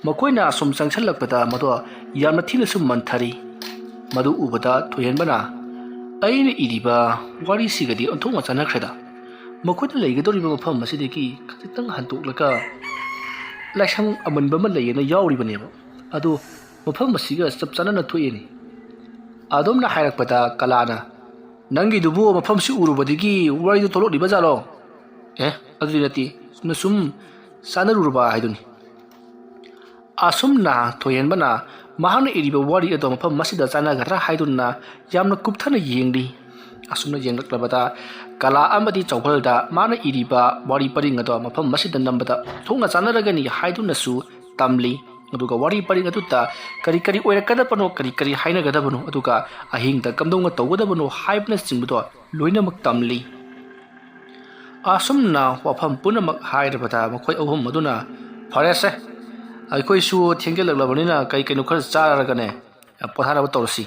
ꯃꯈꯣꯏꯅ ꯑꯁꯨꯝ ꯆꯪꯁꯤꯜꯂꯛꯄꯗ ꯃꯗꯣ ꯌꯥꯝꯅ ꯊꯤꯅꯁꯨ ꯃꯟꯊꯔꯤ꯫ ꯃꯗꯨ ꯎꯕꯗ ꯊꯣꯏꯍꯦꯟꯕꯅ, "ꯑꯩꯅ ꯏꯔꯤꯕ ꯋꯥꯔꯤꯁꯤꯒꯗꯤ ꯑꯣꯟꯊꯣꯛꯅ ꯆꯥꯟꯅꯈ꯭ꯔꯦꯗ꯫ ꯃꯈꯣꯏꯅ ꯂꯩꯒꯗꯧꯔꯤꯕ ꯃꯐꯝ ꯑꯁꯤꯗꯒꯤ ꯈꯖꯤꯛꯇꯪ ꯍꯟꯗꯣꯛꯂꯒ ꯂꯥꯏꯁꯪ ꯑꯃꯟꯕ ꯑꯃ ꯂꯩꯌꯦꯅ ꯌꯥꯎꯔꯤꯕꯅꯦꯕ꯫ ꯑꯗꯣ ꯃꯐꯝ ꯑꯁꯤꯒ ꯆꯞ ꯆꯥꯟꯅꯅ ꯊꯣꯛꯑꯦꯅꯦ꯫" ꯑꯗꯣꯝꯅ ꯍꯥꯏꯔꯛꯄꯗ ꯀꯂꯥꯅ, "ꯅꯪꯒꯤꯗꯨꯕꯨ ꯃꯐꯝꯁꯤ ꯎꯔꯨꯕꯗꯒꯤ ꯋꯥꯔꯤꯗꯨ ꯊꯣꯛꯂꯛꯂꯤꯕ ꯖꯥꯠꯂꯣ?" "ꯑꯦ, ꯑꯗꯨꯗꯤ ꯅꯠꯇꯦ, ꯆꯨꯝꯅ ꯁꯨꯝ ꯆꯥꯟꯅꯔꯨꯔꯕ ꯍꯥꯏꯗꯨꯅꯤ꯫" ꯑꯁꯨꯝꯅ ꯊꯣꯏꯍꯦꯟꯕꯅ ꯃꯍꯥꯛꯅ ꯏꯔꯤꯕ ꯋꯥꯔꯤ ꯑꯗꯣ ꯃꯐꯝ ꯑꯁꯤꯗ ꯆꯥꯟꯅꯒꯗ꯭ꯔꯥ ꯍꯥꯏꯗꯨꯅ ꯌꯥꯝꯅ ꯀꯨꯞꯊꯅ ꯌꯦꯡꯂꯤ꯫ ꯑꯁꯨꯝꯅ ꯌꯦꯡꯂꯛꯂꯕꯗ ꯀꯂꯥ ꯑꯃꯗꯤ ꯆꯧꯕꯜꯗ ꯃꯥꯅ ꯏꯔꯤꯕ ꯋꯥꯔꯤ ꯄꯔꯤꯡ ꯑꯗꯣ ꯃꯐꯝ ꯑꯁꯤꯗ ꯅꯝꯕꯗ ꯊꯣꯛꯅ ꯆꯥꯟꯅꯔꯒꯅꯤ ꯍꯥꯏꯗꯨꯅꯁꯨ ꯇꯝꯂꯤ꯫ ꯑꯗꯨꯒ ꯋꯥꯔꯤ ꯄꯔꯤꯡ ꯑꯗꯨꯗ ꯀꯔꯤ ꯀꯔꯤ ꯑꯣꯏꯔꯛꯀꯗꯕꯅꯣ, ꯀꯔꯤ ꯀꯔꯤ ꯍꯥꯏꯅꯒꯗꯕꯅꯣ, ꯑꯗꯨꯒ ꯑꯍꯤꯡꯗ ꯀꯝꯗꯧꯅ ꯇꯧꯒꯗꯕꯅꯣ ꯍꯥꯏꯕꯅꯆꯤꯡꯕꯗꯣ ꯂꯣꯏꯅꯃꯛ ꯇꯝꯂꯤ꯫ ꯑꯁꯨꯝꯅ ꯋꯥꯐꯝ ꯄꯨꯝꯅꯃꯛ ꯍꯥꯏꯔꯕꯗ ꯃꯈꯣꯏ ꯑꯍꯨꯝ ꯑꯗꯨꯅ, "ꯐꯔꯦꯁꯦ, ꯑꯩꯈꯣꯏꯁꯨ ꯊꯦꯡꯖꯤꯜꯂꯛꯂꯕꯅꯤꯅ ꯀꯩ ꯀꯩꯅꯣ ꯈꯔ ꯆꯥꯔꯒꯅꯦ ꯄꯣꯊꯥꯅꯕ ꯇꯧꯔꯁꯤ"꯫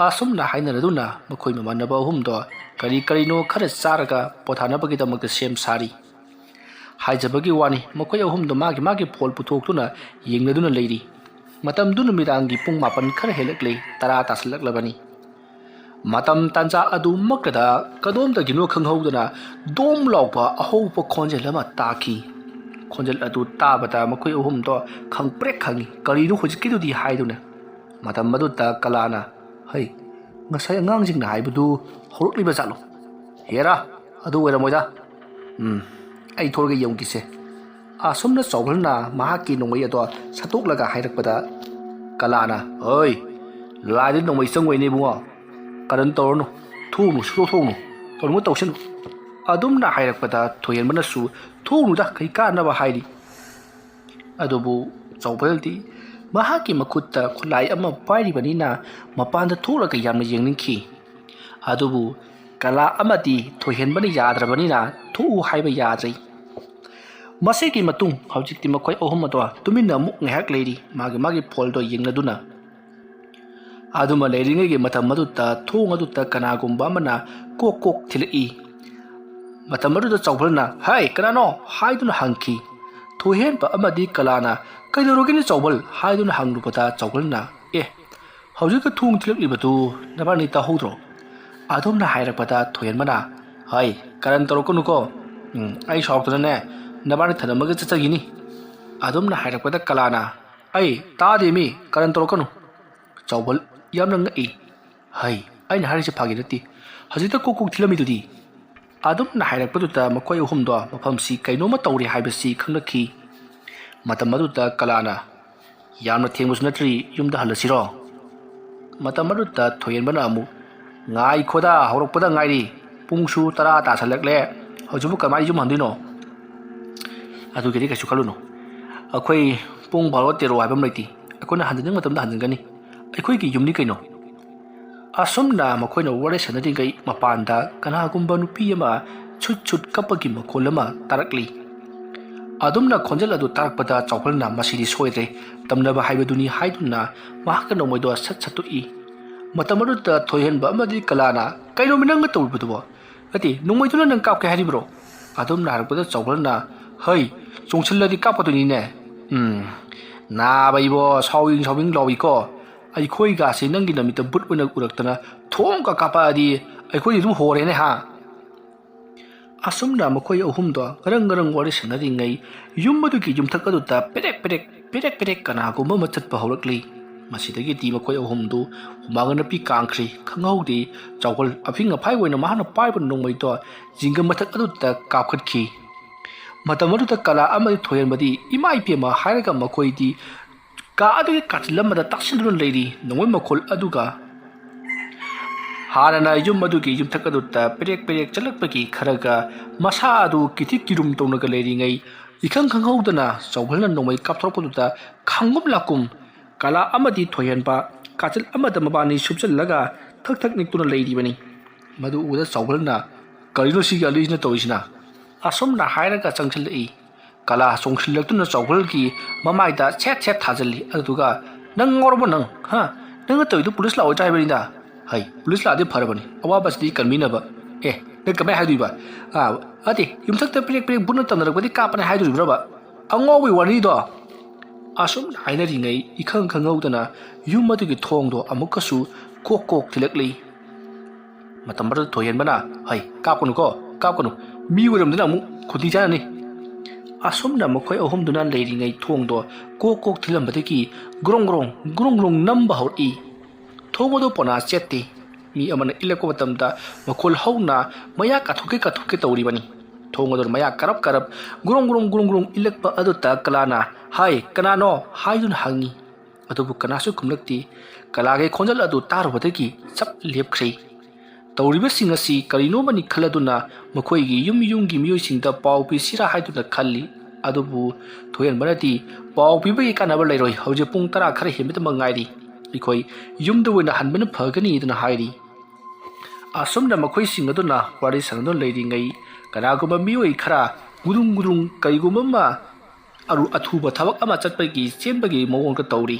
ꯑꯁꯨꯝꯅ ꯍꯥꯏꯅꯔꯗꯨꯅ ꯃꯈꯣꯏ ꯃꯃꯥꯟꯅꯕ ꯑꯍꯨꯝꯗꯣ ꯀꯔꯤ ꯀꯔꯤꯅꯣ ꯈꯔ ꯆꯥꯔꯒ ꯄꯣꯊꯥꯅꯕꯒꯤꯗꯃꯛꯇ ꯁꯦꯝ ꯁꯥꯔꯤ꯫ ꯍꯥꯏꯖꯕꯒꯤ ꯋꯥꯅꯤ, ꯃꯈꯣꯏ ꯑꯍꯨꯝꯗꯣ ꯃꯥꯒꯤ ꯃꯥꯒꯤ ꯐꯣꯜ ꯄꯨꯊꯣꯛꯇꯨꯅ ꯌꯦꯡꯅꯗꯨꯅ ꯂꯩꯔꯤ꯫ ꯃꯇꯝꯗꯨ ꯅꯨꯃꯤꯗꯥꯡꯒꯤ ꯄꯨꯡ ꯃꯥꯄꯟ ꯈꯔ ꯍꯦꯜꯂꯛꯂꯦ, ꯇꯔꯥ ꯇꯥꯁꯤꯜꯂꯛꯂꯕꯅꯤ꯫ ꯃꯇꯝ ꯇꯥꯟꯖꯥ ꯑꯗꯨꯃꯛꯇꯗ ꯀꯗꯣꯝꯗꯒꯤꯅꯣ ꯈꯪꯍꯧꯗꯅ ꯗꯣꯝ ꯂꯥꯎꯕ ꯑꯍꯧꯕ ꯈꯣꯟꯖꯦꯜ ꯑꯃ ꯇꯥꯈꯤ꯫ ꯈꯣꯟꯖꯦꯜ ꯑꯗꯨ ꯇꯥꯕꯗ ꯃꯈꯣꯏ ꯑꯍꯨꯝꯗꯣ ꯈꯪꯄ꯭ꯔꯦꯛ ꯈꯪꯉꯤ, ꯀꯔꯤꯅꯣ ꯍꯧꯖꯤꯛꯀꯤꯗꯨꯗꯤ ꯍꯥꯏꯗꯨꯅ꯫ ꯃꯇꯝ ꯑꯗꯨꯗ ꯀꯂꯥꯅ, "ꯍꯩ, ꯉꯁꯥꯏ ꯑꯉꯥꯡꯁꯤꯡꯅ ꯍꯥꯏꯕꯗꯨ ꯍꯧꯔꯛꯂꯤꯕ ꯖꯥꯠꯂꯣ? ꯍꯦꯔꯥ, ꯑꯗꯨ ꯑꯣꯏꯔꯝꯃꯣꯏꯗ꯫ ꯎꯝ, ꯑꯩ ꯊꯣꯛꯂꯒ ꯌꯦꯡꯈꯤꯁꯦ"꯫ ꯑꯁꯨꯝꯅ ꯆꯥꯎꯕꯜꯅ ꯃꯍꯥꯛꯀꯤ ꯅꯣꯡꯃꯩ ꯑꯗꯣ ꯁꯠꯇꯣꯛꯂꯒ ꯍꯥꯏꯔꯛꯄꯗ ꯀꯂꯥꯅ, "ꯍꯣꯏ, ꯂꯥꯏꯗ ꯅꯣꯡꯃꯩ ꯆꯪꯉꯣꯏꯅꯦ ꯏꯕꯨꯡꯉꯣ꯫ ꯀꯔꯟ ꯇꯧꯔꯅꯨ꯫ ꯊꯣꯛꯎꯅꯨ, ꯁꯨꯛꯊꯣꯛ ꯊꯣꯛꯎꯅꯨ꯫ ꯇꯧꯅꯤꯡꯕ ꯇꯧꯁꯅꯨ"꯫ ꯑꯗꯨꯝꯅ ꯍꯥꯏꯔꯛꯄꯗ ꯊꯣꯏꯍꯦꯟꯕꯅꯁꯨ, "ꯊꯣꯛꯎꯅꯨꯗ, ꯀꯩ ꯀꯥꯟꯅꯕ" ꯍꯥꯏꯔꯤ꯫ ꯑꯗꯨꯕꯨ ꯆꯥꯎꯕꯜꯗꯤ ꯃꯍꯥꯛꯀꯤ ꯃꯈꯨꯠꯇ ꯈꯨꯠꯂꯥꯏ ꯑꯃ ꯄꯥꯏꯔꯤꯕꯅꯤꯅ ꯃꯄꯥꯟꯗ ꯊꯣꯛꯂꯒ ꯌꯥꯝꯅ ꯌꯦꯡꯅꯤꯡꯈꯤ꯫ ꯑꯗꯨꯕꯨ ꯀꯂꯥ ꯑꯃꯗꯤ ꯊꯣꯏꯍꯦꯟꯕꯅ ꯌꯥꯗ꯭ꯔꯕꯅꯤꯅ ꯊꯣꯛꯎ ꯍꯥꯏꯕ ꯌꯥꯗ꯭ꯔꯦ꯫ ꯃꯁꯤꯒꯤ ꯃꯇꯨꯡ ꯍꯧꯖꯤꯛꯇꯤ ꯃꯈꯣꯏ ꯑꯍꯨꯝ ꯑꯗꯣ ꯇꯨꯃꯤꯟꯅ ꯑꯃꯨꯛ ꯉꯥꯏꯍꯥꯛ ꯂꯩꯔꯤ, ꯃꯥꯒꯤ ꯃꯥꯒꯤ ꯐꯣꯜꯗꯣ ꯌꯦꯡꯅꯗꯨꯅ꯫ ꯑꯗꯨꯃ ꯂꯩꯔꯤꯉꯩꯒꯤ ꯃꯇꯝ ꯑꯗꯨꯗ ꯊꯣꯡ ꯑꯗꯨꯗ ꯀꯅꯥꯒꯨꯝꯕ ꯑꯃꯅ ꯀꯣꯛ ꯀꯣꯛ ꯊꯤꯜꯂꯛꯏ꯫ ꯃꯇꯝ ꯑꯗꯨꯗ ꯆꯥꯎꯕꯜꯅ, "ꯍꯥꯏ, ꯀꯅꯥꯅꯣ?" ꯍꯥꯏꯗꯨꯅ ꯍꯪꯈꯤ꯫ ꯊꯣꯏꯍꯦꯟꯕ ꯑꯃꯗꯤ ꯀꯂꯥꯅ, "ꯀꯩꯗꯧꯔꯒꯦꯅꯦ ꯆꯥꯎꯕꯜ?" ꯍꯥꯏꯗꯨꯅ ꯍꯪꯂꯨꯕꯗ ꯆꯥꯎꯕꯜꯅ, "ꯑꯦ, ꯍꯧꯖꯤꯛꯇ ꯊꯣꯡ ꯊꯤꯜꯂꯛꯂꯤꯕꯗꯨ ꯅꯕꯥꯅꯤ ꯇꯥꯍꯧꯗ꯭ꯔꯣ?" ꯑꯗꯨꯝꯅ ꯍꯥꯏꯔꯛꯄꯗ ꯊꯣꯏꯍꯦꯟꯕꯅ, "ꯍꯥꯏ, ꯀꯔꯟ ꯇꯧꯔꯛꯀꯅꯨꯀꯣ꯫ ꯎꯝ, ꯑꯩ ꯁꯥꯎꯔꯛꯇꯅꯅꯦ ꯅꯕꯥꯅꯤ ꯊꯅꯝꯃꯒ ꯆꯠꯆꯈꯤꯅꯤ"꯫ ꯑꯗꯨꯝꯅ ꯍꯥꯏꯔꯛꯄꯗ ꯀꯂꯥꯅ, "ꯑꯩ ꯇꯥꯗꯦ ꯃꯤ, ꯀꯔꯟ ꯇꯧꯔꯛꯀꯅꯨ"꯫ ꯆꯥꯎꯕꯜ ꯌꯥꯝꯅ ꯉꯛꯏ꯫ "ꯍꯩ, ꯑꯩꯅ ꯍꯥꯏꯔꯤꯁꯦ ꯐꯥꯒꯤ ꯅꯠꯇꯦ꯫ ꯍꯧꯖꯤꯛꯇ ꯀꯣꯛ ꯀꯣꯛ ꯊꯤꯜꯂꯝꯃꯤꯗꯨꯗꯤ"꯫ ꯑꯗꯨꯝꯅ ꯍꯥꯏꯔꯛꯄꯗꯨꯗ ꯃꯈꯣꯏ ꯑꯍꯨꯝꯗꯣ ꯃꯐꯝꯁꯤ ꯀꯩꯅꯣꯝꯃ ꯇꯧꯔꯦ ꯍꯥꯏꯕꯁꯤ ꯈꯪꯂꯛꯈꯤ꯫ ꯃꯇꯝ ꯑꯗꯨꯗ ꯀꯂꯥꯅ, ꯌꯥꯝꯅ ꯊꯦꯡꯕꯁꯨ ꯅꯠꯇ꯭ꯔꯤ, ꯌꯨꯝꯗ ꯍꯜꯂꯁꯤꯔꯣ? ꯃꯇꯝ ꯑꯗꯨꯗ ꯊꯣꯏꯍꯦꯟꯕꯅ ꯑꯃꯨꯛ, "ꯉꯥꯏꯈꯣꯗ, ꯍꯧꯔꯛꯄꯗ ꯉꯥꯏꯔꯤ, ꯄꯨꯡꯁꯨ ꯇꯔꯥ ꯇꯥꯁꯜꯂꯛꯂꯦ, ꯍꯧꯖꯤꯛꯄꯨ ꯀꯃꯥꯏꯅ ꯌꯨꯝ ꯍꯟꯗꯣꯏꯅꯣ?" "ꯑꯗꯨꯒꯤꯗꯤ ꯀꯩꯁꯨ ꯈꯜꯂꯨꯅꯨ, ꯑꯩꯈꯣꯏ ꯄꯨꯡ ꯕꯥꯔꯣ ꯇꯦꯔꯣ ꯍꯥꯏꯕ ꯑꯃ ꯂꯩꯇꯦ, ꯑꯩꯈꯣꯏꯅ ꯍꯟꯖꯅꯤꯡꯕ ꯃꯇꯝꯗ ꯍꯟꯖꯤꯟꯒꯅꯤ, ꯑꯩꯈꯣꯏꯒꯤ ꯌꯨꯝꯅꯤ ꯀꯩꯅꯣ꯫" ꯑꯁꯨꯝꯅ ꯃꯈꯣꯏꯅ ꯋꯥꯔꯤ ꯁꯥꯟꯅꯔꯤꯉꯩ ꯃꯄꯥꯟꯗ ꯀꯅꯥꯒꯨꯝꯕ ꯅꯨꯄꯤ ꯑꯃ ꯁꯨꯠ ꯁꯨꯠ ꯀꯞꯄꯒꯤ ꯃꯈꯣꯜ ꯑꯃ ꯇꯥꯔꯛꯂꯤ꯫ ꯑꯗꯨꯝꯅ ꯈꯣꯟꯖꯦꯜ ꯑꯗꯨ ꯇꯥꯔꯛꯄꯗ ꯆꯥꯎꯕꯜꯅ "ꯃꯁꯤꯗꯤ ꯁꯣꯏꯗ꯭ꯔꯦ, ꯇꯝꯅꯕ ꯍꯥꯏꯕꯗꯨꯅꯤ" ꯍꯥꯏꯗꯨꯅ ꯃꯍꯥꯛꯀ ꯅꯣꯡꯃꯩꯗꯣ ꯁꯠ ꯁꯠ ꯇꯣꯛꯏ꯫ ꯃꯇꯝ ꯑꯗꯨꯗ ꯊꯣꯏꯍꯦꯟꯕ ꯑꯃꯗꯤ ꯀꯂꯥꯅ, "ꯀꯩꯅꯣꯃꯤ ꯅꯪꯅ ꯇꯧꯔꯤꯕꯗꯨꯕꯣ? ꯅꯠꯇꯦ, ꯅꯣꯡꯃꯩꯗꯨꯅ ꯅꯪ ꯀꯥꯞꯀꯦ ꯍꯥꯏꯔꯤꯕ꯭ꯔꯣ?" ꯑꯗꯨꯝꯅ ꯍꯥꯏꯔꯛꯄꯗ ꯆꯥꯎꯕꯜꯅ, "ꯍꯩ, ꯆꯣꯡꯁꯤꯜꯂꯗꯤ ꯀꯥꯞꯀꯗꯣꯏꯅꯤꯅꯦ꯫ ꯎꯝ, ꯅꯥꯕ ꯏꯕꯣ, ꯁꯥꯎꯋꯤꯡ ꯁꯥꯎꯋꯤꯡ ꯂꯥꯎꯏꯀꯣ꯫ ꯑꯩꯈꯣꯏꯒꯥꯁꯦ ꯅꯪꯒꯤ ꯅꯃꯤꯠꯇ ꯕꯨꯠ ꯑꯣꯏꯅ ꯎꯔꯛꯇꯅ ꯊꯣꯡꯒ ꯀꯥꯞꯄꯛꯑꯗꯤ ꯑꯩꯈꯣꯏꯗꯤ ꯑꯗꯨꯝ ꯍꯣꯔꯦꯅꯦ ꯍꯥ?" ꯑꯁꯨꯝꯅ ꯃꯈꯣꯏ ꯑꯍꯨꯝꯗꯣ ꯉꯔꯪ ꯉꯔꯪ ꯋꯥꯔꯤ ꯁꯥꯟꯅꯔꯤꯉꯩ ꯌꯨꯝ ꯑꯗꯨꯒꯤ ꯌꯨꯝꯊꯛ ꯑꯗꯨꯗ ꯄꯦꯔꯦꯛ ꯄꯦꯔꯦꯛ, ꯄꯦꯔꯦꯛ ꯄꯦꯔꯦꯛ ꯀꯅꯥꯒꯨꯝꯕ ꯑꯃ ꯆꯠꯄ ꯍꯧꯔꯛꯂꯤ꯫ ꯃꯁꯤꯗꯒꯤꯗꯤ ꯃꯈꯣꯏ ꯑꯍꯨꯝꯗꯨ ꯍꯨꯃꯥꯡ ꯑꯅꯞꯄꯤ ꯀꯥꯡꯈ꯭ꯔꯤ꯫ ꯈꯪꯍꯧꯗꯦ, ꯆꯥꯎꯕꯜ ꯑꯐꯤꯡ ꯑꯐꯥꯏ ꯑꯣꯏꯅ ꯃꯍꯥꯛꯅ ꯄꯥꯏꯕ ꯅꯣꯡꯃꯩꯗꯣ ꯖꯤꯡꯒ ꯃꯊꯛ ꯑꯗꯨꯗ ꯀꯥꯞꯈꯠꯈꯤ꯫ ꯃꯇꯝ ꯑꯗꯨꯗ ꯀꯂꯥ ꯑꯃꯗꯤ ꯊꯣꯏꯍꯦꯟꯕꯗꯤ "ꯏꯃꯥ ꯏꯄꯦꯝꯃ" ꯍꯥꯏꯔꯒ ꯃꯈꯣꯏꯗꯤ ꯀꯥ ꯑꯗꯨꯒꯤ ꯀꯥꯆꯤꯜ ꯑꯃꯗ ꯇꯥꯁꯤꯟꯗꯨꯅ ꯂꯩꯔꯤ꯫ ꯅꯣꯡꯃꯩ ꯃꯈꯣꯜ ꯑꯗꯨꯒ ꯍꯥꯟꯅꯅ ꯌꯨꯝ ꯑꯗꯨꯒꯤ ꯌꯨꯝꯊꯛ ꯑꯗꯨꯗ ꯄꯦꯔꯦꯛ ꯄꯦꯔꯦꯛ ꯆꯠꯂꯛꯄꯒꯤ ꯈꯔꯒ ꯃꯁꯥ ꯑꯗꯨ ꯀꯤꯊꯤ ꯀꯤꯔꯨꯝ ꯇꯧꯅꯒ ꯂꯩꯔꯤꯉꯩ, ꯏꯈꯪ ꯈꯪꯍꯧꯗꯅ ꯆꯥꯎꯕꯜꯅ ꯅꯣꯡꯃꯩ ꯀꯥꯞꯊꯣꯔꯛꯄꯗꯨꯗ ꯈꯥꯡꯒꯨꯝ ꯂꯥꯛꯀꯨꯝ ꯀꯂꯥ ꯑꯃꯗꯤ ꯊꯣꯏꯍꯦꯟꯕ ꯀꯥꯆꯤꯜ ꯑꯃꯗ ꯃꯕꯥꯅꯤ ꯁꯨꯞꯆꯜꯂꯒ ꯊꯛ ꯊꯛ ꯅꯤꯛꯇꯨꯅ ꯂꯩꯔꯤꯕꯅꯤ꯫ ꯃꯗꯨ ꯎꯕꯗ ꯆꯥꯎꯕꯜꯅ, "ꯀꯔꯤꯅꯣ ꯁꯤꯒꯤ ꯑꯂꯤꯁꯤꯅ ꯇꯧꯔꯤꯁꯤꯅ?" ꯑꯁꯨꯝꯅ ꯍꯥꯏꯔꯒ ꯆꯪꯁꯤꯜꯂꯛꯏ꯫ ꯀꯂꯥ ꯆꯣꯡꯁꯤꯜꯂꯛꯇꯨꯅ ꯆꯥꯎꯕꯜꯒꯤ ꯃꯃꯥꯏꯗ ꯁꯦꯠ ꯁꯦꯠ ꯊꯥꯖꯤꯜꯂꯤ꯫ ꯑꯗꯨꯗꯨꯒ, "ꯅꯪ ꯉꯥꯎꯔꯕꯣ ꯅꯪ? ꯍꯥ? ꯅꯪꯅ ꯇꯧꯔꯤꯗꯨ ꯄꯨꯂꯤꯁ ꯂꯥꯛꯑꯣꯏꯗ꯭ꯔꯥ ꯍꯥꯏꯕꯅꯤꯗ?" "ꯍꯩ, ꯄꯨꯂꯤꯁ ꯂꯥꯛꯑꯗꯤ ꯐꯔꯕꯅꯤ, ꯑꯋꯥꯕꯁꯤꯗꯤ ꯀꯟꯕꯤꯅꯕ꯫ ꯑꯦ, ꯅꯪ ꯀꯃꯥꯏꯅ ꯍꯥꯏꯗꯣꯏꯕ? ꯑꯥ, ꯑꯗꯤ ꯌꯨꯝꯊꯛꯇ ꯄꯦꯔꯦꯛ ꯄꯦꯔꯦꯛ ꯕꯨꯠꯅ ꯇꯝꯅꯔꯛꯄꯗꯤ ꯀꯥꯞꯄꯅꯦ ꯍꯥꯏꯗꯣꯔꯤꯕ꯭ꯔꯕ? ꯑꯉꯥꯎꯕꯒꯤ ꯋꯥꯔꯤꯗꯣ!" ꯑꯁꯨꯝ ꯍꯥꯏꯅꯔꯤꯉꯩ ꯏꯈꯪ ꯈꯪꯍꯧꯗꯅ ꯌꯨꯝ ꯑꯗꯨꯒꯤ ꯊꯣꯡꯗꯣ ꯑꯃꯨꯛꯀꯁꯨ ꯀꯣꯛ ꯀꯣꯛ ꯊꯤꯜꯂꯛꯂꯤ꯫ ꯃꯇꯝ ꯑꯗꯨꯗ ꯊꯣꯏꯍꯦꯟꯕꯅ, "ꯍꯩ, ꯀꯥꯞꯀꯅꯨꯀꯣ, ꯀꯥꯞꯀꯅꯨ, ꯃꯤ ꯑꯣꯏꯔꯝꯗꯅ ꯑꯃꯨꯛ ꯈꯣꯟꯊꯤ ꯆꯥꯔꯅꯤ꯫" ꯑꯁꯨꯝꯅ ꯃꯈꯣꯏ ꯑꯍꯨꯝꯗꯨꯅ ꯂꯩꯔꯤꯉꯩ ꯊꯣꯡꯗꯣ ꯀꯣꯛ ꯀꯣꯛ ꯊꯤꯜꯂꯝꯕꯗꯒꯤ ꯒ꯭ꯔꯣꯡ ꯒ꯭ꯔꯣꯡ ꯒ꯭ꯔꯣꯡ ꯒ꯭ꯔꯣꯡ ꯅꯝꯕ ꯍꯧꯔꯛꯏ꯫ ꯊꯣꯡ ꯑꯗꯨ ꯄꯣꯅꯥ ꯆꯦꯠꯇꯦ꯫ ꯃꯤ ꯑꯃꯅ ꯏꯜꯂꯛꯄ ꯃꯇꯝꯗ ꯃꯈꯣꯜ ꯍꯧꯅ ꯃꯌꯥ ꯀꯥꯊꯣꯛꯀꯦ ꯀꯥꯊꯣꯛꯀꯦ ꯇꯧꯔꯤꯕꯅꯤ꯫ ꯊꯣꯡ ꯑꯗꯨ ꯃꯌꯥ ꯀꯔꯞ ꯀꯔꯞ, ꯒꯨꯔꯨꯡ ꯒꯨꯔꯨꯡ ꯒꯨꯔꯨꯡ ꯒꯨꯔꯨꯡ ꯏꯜꯂꯛꯄ ꯑꯗꯨꯗ ꯀꯂꯥꯅ, "ꯍꯥꯏ, ꯀꯅꯥꯅꯣ?" ꯍꯥꯏꯗꯨꯅ ꯍꯪꯉꯤ꯫ ꯑꯗꯨꯕꯨ ꯀꯅꯥꯁꯨ ꯈꯨꯝꯂꯛꯇꯦ꯫ ꯀꯂꯥꯒꯤ ꯈꯣꯟꯖꯦꯜ ꯑꯗꯨ ꯇꯥꯔꯨꯕꯗꯒꯤ ꯆꯞ ꯂꯦꯞꯈ꯭ꯔꯦ꯫ ꯇꯧꯔꯤꯕꯁꯤꯡ ꯑꯁꯤ ꯀꯔꯤꯅꯣꯃꯅꯤ ꯈꯜꯂꯗꯨꯅ ꯃꯈꯣꯏꯒꯤ ꯌꯨꯝ ꯌꯨꯝꯒꯤ ꯃꯤꯑꯣꯏꯁꯤꯡꯗ ꯄꯥꯎ ꯄꯤꯁꯤꯔꯥ ꯍꯥꯏꯗꯨꯅ ꯈꯜꯂꯤ꯫ ꯑꯗꯨꯕꯨ ꯊꯣꯏꯍꯦꯟꯕꯅꯗꯤ ꯄꯥꯎ ꯄꯤꯕꯒꯤ ꯀꯥꯟꯅꯕ ꯂꯩꯔꯣꯏ, ꯍꯧꯖꯤꯛ ꯄꯨꯡ ꯇꯔꯥ ꯈꯔ ꯍꯦꯟꯕꯇꯃꯛ ꯉꯥꯏꯔꯤ, ꯑꯩꯈꯣꯏ ꯌꯨꯝꯗ ꯑꯣꯏꯅ ꯍꯟꯕꯅ ꯐꯒꯅꯤꯗꯅ ꯍꯥꯏꯔꯤ꯫ ꯑꯁꯨꯝꯅ ꯃꯈꯣꯏꯁꯤꯡ ꯑꯗꯨꯅ ꯋꯥꯔꯤ ꯁꯥꯟꯅꯗꯨꯅ ꯂꯩꯔꯤꯉꯩ, ꯀꯅꯥꯒꯨꯝꯕ ꯃꯤꯑꯣꯏ ꯈꯔ ꯒꯨꯗꯨꯡ ꯒꯨꯗꯨꯡ ꯀꯔꯤꯒꯨꯝꯕ ꯑꯃ ꯑꯔꯨ-, ꯑꯊꯨꯕ ꯊꯕꯛ ꯑꯃ ꯆꯠꯄꯒꯤ, ꯆꯦꯟꯕꯒꯤ ꯃꯑꯣꯡꯗ ꯇꯧꯔꯤ꯫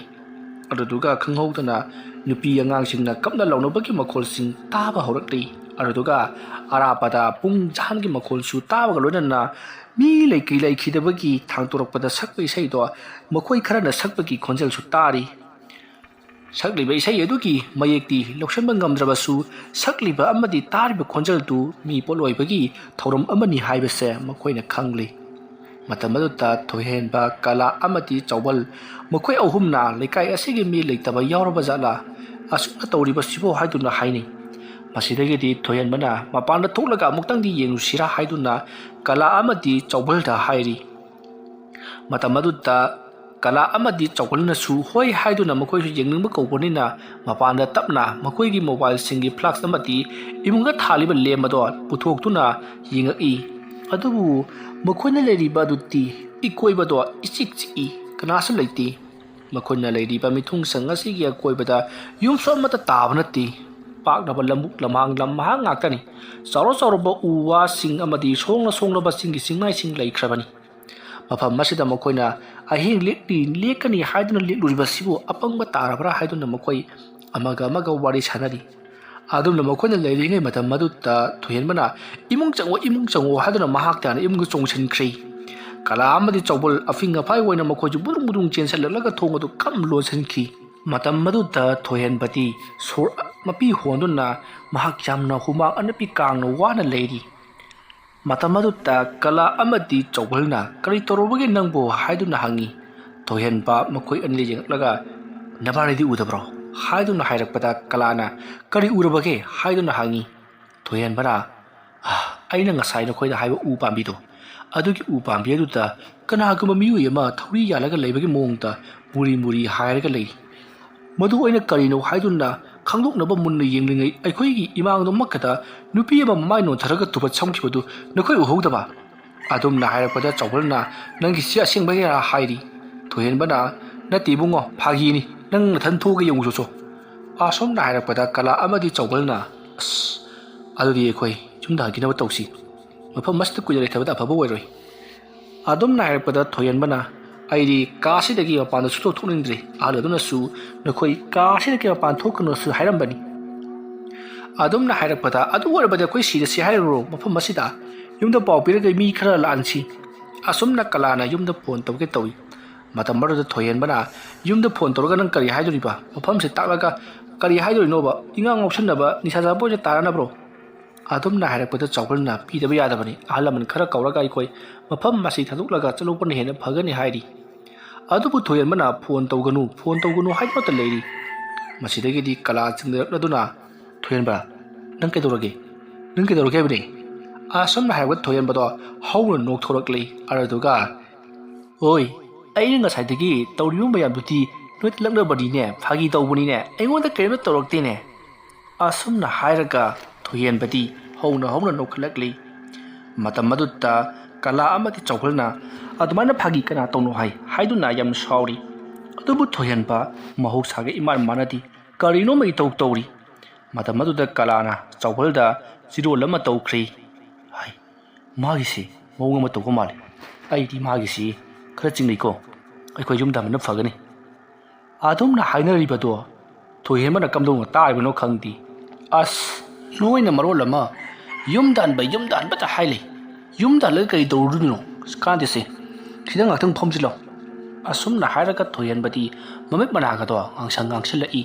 ꯑꯗꯨꯗꯨꯒ ꯈꯪꯍꯧꯗꯅ ꯅꯨꯄꯤ ꯑꯉꯥꯡꯁꯤꯡꯅ ꯀꯞꯅ ꯂꯥꯎꯅꯕꯒꯤ ꯃꯈꯣꯜꯁꯤꯡ ꯇꯥꯕ ꯍꯧꯔꯛꯂꯤ꯫ ꯑꯗꯨꯗꯨꯒ ꯑꯔꯥꯞꯄꯗ ꯄꯨꯡ ꯖꯥꯟꯒꯤ ꯃꯈꯣꯜꯁꯨ ꯇꯥꯕꯒ ꯂꯣꯏꯅꯅ ꯃꯤ ꯂꯩꯀꯤ ꯂꯩꯈꯤꯗꯕꯒꯤ ꯊꯥꯡꯇꯣꯔꯛꯄꯗ ꯁꯛꯄ ꯏꯁꯩꯗꯣ ꯃꯈꯣꯏ ꯈꯔꯅ ꯁꯛꯄꯒꯤ ꯈꯣꯟꯖꯦꯜꯁꯨ ꯇꯥꯔꯤ꯫ ꯁꯛꯂꯤꯕ ꯏꯁꯩ ꯑꯗꯨꯒꯤ ꯃꯌꯦꯛꯇꯤ ꯂꯧꯁꯤꯟꯕ ꯉꯝꯗ꯭ꯔꯕꯁꯨ, ꯁꯛꯂꯤꯕ ꯑꯃꯗꯤ ꯇꯥꯔꯤꯕ ꯈꯣꯟꯖꯦꯜꯗꯨ ꯃꯤ ꯄꯣꯠꯂꯣꯏꯕꯒꯤ ꯊꯧꯔꯝ ꯑꯃꯅꯤ ꯍꯥꯏꯕꯁꯦ ꯃꯈꯣꯏꯅ ꯈꯪꯂꯤ꯫ ꯃꯇꯝ ꯑꯗꯨꯗ ꯊꯣꯏꯍꯦꯟꯕ, ꯀꯂꯥ ꯑꯃꯗꯤ ꯆꯧꯕꯜ, ꯃꯈꯣꯏ ꯑꯍꯨꯝꯅ ꯂꯩꯀꯥꯏ ꯑꯁꯤꯒꯤ ꯃꯤ ꯂꯩꯇꯕ ꯌꯥꯎꯔꯕ ꯖꯥꯠꯂꯥ, ꯑꯁꯨꯝꯅ ꯇꯧꯔꯤꯕꯁꯤꯕꯨ ꯍꯥꯏꯗꯨꯅ ꯍꯥꯏꯅꯩ꯫ ꯃꯁꯤꯗꯒꯤꯗꯤ ꯊꯣꯏꯍꯦꯟꯕꯅ ꯃꯄꯥꯟꯗ ꯊꯣꯛꯂꯒ ꯑꯃꯨꯛꯇꯪꯗꯤ ꯌꯦꯡꯂꯨꯁꯤꯔꯥ ꯍꯥꯏꯗꯨꯅ ꯀꯂꯥ ꯑꯃꯗꯤ ꯆꯧꯕꯜꯗ ꯍꯥꯏꯔꯤ꯫ ꯃꯇꯝ ꯑꯗꯨꯗ ꯀꯂꯥ ꯑꯃꯗꯤ ꯆꯧꯕꯜꯅꯁꯨ ꯍꯣꯏ ꯍꯥꯏꯗꯨꯅ ꯃꯈꯣꯏꯁꯨ ꯌꯦꯡꯅꯤꯡꯕ ꯀꯧꯕꯅꯤꯅ ꯃꯄꯥꯟꯗ ꯇꯞꯅ ꯃꯈꯣꯏꯒꯤ ꯃꯣꯕꯥꯏꯜꯁꯤꯡꯒꯤ ꯐ꯭ꯂꯥꯛꯁ ꯑꯃꯗꯤ ꯏꯃꯨꯡꯗ ꯊꯥꯜꯂꯤꯕ ꯂꯦꯝ ꯑꯗꯣ ꯄꯨꯊꯣꯛꯇꯨꯅ ꯌꯦꯡꯉꯛꯏ꯫ ꯑꯗꯨꯕꯨ ꯃꯈꯣꯏꯅ ꯂꯩꯔꯤꯕ ꯑꯗꯨꯗꯤ ꯏꯀꯣꯏꯕꯗꯣ ꯏꯆꯤꯛ ꯆꯤꯛꯏ, ꯀꯅꯥꯁꯨ ꯂꯩꯇꯦ꯫ ꯃꯈꯣꯏꯅ ꯂꯩꯔꯤꯕ ꯃꯤꯊꯨꯡꯁꯪ ꯑꯁꯤꯒꯤ ꯑꯀꯣꯏꯕꯗ ꯌꯨꯝꯁꯨ ꯑꯃꯠꯇ ꯇꯥꯕ ꯅꯠꯇꯦ꯫ ꯄꯥꯛꯂꯕ ꯂꯝꯕꯨꯛ ꯂꯝꯍꯥꯡ ꯂꯝꯍꯥꯡ ꯉꯥꯛꯇꯅꯤ꯫ ꯆꯥꯎꯔ ꯆꯥꯎꯔꯕ ꯎ ꯋꯥꯁꯤꯡ ꯑꯃꯗꯤ ꯁꯣꯡꯅ ꯁꯣꯡꯂꯕ ꯆꯤꯡꯒꯤ ꯆꯤꯡꯃꯥꯏꯁꯤꯡ ꯂꯩꯈ꯭ꯔꯕꯅꯤ꯫ ꯃꯐꯝ ꯑꯁꯤꯗ ꯃꯈꯣꯏꯅ ꯑꯍꯤꯡ ꯂꯦꯛꯂꯤ, ꯂꯦꯛꯀꯅꯤ ꯍꯥꯏꯗꯨꯅ ꯂꯦꯛꯂꯨꯔꯤꯕꯁꯤꯕꯨ ꯑꯄꯪꯕ ꯇꯥꯔꯕ꯭ꯔꯥ ꯍꯥꯏꯗꯨꯅ ꯃꯈꯣꯏ ꯑꯃꯒ ꯑꯃꯒ ꯋꯥꯔꯤ ꯁꯥꯅꯔꯤ꯫ ꯑꯗꯨꯝꯅ ꯃꯈꯣꯏꯅ ꯂꯩꯔꯤꯉꯩ ꯃꯇꯝ ꯑꯗꯨꯗ ꯊꯣꯏꯍꯦꯟꯕꯅ "ꯏꯃꯨꯡ ꯆꯪꯉꯣ, ꯏꯃꯨꯡ ꯆꯪꯉꯣ" ꯍꯥꯏꯗꯨꯅ ꯃꯍꯥꯛ ꯇꯥꯅ ꯏꯃꯨꯡꯗ ꯆꯣꯡꯁꯤꯟꯈ꯭ꯔꯦ꯫ ꯀꯂꯥ ꯑꯃꯗꯤ ꯆꯧꯕꯜ ꯑꯐꯤꯡ ꯑꯐꯥꯏ ꯑꯣꯏꯅ ꯃꯈꯣꯏꯁꯨ ꯕꯨꯗꯨꯡ ꯕꯨꯗꯨꯡ ꯆꯦꯟꯁꯤꯜꯂꯛꯂꯒ ꯊꯣꯡ ꯑꯗꯨ ꯀꯝ ꯂꯣꯟꯁꯤꯟꯈꯤ꯫ ꯃꯇꯝ ꯑꯗꯨꯗ ꯊꯣꯏꯍꯦꯟꯕꯗꯤ ꯁꯣꯔ ꯃꯄꯤ ꯍꯣꯟꯗꯨꯅ ꯃꯍꯥꯛ ꯌꯥꯝꯅ ꯍꯨꯃꯥꯡ ꯑꯅꯞꯄꯤ ꯀꯥꯡꯅ ꯋꯥꯅ ꯂꯩꯔꯤ꯫ ꯃꯇꯝ ꯑꯗꯨꯗ ꯀꯂꯥ ꯑꯃꯗꯤ ꯆꯧꯕꯜꯅ "ꯀꯔꯤ ꯇꯧꯔꯨꯕꯒꯦ ꯅꯪꯕꯨ?" ꯍꯥꯏꯗꯨꯅ ꯍꯪꯉꯤ꯫ ꯊꯣꯏꯍꯦꯟꯕ ꯃꯈꯣꯏ ꯑꯅꯤꯗ ꯌꯦꯡꯂꯛꯂꯒ "ꯅꯕꯥꯅꯤꯗꯤ ꯎꯗꯕ꯭ꯔꯣ?" ꯍꯥꯏꯗꯨꯅ ꯍꯥꯏꯔꯛꯄꯗ ꯀꯂꯥꯅ "ꯀꯔꯤ ꯎꯔꯕꯒꯦ?" ꯍꯥꯏꯗꯨꯅ ꯍꯪꯉꯤ꯫ ꯊꯣꯏꯍꯦꯟꯕꯅ "ꯑꯥ, ꯑꯩꯅ ꯉꯁꯥꯏ ꯅꯈꯣꯏꯗ ꯍꯥꯏꯕ ꯎ ꯄꯥꯝꯕꯤꯗꯣ, ꯑꯗꯨꯒꯤ ꯎ ꯄꯥꯝꯕꯤ ꯑꯗꯨꯗ ꯀꯅꯥꯒꯨꯝꯕ ꯃꯤꯑꯣꯏ ꯑꯃ ꯊꯧꯔꯤ ꯌꯥꯜꯂꯒ ꯂꯩꯕꯒꯤ ꯃꯑꯣꯡꯗ ꯃꯨꯔꯤ ꯃꯨꯔꯤ ꯍꯥꯏꯔꯒ ꯂꯩꯔꯤ꯫ ꯃꯗꯨ ꯑꯩꯅ ꯀꯔꯤꯅꯣ ꯍꯥꯏꯗꯨꯅ ꯈꯪꯗꯣꯛꯅꯕ ꯃꯨꯟꯅ ꯌꯦꯡꯂꯤꯉꯩ, ꯑꯩꯈꯣꯏꯒꯤ ꯏꯃꯥꯡꯗꯃꯛꯀꯗ ꯅꯨꯄꯤ ꯑꯃ ꯃꯃꯥꯏ ꯅꯣꯟꯊꯔꯒ ꯇꯨꯕꯠ ꯁꯝꯈꯤꯕꯗꯨ ꯅꯈꯣꯏ ꯎꯍꯧꯗꯕ? ꯑꯗꯨꯝꯅ ꯍꯥꯏꯔꯛꯄꯗ ꯆꯥꯎꯕꯜꯅ, "ꯅꯪꯒꯤꯁꯤ ꯑꯁꯦꯡꯕꯒꯤꯔꯥ?" ꯍꯥꯏꯔꯤ꯫ ꯊꯣꯏꯍꯦꯟꯕꯅ, "ꯅꯠꯇꯦ ꯏꯕꯨꯡꯉꯣ, ꯐꯥꯒꯤꯅꯤ, ꯅꯪ ꯅꯊꯟ ꯊꯣꯛꯑꯒ ꯌꯦꯡꯉꯨ ꯆꯣ꯫" ꯑꯁꯣꯝꯅ ꯍꯥꯏꯔꯛꯄꯗ ꯀꯂꯥ ꯑꯃꯗꯤ ꯆꯥꯎꯕꯜꯅ, "ꯑꯁ, ꯑꯗꯨꯗꯤ ꯑꯩꯈꯣꯏ ꯌꯨꯝꯗ ꯍꯟꯈꯤꯅꯕ ꯇꯧꯁꯤ꯫ ꯃꯐꯝ ꯑꯁꯤꯗ ꯀꯨꯏꯅ ꯂꯩꯊꯕꯗ ꯑꯐꯕ ꯑꯣꯏꯔꯣꯏ꯫" ꯑꯗꯨꯝꯅ ꯍꯥꯏꯔꯛꯄꯗ ꯊꯣꯏꯍꯦꯟꯕꯅ, "ꯑꯩꯗꯤ ꯀꯥ ꯑꯁꯤꯗꯒꯤ ꯃꯄꯥꯟꯗ ꯁꯨꯡꯊꯣꯛ ꯊꯣꯛꯅꯤꯡꯗ꯭ꯔꯦ꯫ ꯑꯍꯜ ꯑꯗꯨꯅꯁꯨ ꯅꯈꯣꯏ ꯀꯥ ꯑꯁꯤꯗꯒꯤ ꯃꯄꯥꯟ ꯊꯣꯛꯀꯅꯨꯁꯨ ꯍꯥꯏꯔꯝꯕꯅꯤ꯫" ꯑꯗꯨꯝꯅ ꯍꯥꯏꯔꯛꯄꯗ, "ꯑꯗꯨ ꯑꯣꯏꯔꯕꯗꯤ ꯑꯩꯈꯣꯏ ꯁꯤꯔꯁꯤ ꯍꯥꯏꯔꯤꯕ꯭ꯔꯣ? ꯃꯐꯝ ꯑꯁꯤꯗ ꯌꯨꯝꯗ ꯄꯥꯎ ꯄꯤꯔꯒ ꯃꯤ ꯈꯔ ꯂꯥꯛꯍꯟꯁꯤ꯫" ꯑꯁꯨꯝꯅ ꯀꯂꯥꯅ ꯌꯨꯝꯗ ꯐꯣꯟ ꯇꯧꯒꯦ ꯇꯧꯏ꯫ ꯃꯇꯝ ꯑꯗꯨꯗ ꯊꯣꯏꯍꯦꯟꯕꯅ, "ꯌꯨꯝꯗ ꯐꯣꯟ ꯇꯧꯔꯒ ꯅꯪ ꯀꯔꯤ ꯍꯥꯏꯗꯣꯔꯤꯕ? ꯃꯐꯝꯁꯦ ꯇꯥꯛꯂꯒ ꯀꯔꯤ ꯍꯥꯏꯗꯣꯔꯤꯅꯣꯕ? ꯏꯉꯥꯎ ꯉꯥꯎꯁꯟꯅꯕ, ꯅꯤꯁꯥ ꯆꯥꯕ ꯑꯣꯏꯅ ꯇꯥꯔꯅꯕ꯭ꯔꯣ?" ꯑꯗꯨꯝꯅ ꯍꯥꯏꯔꯛꯄꯗ ꯆꯥꯎꯕꯜꯅ, "ꯄꯤꯗꯕ ꯌꯥꯗꯕꯅꯤ, ꯑꯍꯜ ꯂꯃꯟ ꯈꯔ ꯀꯧꯔꯒ ꯑꯩꯈꯣꯏ ꯃꯐꯝ ꯑꯁꯤ ꯊꯥꯗꯣꯛꯂꯒ ꯆꯠꯂꯨꯕꯅ ꯍꯦꯟꯅ ꯐꯒꯅꯤ" ꯍꯥꯏꯔꯤ꯫ ꯑꯗꯨꯕꯨ ꯊꯣꯏꯍꯦꯟꯕꯅ, "ꯐꯣꯟ ꯇꯧꯒꯅꯨ, ꯐꯣꯟ ꯇꯧꯒꯅꯨ" ꯍꯥꯏꯗꯨꯅꯇ ꯂꯩꯔꯤ꯫ ꯃꯁꯤꯗꯒꯤꯗꯤ ꯀꯂꯥ ꯆꯤꯡꯅꯔꯛꯂꯗꯨꯅ, "ꯊꯣꯏꯍꯦꯟꯕ, ꯅꯪ ꯀꯩꯗꯧꯔꯒꯦ? ꯅꯪ ꯀꯩꯗꯧꯔꯒꯦ ꯍꯥꯏꯕꯅꯦ?" ꯑꯁꯨꯝꯅ ꯍꯥꯏꯕꯗ ꯊꯣꯏꯍꯦꯟꯕꯗꯣ ꯍꯧꯅ ꯅꯣꯛꯊꯣꯔꯛꯂꯤ꯫ ꯑꯗꯨꯗꯨꯒ, "ꯑꯣꯏ, ꯑꯩꯅ ꯉꯁꯥꯏꯗꯒꯤ ꯇꯧꯔꯤꯕ ꯃꯌꯥꯝꯗꯨꯗꯤ ꯅꯣꯏꯗ ꯂꯛꯅꯕꯅꯤꯅꯦ, ꯐꯥꯒꯤ ꯇꯧꯕꯅꯤꯅꯦ, ꯑꯩꯉꯣꯟꯗ ꯀꯔꯤꯝꯇ ꯇꯧꯔꯛꯇꯦꯅꯦ꯫" ꯑꯁꯨꯝꯅ ꯍꯥꯏꯔꯒ ꯊꯣꯏꯍꯦꯟꯕꯗꯤ ꯍꯧꯅ ꯍꯧꯅ ꯅꯣꯛꯈꯠꯂꯛꯂꯤ꯫ ꯃꯇꯝ ꯑꯗꯨꯗ ꯀꯂꯥ ꯑꯃꯗꯤ ꯆꯥꯎꯕꯜꯅ, "ꯑꯗꯨꯃꯥꯏꯅ ꯐꯥꯒꯤ ꯀꯅꯥ ꯇꯧꯅꯣ ꯍꯥꯏ?" ꯍꯥꯏꯗꯨꯅ ꯌꯥꯝꯅ ꯁꯥꯎꯔꯤ꯫ ꯑꯗꯨꯕꯨ ꯊꯣꯏꯍꯦꯟꯕ ꯃꯍꯧꯁꯥꯒ ꯏꯃꯥꯟ ꯃꯥꯟꯅꯗꯦ, ꯀꯔꯤꯅꯣꯃ ꯏꯇꯧ ꯇꯧꯔꯤ꯫ ꯃꯇꯝ ꯑꯗꯨꯗ ꯀꯂꯥꯅ ꯆꯥꯎꯕꯜꯗ ꯆꯤꯔꯣꯜ ꯑꯃ ꯇꯧꯈ꯭ꯔꯤ꯫ ꯍꯥꯏ, ꯃꯥꯒꯤꯁꯤ ꯃꯑꯣꯡ ꯑꯃ ꯇꯧꯕ ꯃꯥꯜꯂꯤ꯫ ꯑꯩꯗꯤ ꯃꯥꯒꯤꯁꯤ ꯈꯔ ꯆꯤꯡꯅꯩꯀꯣ꯫ ꯑꯩꯈꯣꯏ ꯌꯨꯝꯗ ꯍꯟꯕꯅ ꯐꯒꯅꯤ꯫ ꯑꯗꯨꯝꯅ ꯍꯥꯏꯅꯔꯤꯕꯗꯣ ꯊꯣꯏꯍꯦꯟꯕꯅ ꯀꯝꯗꯧꯅ ꯇꯥꯔꯤꯕꯅꯣ ꯈꯪꯗꯦ꯫ ꯑꯁ, ꯅꯣꯏꯅ ꯃꯔꯣꯜ ꯑꯃ ꯌꯨꯝꯗ ꯍꯟꯕ, ꯌꯨꯝꯗ ꯍꯟꯕꯇ ꯍꯥꯏ ꯂꯩ꯫ ꯌꯨꯝꯗ ꯍꯜꯂꯒ ꯀꯔꯤ ꯇꯧꯔꯨꯗꯣꯏꯅꯣ? ꯀꯥꯟꯗꯦꯁꯦ, ꯁꯤꯗ ꯉꯥꯛꯇꯪ ꯐꯝꯁꯤꯜꯂꯣ꯫ ꯑꯁꯨꯝꯅ ꯍꯥꯏꯔꯒ ꯊꯣꯏꯍꯦꯟꯕꯗꯤ ꯃꯃꯤꯠ ꯃꯅꯥꯒꯗꯣ ꯉꯥꯡꯁꯪ ꯉꯥꯡꯁꯤꯜꯂꯛꯏ꯫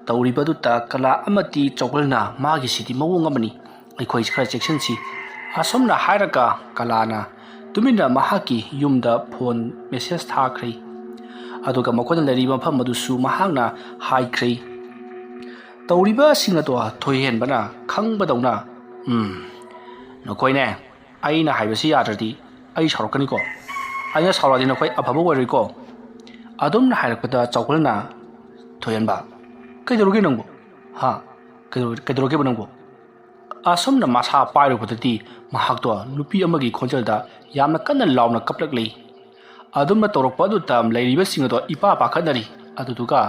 ꯇꯧꯔꯤꯕꯗꯨꯗ ꯀꯂꯥ ꯑꯃꯗꯤ ꯆꯥꯎꯕꯜꯅ, "ꯃꯥꯒꯤꯁꯤꯗꯤ ꯃꯑꯣꯡ ꯑꯃꯅꯤ, ꯑꯩꯈꯣꯏ ꯈꯔ ꯆꯦꯛꯁꯤꯟꯁꯤ꯫" ꯑꯁꯨꯝꯅ ꯍꯥꯏꯔꯒ ꯀꯂꯥꯅ ꯇꯨꯃꯤꯟꯅ ꯃꯍꯥꯛꯀꯤ ꯌꯨꯝꯗ ꯐꯣꯟ ꯃꯦꯁꯦꯖ ꯊꯥꯈ꯭ꯔꯦ꯫ ꯑꯗꯨꯒ ꯃꯈꯣꯏꯅ ꯂꯩꯔꯤꯕ ꯃꯐꯝ ꯑꯗꯨꯁꯨ ꯃꯍꯥꯛꯅ ꯍꯥꯏꯈ꯭ꯔꯦ꯫ ꯇꯧꯔꯤꯕꯁꯤꯡ ꯑꯗꯣ ꯊꯣꯏꯍꯦꯟꯕꯅ ꯈꯪꯕꯗꯧꯅ, "ꯎꯝ, "ꯅꯈꯣꯏꯅꯦ, ꯑꯩꯅ ꯍꯥꯏꯕꯁꯤ ꯌꯥꯗ꯭ꯔꯗꯤ ꯑꯩ ꯁꯥꯎꯔꯛꯀꯅꯤꯀꯣ꯫ ꯑꯩꯅ ꯁꯥꯎꯔꯛꯑꯗꯤ ꯅꯈꯣꯏ ꯑꯐꯕ ꯑꯣꯏꯔꯣꯏꯀꯣ"꯫ ꯑꯗꯨꯝꯅ ꯍꯥꯏꯔꯛꯄꯗ ꯆꯥꯎꯕꯜꯅ, "ꯊꯣꯏꯍꯦꯟꯕ, ꯀꯩꯗꯧꯔꯒꯦ ꯅꯪꯕꯨ? ꯍꯥ? ꯀꯩꯗꯧ-, ꯀꯩꯗꯧꯔꯒꯦꯕ ꯅꯪꯕꯨ?" ꯑꯁꯨꯝꯅ ꯃꯁꯥ ꯄꯥꯏꯔꯨꯕꯗꯗꯤ ꯃꯍꯥꯛꯇꯣ ꯅꯨꯄꯤ ꯑꯃꯒꯤ ꯈꯣꯟꯖꯦꯜꯗ ꯌꯥꯝꯅ ꯀꯟꯅ ꯂꯥꯎꯅ ꯀꯞꯂꯛꯂꯤ꯫ ꯑꯗꯨꯝꯅ ꯇꯧꯔꯛꯄ ꯑꯗꯨꯗ ꯂꯩꯔꯤꯕꯁꯤꯡ ꯑꯗꯣ ꯏꯄꯥ ꯄꯥꯈꯠꯅꯔꯤ꯫ ꯑꯗꯨꯗꯨꯒ,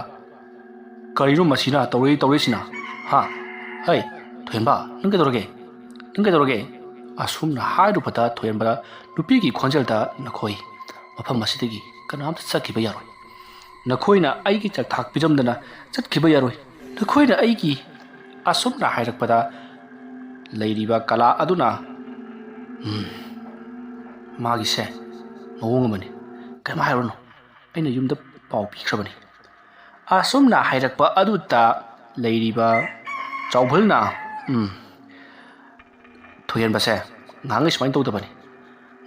"ꯀꯔꯤꯅꯣ ꯃꯁꯤꯅ ꯇꯧꯔꯤ-, ꯇꯧꯔꯤꯁꯤꯅ? ꯍꯥ? ꯍꯩ, ꯊꯣꯏꯍꯦꯟꯕ, ꯅꯪ ꯀꯩꯗꯧꯔꯒꯦ? ꯅꯪ ꯀꯩꯗꯧꯔꯒꯦ?" ꯑꯁꯨꯝꯅ ꯍꯥꯏꯔꯨꯕꯗ ꯊꯣꯏꯍꯦꯟꯕꯗ ꯅꯨꯄꯤꯒꯤ ꯈꯣꯟꯖꯦꯜꯗ, "ꯅꯈꯣꯏ ꯃꯐꯝ ꯑꯁꯤꯗꯒꯤ ꯀꯅꯥꯝꯇ ꯆꯠꯈꯤꯕ ꯌꯥꯔꯣꯏ꯫ ꯅꯈꯣꯏꯅ ꯑꯩꯒꯤ ꯆꯥꯛꯊꯥꯛ ꯄꯤꯔꯝꯗꯅ ꯆꯠꯈꯤꯕ ꯌꯥꯔꯣꯏ꯫ ꯅꯈꯣꯏꯅ ꯑꯩꯒꯤ"꯫ ꯑꯁꯨꯝꯅ ꯍꯥꯏꯔꯛꯄꯗ ꯂꯩꯔꯤꯕ ꯀꯂꯥ ꯑꯗꯨꯅ, "ꯎꯝ, ꯃꯥꯒꯤꯁꯦ ꯃꯑꯣꯡ ꯑꯃꯅꯤ꯫ ꯀꯩꯝ ꯍꯥꯏꯔꯨꯅꯨ꯫ ꯑꯩꯅ ꯌꯨꯝꯗ ꯄꯥꯎ ꯄꯤꯈ꯭ꯔꯕꯅꯤ"꯫ ꯑꯁꯨꯝꯅ ꯍꯥꯏꯔꯛꯄ ꯑꯗꯨꯗ ꯂꯩꯔꯤꯕ ꯆꯥꯎꯕꯜꯅ, "ꯎꯝ, ꯊꯣꯏꯍꯦꯟꯕꯁꯦ ꯉꯥꯡꯉꯤ ꯁꯨꯃꯥꯏꯅ ꯇꯧꯗꯕꯅꯤ꯫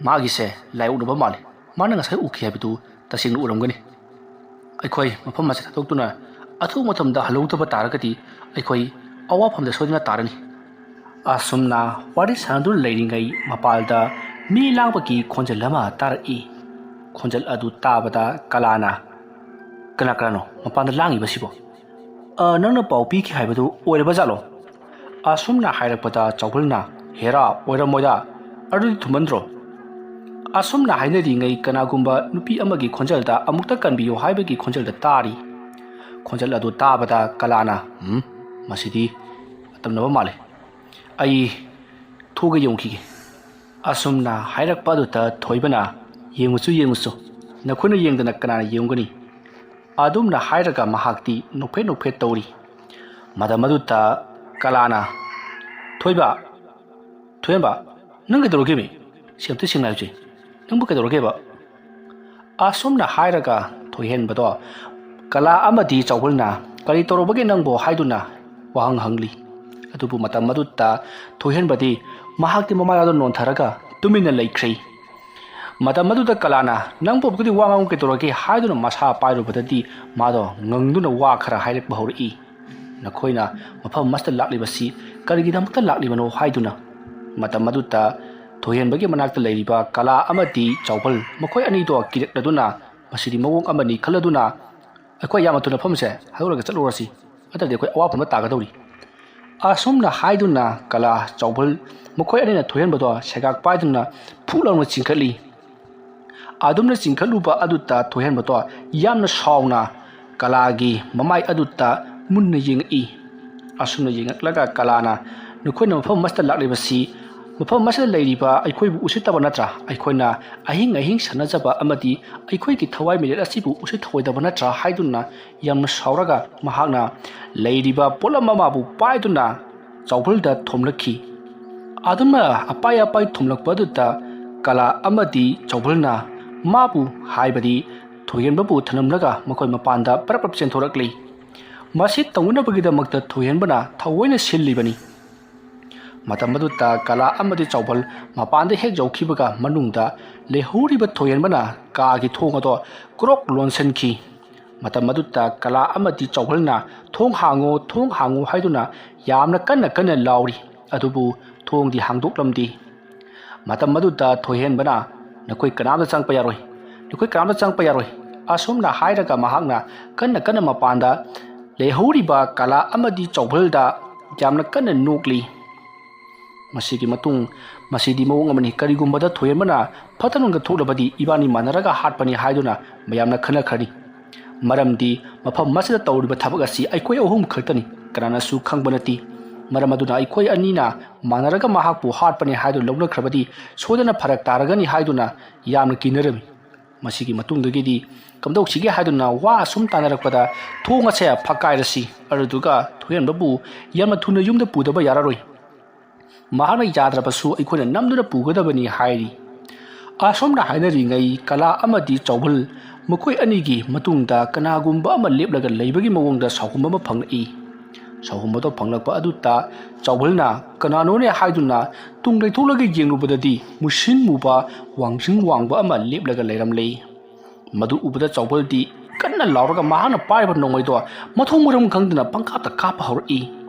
ꯃꯥꯒꯤꯁꯦ ꯂꯥꯏ ꯑꯣꯛꯅꯕ ꯃꯥꯜꯂꯤ꯫ ꯃꯥꯅ ꯉꯁꯥꯏ ꯎꯈꯤ ꯍꯥꯏꯕꯗꯨ ꯇꯁꯦꯡꯅ ꯎꯔꯝꯒꯅꯤ꯫ ꯑꯩꯈꯣꯏ ꯃꯐꯝ ꯑꯁꯤ ꯊꯥꯗꯣꯛꯇꯨꯅ ꯑꯊꯨꯕ ꯃꯇꯝꯗ ꯍꯜꯍꯧꯗꯕ ꯇꯥꯔꯒꯗꯤ ꯑꯩꯈꯣꯏ ꯑꯋꯥꯐꯝꯗ ꯁꯣꯏꯗꯅ ꯇꯥꯔꯅꯤ"꯫ ꯑꯁꯨꯝꯅ ꯋꯥꯔꯤ ꯁꯥꯟꯅꯗꯨꯅ ꯂꯩꯔꯤꯉꯩ ꯃꯄꯥꯜꯗ ꯃꯤ ꯂꯥꯡꯕꯒꯤ ꯈꯣꯟꯖꯦꯜ ꯑꯃ ꯇꯥꯔꯛꯏ꯫ ꯈꯣꯟꯖꯦꯜ ꯑꯗꯨ ꯇꯥꯕꯗ ꯀꯂꯥꯅ, "ꯀꯅꯥ ꯀꯅꯥꯅꯣ ꯃꯄꯥꯟꯗ ꯂꯥꯡꯉꯤꯕꯁꯤꯕꯣ? ꯑ, ꯅꯪꯅ ꯄꯥꯎ ꯄꯤꯈꯤ ꯍꯥꯏꯕꯗꯨ ꯑꯣꯏꯔꯕ ꯖꯥꯠꯂꯣ?" ꯑꯁꯨꯝꯅ ꯍꯥꯏꯔꯛꯄꯗ ꯆꯥꯎꯕꯜꯅ, "ꯍꯦꯔꯥ, ꯑꯣꯏꯔꯝꯃꯣꯏꯗ꯫ ꯑꯗꯨꯗꯤ ꯊꯨꯃꯟꯗ꯭ꯔꯣ?" ꯑꯁꯨꯝꯅ ꯍꯥꯏꯅꯔꯤꯉꯩ ꯀꯅꯥꯒꯨꯝꯕ ꯅꯨꯄꯤ ꯑꯃꯒꯤ ꯈꯣꯟꯖꯦꯜꯗ ꯑꯃꯨꯛꯇ ꯀꯟꯕꯤꯌꯨ ꯍꯥꯏꯕꯒꯤ ꯈꯣꯟꯖꯦꯜꯗ ꯇꯥꯔꯤ꯫ ꯈꯣꯟꯖꯦꯜ ꯑꯗꯨ ꯇꯥꯕꯗ ꯀꯂꯥꯅ, "ꯎꯝ, ꯃꯁꯤꯗꯤ ꯑꯇꯝꯅꯕ ꯃꯥꯜꯂꯤ꯫ ꯑꯩ ꯊꯣꯛꯑꯒ ꯌꯦꯡꯈꯤꯒꯦ"꯫ ꯑꯁꯨꯝꯅ ꯍꯥꯏꯔꯛꯄ ꯑꯗꯨꯗ ꯊꯣꯏꯕꯅ, "ꯌꯦꯡꯉꯨꯆꯣ, ꯌꯦꯡꯉꯨꯆꯣ꯫ ꯅꯈꯣꯏꯅ ꯌꯦꯡꯗꯅ ꯀꯅꯥꯅ ꯌꯦꯡꯒꯅꯤ?" ꯑꯗꯨꯝꯅ ꯍꯥꯏꯔꯒ ꯃꯍꯥꯛꯇꯤ ꯅꯣꯛꯐꯦꯠ ꯅꯣꯛꯐꯦꯠ ꯇꯧꯔꯤ꯫ ꯃꯇꯝ ꯑꯗꯨꯗ ꯀꯂꯥꯅ, "ꯊꯣꯏꯕ, ꯊꯣꯏꯍꯦꯟꯕ, ꯅꯪ ꯀꯩꯗꯧꯔꯒꯦꯃꯤ? ꯁꯤ ꯑꯝꯇ ꯁꯦꯡꯅ ꯍꯥꯏꯌꯨꯁꯦ꯫ ꯅꯪꯕꯨ ꯀꯩꯗꯧꯔꯒꯦꯕ?" ꯑꯁꯨꯝꯅ ꯍꯥꯏꯔꯒ ꯊꯣꯏꯍꯦꯟꯕꯗꯣ ꯀꯂꯥ ꯑꯃꯗꯤ ꯆꯥꯎꯕꯜꯅ, "ꯀꯔꯤ ꯇꯧꯔꯨꯕꯒꯦ ꯅꯪꯕꯨ?" ꯍꯥꯏꯗꯨꯅ ꯋꯥꯍꯪ ꯍꯪꯂꯤ꯫ ꯑꯗꯨꯕꯨ ꯃꯇꯝ ꯑꯗꯨꯗ ꯊꯣꯏꯍꯦꯟꯕꯗꯤ ꯃꯍꯥꯛꯇꯤ ꯃꯃꯥꯏꯗꯣ ꯅꯣꯟꯊꯔꯒ ꯇꯨꯃꯤꯟꯅ ꯂꯩꯈ꯭ꯔꯦ꯫ ꯃꯇꯝ ꯑꯗꯨꯗ ꯀꯂꯥꯅ, "ꯅꯪꯕꯨ ꯑꯃꯨꯛꯇꯗꯤ ꯋꯥ ꯉꯥꯡꯉꯨ ꯀꯩꯗꯧꯔꯒꯦ?" ꯍꯥꯏꯗꯨꯅ ꯃꯁꯥ ꯄꯥꯏꯔꯨꯕꯗꯗꯤ ꯃꯥꯗꯣ ꯉꯪꯗꯨꯅ ꯋꯥ ꯈꯔ ꯍꯥꯏꯔꯛꯄ ꯍꯧꯔꯛꯏ꯫ "ꯅꯈꯣꯏꯅ ꯃꯐꯝ ꯑꯃꯁꯤꯗ ꯂꯥꯛꯂꯤꯕꯁꯤ ꯀꯔꯤꯒꯤꯗꯃꯛꯇ ꯂꯥꯛꯂꯤꯕꯅꯣ?" ꯍꯥꯏꯗꯨꯅ꯫ ꯃꯇꯝ ꯑꯗꯨꯗ ꯊꯣꯏꯍꯦꯟꯕꯒꯤ ꯃꯅꯥꯛꯇ ꯂꯩꯔꯤꯕ ꯀꯂꯥ ꯑꯃꯗꯤ ꯆꯥꯎꯕꯜ, ꯃꯈꯣꯏ ꯑꯅꯤꯗꯣ ꯀꯤꯔꯛꯂꯗꯨꯅ, "ꯃꯁꯤꯗꯤ ꯃꯑꯣꯡ ꯑꯃꯅꯤ" ꯈꯜꯂꯗꯨꯅ, "ꯑꯩꯈꯣꯏ ꯌꯥꯝꯅ ꯊꯨꯅ ꯃꯐꯝꯁꯦ ꯍꯥꯏꯗꯣꯛꯂꯒ ꯆꯠꯂꯨꯔꯁꯤ, ꯅꯠꯇ꯭ꯔꯗꯤ ꯑꯩꯈꯣꯏ ꯑꯋꯥꯐꯝꯗ ꯇꯥꯒꯗꯧꯔꯤ"꯫ ꯑꯁꯨꯝꯅ ꯍꯥꯏꯗꯨꯅ ꯀꯂꯥ, ꯆꯥꯎꯕꯜ ꯃꯈꯣꯏ ꯑꯅꯤꯅ ꯊꯣꯏꯍꯦꯟꯕꯗꯣ ꯁꯦꯒꯥꯛ ꯄꯥꯏꯗꯨꯅ ꯐꯨ ꯂꯥꯎꯅ ꯆꯤꯡꯈꯠꯂꯤ꯫ ꯑꯗꯨꯝꯅ ꯆꯤꯡꯈꯠꯂꯨꯕ ꯑꯗꯨꯗ ꯊꯣꯏꯍꯦꯟꯕꯗꯣ ꯌꯥꯝꯅ ꯁꯥꯎꯅ ꯀꯂꯥꯒꯤ ꯃꯃꯥꯏ ꯑꯗꯨꯗ ꯃꯨꯟꯅ ꯌꯦꯡꯉꯛꯏ꯫ ꯑꯁꯨꯝꯅ ꯌꯦꯡꯉꯛꯂꯒ ꯀꯂꯥꯅ, "ꯅꯈꯣꯏꯅ ꯃꯐꯝ ꯑꯁꯤꯗ ꯂꯥꯛꯂꯤꯕꯁꯤ, ꯃꯐꯝ ꯑꯁꯤꯗ ꯂꯩꯔꯤꯕ ꯑꯩꯈꯣꯏꯕꯨ ꯎꯁꯤꯠꯇꯕ ꯅꯠꯇ꯭ꯔꯥ? ꯑꯩꯈꯣꯏꯅ ꯑꯍꯤꯡ ꯑꯍꯤꯡ ꯁꯥꯟꯅꯖꯕ ꯑꯃꯗꯤ ꯑꯩꯈꯣꯏꯒꯤ ꯊꯋꯥꯏ ꯃꯤꯅꯦꯠ ꯑꯁꯤꯕꯨ ꯎꯁꯤꯠ ꯊꯑꯣꯏꯗꯕ ꯅꯠꯇ꯭ꯔꯥ?" ꯍꯥꯏꯗꯨꯅ ꯌꯥꯝꯅ ꯁꯥꯎꯔꯒ ꯃꯍꯥꯛꯅ ꯂꯩꯔꯤꯕ ꯄꯣꯠꯂꯝ ꯑꯃꯕꯨ ꯄꯥꯏꯗꯨꯅ ꯆꯥꯎꯕꯜꯗ ꯊꯣꯝꯂꯛꯈꯤ꯫ ꯑꯗꯨꯝꯅ ꯑꯄꯥꯏ ꯑꯄꯥꯏ ꯊꯣꯝꯂꯛꯄ ꯑꯗꯨꯗ ꯀꯂꯥ ꯑꯃꯗꯤ ꯆꯥꯎꯕꯜꯅ ꯃꯥꯕꯨ, ꯍꯥꯏꯕꯗꯤ ꯊꯣꯏꯍꯦꯟꯕꯕꯨ ꯊꯅꯝꯂꯒ ꯃꯈꯣꯏ ꯃꯄꯥꯟꯗ ꯄꯔꯞ ꯄꯔꯞ ꯆꯦꯟꯊꯣꯔꯛꯂꯤ꯫ ꯃꯁꯤ ꯇꯧꯅꯅꯕꯒꯤꯗꯃꯛꯇ ꯊꯣꯏꯍꯦꯟꯕꯅ ꯊꯑꯣꯏꯅ ꯁꯤꯜꯂꯤꯕꯅꯤ꯫ ꯃꯇꯝ ꯑꯗꯨꯗ ꯀꯂꯥ ꯑꯃꯗꯤ ꯆꯥꯎꯕꯜ ꯃꯄꯥꯟꯗ ꯍꯦꯛ ꯌꯧꯈꯤꯕꯒ ꯃꯅꯨꯡꯗ ꯂꯩꯍꯧꯔꯤꯕ ꯊꯣꯏꯍꯦꯟꯕꯅ ꯀꯥꯒꯤ ꯊꯣꯡ ꯑꯗꯣ ꯀ꯭ꯔꯣꯛ ꯂꯣꯟꯁꯤꯟꯈꯤ꯫ ꯃꯇꯝ ꯑꯗꯨꯗ ꯀꯂꯥ ꯑꯃꯗꯤ ꯆꯥꯎꯕꯜꯅ "ꯊꯣꯡ ꯍꯥꯡꯉꯣ, ꯊꯣꯡ ꯍꯥꯡꯉꯣ" ꯍꯥꯏꯗꯨꯅ ꯌꯥꯝꯅ ꯀꯟꯅ ꯀꯟꯅ ꯂꯥꯎꯔꯤ, ꯑꯗꯨꯕꯨ ꯊꯣꯡꯗꯤ ꯍꯥꯡꯗꯣꯛꯂꯝꯗꯦ꯫ ꯃꯇꯝ ꯑꯗꯨꯗ ꯊꯣꯏꯍꯦꯟꯕꯅ, "ꯅꯈꯣꯏ ꯀꯅꯥꯝꯇ ꯆꯪꯉꯛꯄ ꯌꯥꯔꯣꯏ, ꯅꯈꯣꯏ ꯀꯅꯥꯝꯇ ꯆꯪꯉꯛꯄ ꯌꯥꯔꯣꯏ" ꯑꯁꯨꯝꯅ ꯍꯥꯏꯔꯒ ꯃꯍꯥꯛꯅ ꯀꯟꯅ ꯀꯟꯅ ꯃꯄꯥꯟꯗ ꯂꯩꯍꯧꯔꯤꯕ ꯀꯂꯥ ꯑꯃꯗꯤ ꯆꯥꯎꯕꯜꯗ ꯌꯥꯝꯅ ꯀꯟꯅ ꯅꯣꯛꯂꯤ꯫ ꯃꯁꯤꯒꯤ ꯃꯇꯨꯡ, "ꯃꯁꯤꯗꯤ ꯃꯑꯣꯡ ꯑꯃꯅꯤ, ꯀꯔꯤꯒꯨꯝꯕꯗ ꯊꯣꯏꯍꯦꯟꯕꯅ ꯐꯠꯇꯅꯨꯡꯗ ꯊꯣꯛꯂꯕꯗꯤ ꯏꯕꯥꯅꯤ ꯃꯥꯟꯅꯔꯒ ꯍꯥꯠꯄꯅꯤ" ꯍꯥꯏꯗꯨꯅ ꯃꯌꯥꯝꯅ ꯈꯟꯅꯈ꯭ꯔꯅꯤ꯫ ꯃꯔꯝꯗꯤ ꯃꯐꯝ ꯑꯁꯤꯗ ꯇꯧꯔꯤꯕ ꯊꯕꯛ ꯑꯁꯤ ꯑꯩꯈꯣꯏ ꯑꯍꯨꯝ ꯈꯛꯇꯅꯤ, ꯀꯅꯥꯅꯁꯨ ꯈꯪꯕ ꯅꯠꯇꯦ꯫ ꯃꯔꯝ ꯑꯗꯨꯅ ꯑꯩꯈꯣꯏ ꯑꯅꯤꯅ ꯃꯥꯟꯅꯔꯒ ꯃꯍꯥꯛꯄꯨ ꯍꯥꯠꯄꯅꯤ ꯍꯥꯏꯗꯨꯅ ꯂꯧꯅꯈ꯭ꯔꯕꯗꯤ ꯁꯣꯏꯗꯅ ꯐꯔꯛ ꯇꯥꯔꯒꯅꯤ ꯍꯥꯏꯗꯨꯅ ꯌꯥꯝꯅ ꯀꯤꯅꯔꯝꯃꯤ꯫ ꯃꯁꯤꯒꯤ ꯃꯇꯨꯡꯗꯒꯤꯗꯤ ꯀꯝꯗꯧꯁꯤꯒꯦ ꯍꯥꯏꯗꯨꯅ ꯋꯥ ꯑꯁꯨꯝ ꯇꯥꯅꯔꯛꯄꯗ, "ꯊꯣꯡ ꯑꯁꯦ ꯐꯛꯀꯥꯏꯔꯁꯤ, ꯑꯗꯨꯗꯨꯒ ꯊꯣꯏꯍꯦꯟꯕꯕꯨ ꯌꯥꯝꯅ ꯊꯨꯅ ꯌꯨꯝꯗ ꯄꯨꯗꯕ ꯌꯥꯔꯔꯣꯏ꯫ ꯃꯍꯥꯛꯅ ꯌꯥꯗ꯭ꯔꯕꯁꯨ ꯑꯩꯈꯣꯏꯅ ꯅꯝꯗꯨꯅ ꯄꯨꯒꯗꯕꯅꯤ" ꯍꯥꯏꯔꯤ꯫ ꯑꯁꯨꯝꯅ ꯍꯥꯏꯅꯔꯤꯉꯩ ꯀꯂꯥ ꯑꯃꯗꯤ ꯆꯥꯎꯕꯜ ꯃꯈꯣꯏ ꯑꯅꯤꯒꯤ ꯃꯇꯨꯡꯗ ꯀꯅꯥꯒꯨꯝꯕ ꯑꯃ ꯂꯦꯞꯂꯒ ꯂꯩꯕꯒꯤ ꯃꯑꯣꯡꯗ ꯁꯥꯎꯍꯨꯝ ꯑꯃ ꯐꯪꯂꯛꯏ꯫ ꯁꯥꯎꯍꯨꯝ ꯑꯗꯨ ꯐꯪꯂꯛꯄ ꯑꯗꯨꯗ ꯆꯥꯎꯕꯜꯅ "ꯀꯅꯥꯅꯣꯅꯦ?" ꯍꯥꯏꯗꯨꯅ ꯇꯨꯡ ꯂꯩꯊꯣꯛꯂꯒ ꯌꯦꯡꯂꯨꯕꯗꯗꯤ ꯃꯨꯁꯤꯟ ꯃꯨꯕ ꯋꯥꯡꯖꯤꯡ ꯋꯥꯡꯕ ꯑꯃ ꯂꯦꯞꯂꯒ ꯂꯩꯔꯝꯂꯦ꯫ ꯃꯗꯨ ꯎꯕꯗ ꯆꯥꯎꯕꯜꯗꯤ ꯀꯟꯅ ꯂꯥꯎꯔꯒ ꯃꯍꯥꯛꯅ ꯄꯥꯏꯔꯤꯕ ꯅꯣꯡꯃꯩꯗꯣ ꯃꯊꯣꯡ ꯃꯔꯝ ꯈꯪꯗꯅ ꯄꯪꯀꯥꯞꯇ ꯀꯥꯞꯄ ꯍꯧꯔꯛꯏ꯫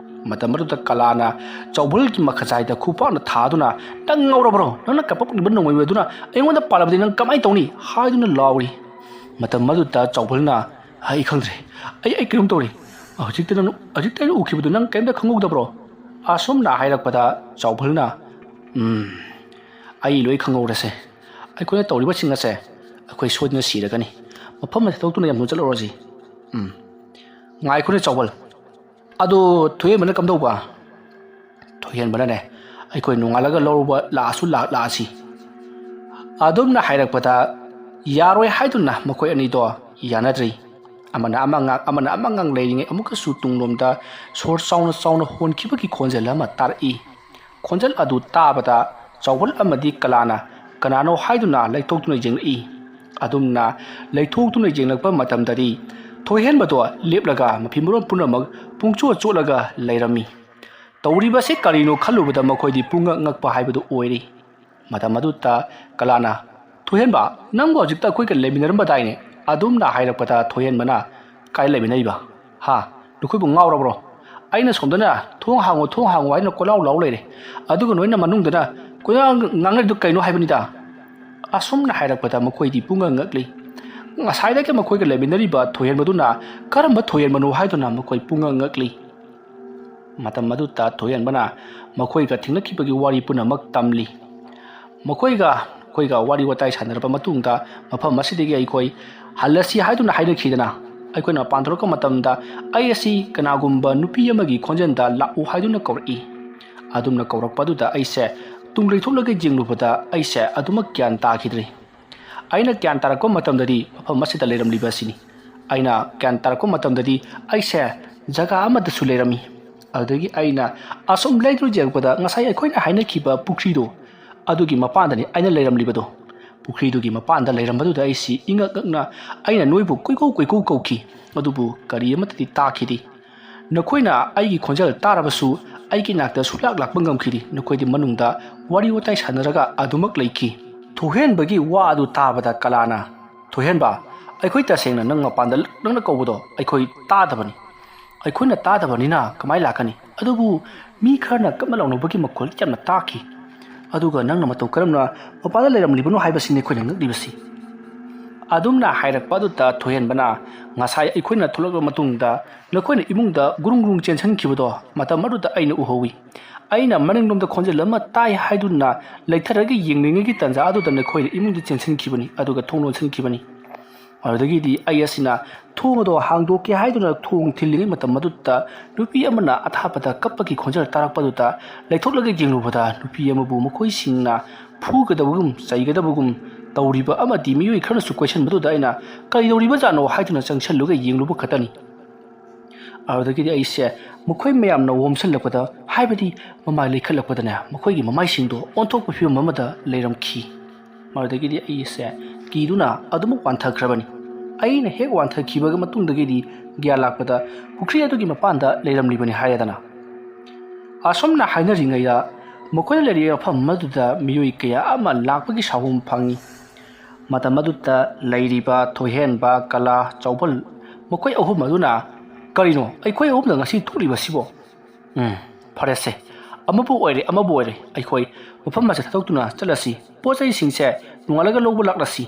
ꯃꯇꯝ ꯑꯗꯨꯗ ꯀꯂꯥꯅ ꯆꯥꯎꯕꯜꯒꯤ ꯃꯈꯖꯥꯏꯗ ꯈꯨꯄꯥꯛꯅ ꯊꯥꯗꯨꯅ, "ꯅꯪ ꯉꯥꯎꯔꯕ꯭ꯔꯣ? ꯅꯪꯅ ꯀꯞꯄꯛꯂꯤꯕ ꯅꯣꯡꯃꯩ ꯑꯗꯨꯅ ꯑꯩꯉꯣꯟꯗ ꯄꯥꯜꯂꯕꯗꯤ ꯅꯪ ꯀꯃꯥꯏꯅ ꯇꯧꯅꯤ?" ꯍꯥꯏꯗꯨꯅ ꯂꯥꯎꯔꯤ꯫ ꯃꯇꯝ ꯑꯗꯨꯗ ꯆꯥꯎꯕꯜꯅ, "ꯑꯩ ꯈꯪꯗ꯭ꯔꯦ, ꯑꯩ ꯑꯩ ꯀꯩꯅꯣꯝ ꯇꯧꯔꯦ꯫ ꯍꯧꯖꯤꯛꯇ ꯅꯪ ꯍꯧꯖꯤꯛꯇ ꯑꯩꯅ ꯎꯈꯤꯕꯗꯨ ꯅꯪ ꯀꯔꯤꯝꯇ ꯈꯪꯍꯧꯗꯕ꯭ꯔꯣ?" ꯑꯁꯨꯝꯅ ꯍꯥꯏꯔꯛꯄꯗ ꯆꯥꯎꯕꯜꯅ, "ꯎꯝ, ꯑꯩ ꯂꯣꯏ ꯈꯪꯍꯧꯔꯁꯦ꯫ ꯑꯩꯈꯣꯏꯅ ꯇꯧꯔꯤꯕꯁꯤꯡ ꯑꯁꯦ ꯑꯩꯈꯣꯏ ꯁꯣꯏꯗꯅ ꯁꯤꯔꯒꯅꯤ꯫ ꯃꯐꯝ ꯑꯁꯤ ꯊꯥꯗꯣꯛꯇꯨꯅ ꯌꯥꯝ ꯊꯨꯅ ꯆꯠꯂꯨꯔꯁꯤ꯫" "ꯎꯝ, ꯉꯥꯏꯈꯣꯅꯦ ꯆꯥꯎꯕꯜ, ꯑꯗꯣ ꯊꯣꯏꯍꯦꯟꯕꯅ ꯀꯝꯗꯧꯕ?" "ꯊꯣꯏꯍꯦꯟꯕꯅꯅꯦ, ꯑꯩꯈꯣꯏ ꯅꯣꯡꯉꯥꯜꯂꯒ ꯂꯧꯔꯨꯕ ꯂꯥꯛꯑꯁꯨ ꯂꯥꯛ-, ꯂꯥꯛꯑꯁꯤ꯫" ꯑꯗꯨꯝꯅ ꯍꯥꯏꯔꯛꯄꯗ ꯌꯥꯔꯣꯏ ꯍꯥꯏꯗꯨꯅ ꯃꯈꯣꯏ ꯑꯅꯤꯗꯣ ꯌꯥꯅꯗ꯭ꯔꯤ꯫ ꯑꯃꯅ ꯑꯃ ꯉꯥꯡ, ꯑꯃꯅ ꯑꯃ ꯉꯥꯡ ꯂꯩꯔꯤꯉꯩ ꯑꯃꯨꯛꯀꯁꯨ ꯇꯨꯡꯂꯣꯝꯗ ꯁꯣꯔ ꯆꯥꯎꯅ ꯆꯥꯎꯅ ꯍꯣꯟꯈꯤꯕꯒꯤ ꯈꯣꯟꯖꯦꯜ ꯑꯃ ꯇꯥꯔꯛꯏ꯫ ꯈꯣꯟꯖꯦꯜ ꯑꯗꯨ ꯇꯥꯕꯗ ꯆꯥꯎꯕꯜ ꯑꯃꯗꯤ ꯀꯂꯥꯅ ꯀꯅꯥꯅꯣ ꯍꯥꯏꯗꯨꯅ ꯂꯩꯊꯣꯛꯇꯨꯅ ꯌꯦꯡꯂꯛꯏ꯫ ꯑꯗꯨꯝꯅ ꯂꯩꯊꯣꯛꯇꯨꯅ ꯌꯦꯡꯂꯛꯄ ꯃꯇꯝꯗꯗꯤ ꯊꯣꯏꯍꯦꯟꯕꯗꯣ ꯂꯦꯞꯂꯒ ꯃꯐꯤ ꯃꯔꯣꯟ ꯄꯨꯝꯅꯃꯛ ꯄꯨꯡꯆꯣꯠ ꯆꯣꯠꯂꯒ ꯂꯩꯔꯝꯃꯤ꯫ ꯇꯧꯔꯤꯕꯁꯤ ꯀꯔꯤꯅꯣ ꯈꯜꯂꯨꯕꯗ ꯃꯈꯣꯏꯗꯤ ꯄꯨꯡꯉꯛ ꯉꯛꯄ ꯍꯥꯏꯕꯗꯨ ꯑꯣꯏꯔꯤ꯫ ꯃꯇꯝ ꯑꯗꯨꯗ ꯀꯂꯥꯅ, "ꯊꯣꯏꯍꯦꯟꯕ, ꯅꯪꯕꯨ ꯍꯧꯖꯤꯛꯇ ꯑꯩꯈꯣꯏꯒ ꯂꯩꯃꯤꯟꯅꯔꯝꯕꯗꯥꯏꯅꯦ?" ꯑꯗꯨꯝꯅ ꯍꯥꯏꯔꯛꯄꯗ ꯊꯣꯏꯍꯦꯟꯕꯅ, "ꯀꯥꯏ ꯂꯩꯃꯤꯟꯅꯔꯤꯕ? ꯍꯥ? ꯅꯈꯣꯏꯕꯨ ꯉꯥꯎꯔꯕ꯭ꯔꯣ? ꯑꯩꯅ ꯁꯣꯝꯗꯅ 'ꯊꯣꯡ ꯍꯥꯡꯉꯣ, ꯊꯣꯡ ꯍꯥꯡꯉꯣ' ꯍꯥꯏꯅ ꯀꯣꯏꯂꯥꯎ ꯂꯥꯎ ꯂꯩꯔꯦ, ꯑꯗꯨꯒ ꯅꯣꯏꯅ ꯃꯅꯨꯡꯗꯅ ꯀꯣꯏꯉꯥꯡ ꯉꯥꯡꯅꯔꯤꯗꯨ ꯀꯩꯅꯣ ꯍꯥꯏꯕꯅꯤꯗ?" ꯑꯁꯨꯝꯅ ꯍꯥꯏꯔꯛꯄꯗ ꯃꯈꯣꯏꯗꯤ ꯄꯨꯡꯉꯛ ꯉꯛꯂꯤ꯫ ꯉꯁꯥꯏꯗꯒꯤ ꯃꯈꯣꯏꯒ ꯂꯩꯃꯤꯟꯅꯔꯤꯕ ꯊꯣꯏꯍꯦꯟꯕꯗꯨꯅ ꯀꯔꯝꯕ ꯊꯣꯏꯍꯦꯟꯕꯅꯣ ꯍꯥꯏꯗꯨꯅ ꯃꯈꯣꯏ ꯄꯨꯡꯉꯛ ꯉꯛꯂꯤ꯫ ꯃꯇꯝ ꯑꯗꯨꯗ ꯊꯣꯏꯍꯦꯟꯕꯅ ꯃꯈꯣꯏꯒ ꯊꯦꯡꯅꯈꯤꯕꯒꯤ ꯋꯥꯔꯤ ꯄꯨꯝꯅꯃꯛ ꯇꯝꯂꯤ꯫ ꯃꯈꯣꯏꯒ, ꯃꯈꯣꯏꯒ ꯋꯥꯔꯤ ꯋꯥꯇꯥꯏ ꯁꯥꯟꯅꯔꯕ ꯃꯇꯨꯡꯗ ꯃꯐꯝ ꯑꯁꯤꯗꯒꯤ ꯑꯩꯈꯣꯏ ꯍꯜꯂꯁꯤ ꯍꯥꯏꯗꯨꯅ ꯍꯥꯏꯅꯈꯤꯗꯅ ꯑꯩꯈꯣꯏꯅ ꯃꯄꯥꯟ ꯊꯣꯛꯂꯛꯄ ꯃꯇꯝꯗ ꯑꯩ ꯑꯁꯤ ꯀꯅꯥꯒꯨꯝꯕ ꯅꯨꯄꯤ ꯑꯃꯒꯤ ꯈꯣꯟꯖꯦꯜꯗ ꯂꯥꯛꯎ ꯍꯥꯏꯗꯨꯅ ꯀꯧꯔꯛꯏ꯫ ꯑꯗꯨꯝꯅ ꯀꯧꯔꯛꯄ ꯑꯗꯨꯗ ꯑꯩꯁꯦ ꯇꯨꯡ ꯂꯩꯊꯣꯛꯂꯒ ꯌꯦꯡꯂꯨꯕꯗ ꯑꯩꯁꯦ ꯑꯗꯨꯃꯛ ꯒ꯭ꯌꯥꯟ ꯇꯥꯈꯤꯗ꯭ꯔꯦ꯫ ꯑꯩꯅ ꯒ꯭ꯌꯥꯟ ꯇꯥꯔꯛꯄ ꯃꯇꯝꯗꯗꯤ ꯃꯐꯝ ꯑꯁꯤꯗ ꯂꯩꯔꯝꯂꯤꯕ ꯑꯁꯤꯅꯤ꯫ ꯑꯩꯅ ꯒ꯭ꯌꯥꯟ ꯇꯥꯔꯛꯄ ꯃꯇꯝꯗꯗꯤ ꯑꯩꯁꯦ ꯖꯒꯥ ꯑꯃꯗꯁꯨ ꯂꯩꯔꯝꯃꯤ꯫ ꯑꯗꯨꯗꯒꯤ ꯑꯩꯅ ꯑꯁꯨꯝ ꯂꯩꯗꯨꯅ ꯌꯦꯡꯉꯛꯄꯗ ꯉꯁꯥꯏ ꯑꯩꯈꯣꯏꯅ ꯍꯥꯏꯅꯈꯤꯕ ꯄꯨꯈ꯭ꯔꯤꯗꯣ ꯑꯗꯨꯒꯤ ꯃꯄꯥꯟꯗꯅꯤ ꯑꯩꯅ ꯂꯩꯔꯝꯂꯤꯕꯗꯣ꯫ ꯄꯨꯈ꯭ꯔꯤꯗꯨꯒꯤ ꯃꯄꯥꯟꯗ ꯂꯩꯔꯝꯕꯗꯨꯗ ꯑꯩꯁꯤ ꯏꯉꯛ ꯉꯛꯅ ꯑꯩꯅ ꯅꯣꯏꯕꯨ ꯀꯣꯏꯀꯧ ꯀꯣꯏꯀꯧ ꯀꯧꯈꯤ, ꯑꯗꯨꯕꯨ ꯀꯔꯤ ꯑꯃꯠꯇꯗꯤ ꯇꯥꯈꯤꯗꯦ꯫ ꯅꯈꯣꯏꯅ ꯑꯩꯒꯤ ꯈꯣꯟꯖꯦꯜ ꯇꯥꯔꯕꯁꯨ ꯑꯩꯒꯤ ꯅꯥꯛꯇ ꯁꯨꯛꯂꯥꯛ ꯂꯥꯛꯄ ꯉꯝꯈꯤꯗꯦ꯫ ꯅꯈꯣꯏꯗꯤ ꯃꯅꯨꯡꯗ ꯋꯥꯔꯤ ꯋꯥꯇꯥꯏ ꯁꯥꯟꯅꯔꯒ ꯑꯗꯨꯃꯛ ꯂꯩꯈꯤ꯫ ꯊꯣꯏꯍꯦꯟꯕꯒꯤ ꯋꯥ ꯑꯗꯨ ꯇꯥꯕꯗ ꯀꯂꯥꯅ, "ꯊꯣꯏꯍꯦꯟꯕ, ꯑꯩꯈꯣꯏ ꯇꯁꯦꯡꯅ ꯅꯪ ꯃꯄꯥꯟꯗ ꯅꯪꯅ ꯀꯧꯕꯗꯣ ꯑꯩꯈꯣꯏ ꯇꯥꯗꯕꯅꯤ꯫ ꯑꯩꯈꯣꯏꯅ ꯇꯥꯗꯕꯅꯤꯅ ꯀꯃꯥꯏ ꯂꯥꯛꯀꯅꯤ? ꯑꯗꯨꯕꯨ ꯃꯤ ꯈꯔꯅ ꯀꯞꯅ ꯂꯥꯎꯅꯕꯒꯤ ꯃꯈꯣꯜ ꯌꯥꯝꯅ ꯇꯥꯈꯤ꯫ ꯑꯗꯨꯒ ꯅꯪꯅ ꯃꯇꯧ ꯀꯔꯝꯅ ꯃꯄꯥꯟꯗ ꯂꯩꯔꯝꯂꯤꯕꯅꯣ ꯍꯥꯏꯕꯁꯤꯅꯤ ꯑꯩꯈꯣꯏꯅ ꯉꯛꯂꯤꯕꯁꯤ꯫ ꯑꯗꯨꯝꯅ ꯍꯥꯏꯔꯛꯄ ꯑꯗꯨꯗ ꯊꯣꯏꯍꯦꯟꯕꯅ, "ꯉꯁꯥꯏ ꯑꯩꯈꯣꯏꯅ ꯊꯣꯛꯂꯛꯂꯕ ꯃꯇꯨꯡꯗ ꯅꯈꯣꯏꯅ ꯏꯃꯨꯡꯗ ꯒꯨꯔꯨꯡ ꯒꯨꯔꯨꯡ ꯆꯦꯟꯁꯤꯟꯈꯤꯕꯗꯣ ꯃꯇꯝ ꯑꯗꯨꯗ ꯑꯩꯅ ꯎꯍꯧꯏ꯫ ꯑꯩꯅ ꯃꯅꯤꯡꯂꯣꯝꯗ ꯈꯣꯟꯖꯦꯜ ꯑꯃ ꯇꯥꯏ ꯍꯥꯏꯗꯨꯅ ꯂꯩꯊꯔꯒ ꯌꯦꯡꯂꯤꯉꯩꯒꯤ ꯇꯥꯟꯖꯥ ꯑꯗꯨꯗ ꯅꯈꯣꯏꯅ ꯏꯃꯨꯡꯗ ꯆꯦꯟꯁꯤꯟꯈꯤꯕꯅꯤ, ꯑꯗꯨꯒ ꯊꯣꯡ ꯂꯣꯟꯁꯤꯟꯈꯤꯕꯅꯤ꯫ ꯑꯗꯨꯗꯒꯤꯗꯤ ꯑꯩ ꯑꯁꯤꯅ ꯊꯣꯡ ꯑꯗꯣ ꯍꯥꯡꯗꯣꯛꯀꯦ ꯍꯥꯏꯗꯨꯅ ꯊꯣꯡ ꯊꯤꯜꯂꯤꯉꯩ ꯃꯇꯝ ꯑꯗꯨꯗ ꯅꯨꯄꯤ ꯑꯃꯅ ꯑꯊꯥꯞꯄꯗ ꯀꯞꯄꯒꯤ ꯈꯣꯟꯖꯦꯜ ꯇꯥꯔꯛꯄ ꯑꯗꯨꯗ ꯂꯩꯊꯣꯛꯂꯒ ꯌꯦꯡꯂꯨꯕꯗ ꯅꯨꯄꯤ ꯑꯃꯕꯨ ꯃꯈꯣꯏꯁꯤꯡꯅ ꯐꯨꯒꯗꯕꯒꯨꯝ ꯆꯩꯒꯗꯕꯒꯨꯝ ꯇꯧꯔꯤꯕ ꯑꯃꯗꯤ ꯃꯤꯑꯣꯏ ꯈꯔꯅꯁꯨ ꯀꯣꯏꯁꯟꯕꯗꯨꯗ ꯑꯩꯅ ꯀꯔꯤ ꯇꯧꯔꯤꯕꯖꯥꯠꯅꯣ ꯍꯥꯏꯗꯨꯅ ꯆꯪꯁꯜꯂꯨꯒ ꯌꯦꯡꯂꯨꯕ ꯈꯛꯇꯅꯤ꯫ ꯑꯗꯨꯗꯒꯤꯗꯤ ꯑꯩꯁꯦ ꯃꯈꯣꯏ ꯃꯌꯥꯝꯅ ꯑꯣꯝꯁꯤꯜꯂꯛꯄꯗ, ꯍꯥꯏꯕꯗꯤ ꯃꯃꯥꯏ ꯂꯩꯈꯠꯂꯛꯄꯗꯅꯦ, ꯃꯈꯣꯏꯒꯤ ꯃꯃꯥꯏꯁꯤꯡꯗꯣ ꯑꯣꯟꯊꯣꯛꯄ ꯐꯤꯕꯝ ꯑꯃꯗ ꯂꯩꯔꯝꯈꯤ꯫ ꯃꯗꯨꯗꯒꯤꯗꯤ ꯑꯩꯁꯦ ꯀꯤꯗꯨꯅ ꯑꯗꯨꯃꯛ ꯋꯥꯟꯊꯈ꯭ꯔꯕꯅꯤ꯫ ꯑꯩꯅ ꯍꯦꯛ ꯋꯥꯟꯊꯈꯤꯕꯒꯤ ꯃꯇꯨꯡꯗꯒꯤꯗꯤ ꯒ꯭ꯌꯥꯟ ꯂꯥꯛꯄꯗ ꯄꯨꯈ꯭ꯔꯤ ꯑꯗꯨꯒꯤ ꯃꯄꯥꯟꯗ ꯂꯩꯔꯝꯂꯤꯕꯅꯤ ꯍꯥꯏꯔꯦꯗꯅ꯫ ꯑꯁꯨꯝꯅ ꯍꯥꯏꯅꯔꯤꯉꯩꯗ ꯃꯈꯣꯏꯅ ꯂꯩꯔꯤꯕ ꯃꯐꯝ ꯑꯗꯨꯗ ꯃꯤꯑꯣꯏ ꯀꯌꯥ ꯑꯃ ꯂꯥꯛꯄꯒꯤ ꯁꯥꯍꯨꯝ ꯐꯪꯉꯤ꯫ ꯃꯇꯝ ꯑꯗꯨꯗ ꯂꯩꯔꯤꯕ ꯊꯣꯏꯍꯦꯟꯕ, ꯀꯂꯥ, ꯆꯥꯎꯕꯜ, ꯃꯈꯣꯏ ꯑꯍꯨꯝ ꯑꯗꯨꯅ, "ꯀꯔꯤꯅꯣ ꯑꯩꯈꯣꯏ ꯑꯍꯨꯝꯗ ꯉꯁꯤ ꯊꯣꯛꯂꯤꯕꯁꯤꯕꯣ? ꯎꯝ, ꯐꯔꯦꯁꯦ, ꯑꯃꯕꯨ ꯑꯣꯏꯔꯦ, ꯑꯃꯕꯨ ꯑꯣꯏꯔꯦ, ꯑꯩꯈꯣꯏ ꯃꯐꯝ ꯑꯁꯤꯗ ꯊꯥꯗꯣꯛꯇꯨꯅ ꯆꯠꯂꯁꯤ꯫ ꯄꯣꯠ ꯆꯩꯁꯤꯡꯁꯦ ꯅꯣꯡꯉꯥꯜꯂꯒ ꯂꯧꯕ ꯂꯥꯛꯂꯁꯤ"꯫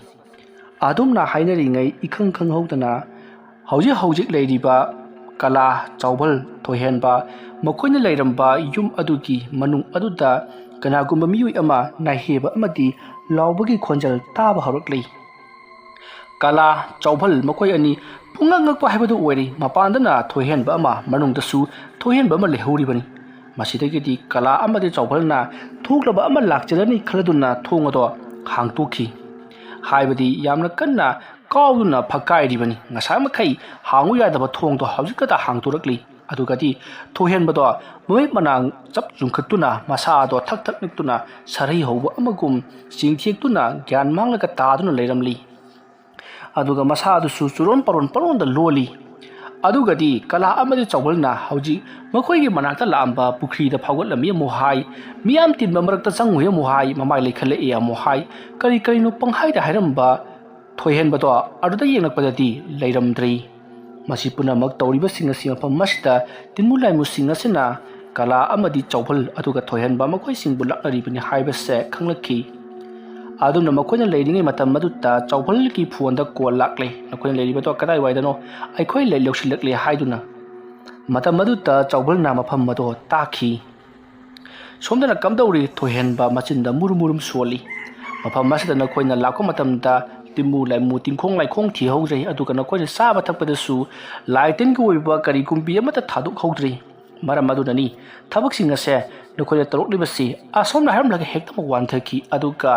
ꯑꯗꯨꯝꯅ ꯍꯥꯏꯅꯔꯤꯉꯩ ꯏꯈꯪ ꯈꯪꯍꯧꯗꯅ ꯍꯧꯖꯤꯛ ꯍꯧꯖꯤꯛ ꯂꯩꯔꯤꯕ ꯀꯂꯥ, ꯆꯥꯎꯕꯜ, ꯊꯣꯏꯍꯦꯟꯕ ꯃꯈꯣꯏꯅ ꯂꯩꯔꯝꯕ ꯌꯨꯝ ꯑꯗꯨꯒꯤ ꯃꯅꯨꯡ ꯑꯗꯨꯗ ꯀꯅꯥꯒꯨꯝꯕ ꯃꯤꯑꯣꯏ ꯑꯃ ꯅꯥꯍꯦꯕ ꯑꯃꯗꯤ ꯂꯥꯎꯕꯒꯤ ꯈꯣꯟꯖꯦꯜ ꯇꯥꯕ ꯍꯧꯔꯛꯂꯤ꯫ ꯀꯂꯥ, ꯆꯥꯎꯕꯜ ꯃꯈꯣꯏ ꯑꯅꯤ ꯄꯨꯡꯉꯛ ꯉꯛꯄ ꯍꯥꯏꯕꯗꯨ ꯑꯣꯏꯔꯤ꯫ ꯃꯄꯥꯟꯗꯅ ꯊꯣꯏꯍꯦꯟꯕ ꯑꯃ, ꯃꯅꯨꯡꯗꯁꯨ ꯊꯣꯏꯍꯦꯟꯕ ꯑꯃ ꯂꯩꯍꯧꯔꯤꯕꯅꯤ꯫ ꯃꯁꯤꯗꯒꯤꯗꯤ ꯀꯂꯥ ꯑꯃꯗꯤ ꯆꯥꯎꯕꯜꯅ ꯊꯣꯛꯂꯕ ꯑꯃ ꯂꯥꯛꯆꯔꯅꯤ ꯈꯜꯂꯗꯨꯅ ꯊꯣꯡ ꯑꯗꯣ ꯍꯥꯡꯇꯣꯛꯈꯤ꯫ ꯍꯥꯏꯕꯗꯤ ꯌꯥꯝꯅ ꯀꯟꯅ ꯀꯥꯎꯗꯨꯅ ꯐꯛꯀꯥꯏꯔꯤꯕꯅꯤ꯫ ꯉꯁꯥꯏ ꯃꯈꯩ ꯍꯥꯡꯉꯨ ꯌꯥꯗꯕ ꯊꯣꯡꯗꯣ ꯍꯧꯖꯤꯛ ꯈꯛꯇ ꯍꯥꯡꯗꯣꯔꯛꯂꯤ꯫ ꯑꯗꯨꯒꯗꯤ ꯊꯣꯏꯍꯦꯟꯕꯗꯣ ꯃꯃꯤꯠ ꯃꯅꯥ ꯆꯞ ꯌꯨꯡꯈꯠꯇꯨꯅ ꯃꯁꯥꯗꯣ ꯊꯛ ꯊꯛ ꯅꯤꯛꯇꯨꯅ ꯁꯥꯔꯩ ꯍꯧꯕ ꯑꯃꯒꯨꯝ ꯆꯤꯡꯊꯦꯛꯇꯨꯅ ꯒ꯭ꯌꯥꯟ ꯃꯥꯡꯂꯒ ꯇꯥꯗꯨꯅ ꯂꯩꯔꯝꯂꯤ꯫ ꯑꯗꯨꯒ ꯃꯁꯥ ꯑꯗꯨꯁꯨ ꯆꯨꯔꯣꯟ ꯄꯥꯔꯣꯟ ꯄꯥꯔꯣꯟꯗ ꯂꯣꯜꯂꯤ꯫ ꯑꯗꯨꯒꯗꯤ ꯀꯂꯥ ꯑꯃꯗꯤ ꯆꯥꯎꯕꯜꯅ ꯍꯧꯖꯤꯛ ꯃꯈꯣꯏꯒꯤ ꯃꯅꯥꯛꯇ ꯂꯥꯛꯂꯝꯕ ꯄꯨꯈ꯭ꯔꯤꯗ ꯐꯥꯎꯒꯠꯂꯝꯃꯤ ꯑꯃꯨꯛ ꯍꯥꯏ, ꯃꯤꯌꯥꯝ ꯇꯤꯟꯕ ꯃꯔꯛꯇ ꯆꯪꯉꯨꯏ ꯑꯃꯨꯛ ꯍꯥꯏ, ꯃꯃꯥꯏ ꯂꯩꯈꯠꯂꯛꯏ ꯑꯃꯨꯛ ꯍꯥꯏ, ꯀꯔꯤ ꯀꯔꯤꯅꯣ ꯄꯪꯍꯥꯏꯗ ꯍꯥꯏꯔꯝꯕ ꯊꯣꯏꯍꯦꯟꯕꯗꯣ ꯑꯗꯨꯗ ꯌꯦꯡꯂꯛꯄꯗꯗꯤ ꯂꯩꯔꯝꯗ꯭ꯔꯦ꯫ ꯃꯁꯤ ꯄꯨꯝꯅꯃꯛ ꯇꯧꯔꯤꯕꯁꯤꯡ ꯑꯁꯤ ꯃꯐꯝ ꯑꯁꯤꯗ ꯇꯤꯟꯃꯨ ꯂꯥꯏꯃꯨꯁꯤꯡ ꯑꯁꯤꯅ ꯀꯂꯥ ꯑꯃꯗꯤ ꯆꯥꯎꯕꯜ ꯑꯗꯨꯒ ꯊꯣꯏꯍꯟꯕ ꯃꯈꯣꯏꯁꯤꯡꯕꯨ ꯂꯥꯛꯅꯔꯤꯕꯅꯤ ꯍꯥꯏꯕꯁꯦ ꯈꯪꯂꯛꯈꯤ꯫ ꯑꯗꯨꯝꯅ ꯃꯈꯣꯏꯅ ꯂꯩꯔꯤꯉꯩ ꯃꯇꯝ ꯑꯗꯨꯗ ꯆꯥꯎꯕꯜꯒꯤ ꯐꯣꯟꯗ ꯀꯣꯜ ꯂꯥꯛꯂꯦ, "ꯅꯈꯣꯏꯅ ꯂꯩꯔꯤꯕꯗꯣ ꯀꯗꯥꯏꯋꯥꯏꯗꯅꯣ? ꯑꯩꯈꯣꯏ ꯂꯩ ꯂꯧꯁꯤꯜꯂꯛꯂꯦ" ꯍꯥꯏꯗꯨꯅ꯫ ꯃꯇꯝ ꯑꯗꯨꯗ ꯆꯥꯎꯕꯜꯅ ꯃꯐꯝ ꯑꯗꯨ ꯇꯥꯛꯈꯤ꯫ ꯁꯣꯝꯗꯅ ꯀꯝꯗꯧꯔꯤ? ꯊꯣꯏꯍꯟꯕ ꯃꯆꯤꯟꯗ ꯃꯨꯔꯨꯝ ꯃꯨꯔꯨꯝ ꯁꯣꯜꯂꯤ꯫ ꯃꯐꯝ ꯑꯁꯤꯗ ꯅꯈꯣꯏꯅ ꯂꯥꯛꯄ ꯃꯇꯝꯗ ꯇꯤꯟꯃꯨ ꯂꯥꯏꯃꯨ ꯇꯤꯟꯈꯣꯡ ꯂꯥꯏꯈꯣꯡ ꯊꯤꯍꯧꯗ꯭ꯔꯦ, ꯑꯗꯨꯒ ꯅꯈꯣꯏꯅ ꯆꯥꯕ ꯊꯛꯄꯗꯁꯨ ꯂꯥꯏ ꯇꯤꯟꯒꯤ ꯑꯣꯏꯕ ꯀꯔꯤꯒꯨꯝꯕꯤ ꯑꯃꯠꯇ ꯊꯥꯗꯣꯛꯍꯧꯗ꯭ꯔꯤ꯫ ꯃꯔꯝ ꯑꯗꯨꯅꯅꯤ ꯊꯕꯛꯁꯤꯡ ꯑꯁꯦ ꯅꯈꯣꯏꯅ ꯇꯧꯔꯛꯂꯤꯕꯁꯤ꯫ ꯑꯁꯣꯝꯅ ꯍꯥꯏꯔꯝꯂꯒ ꯍꯦꯛꯇꯃꯛ ꯋꯥꯟꯊꯈꯤ, ꯑꯗꯨꯒ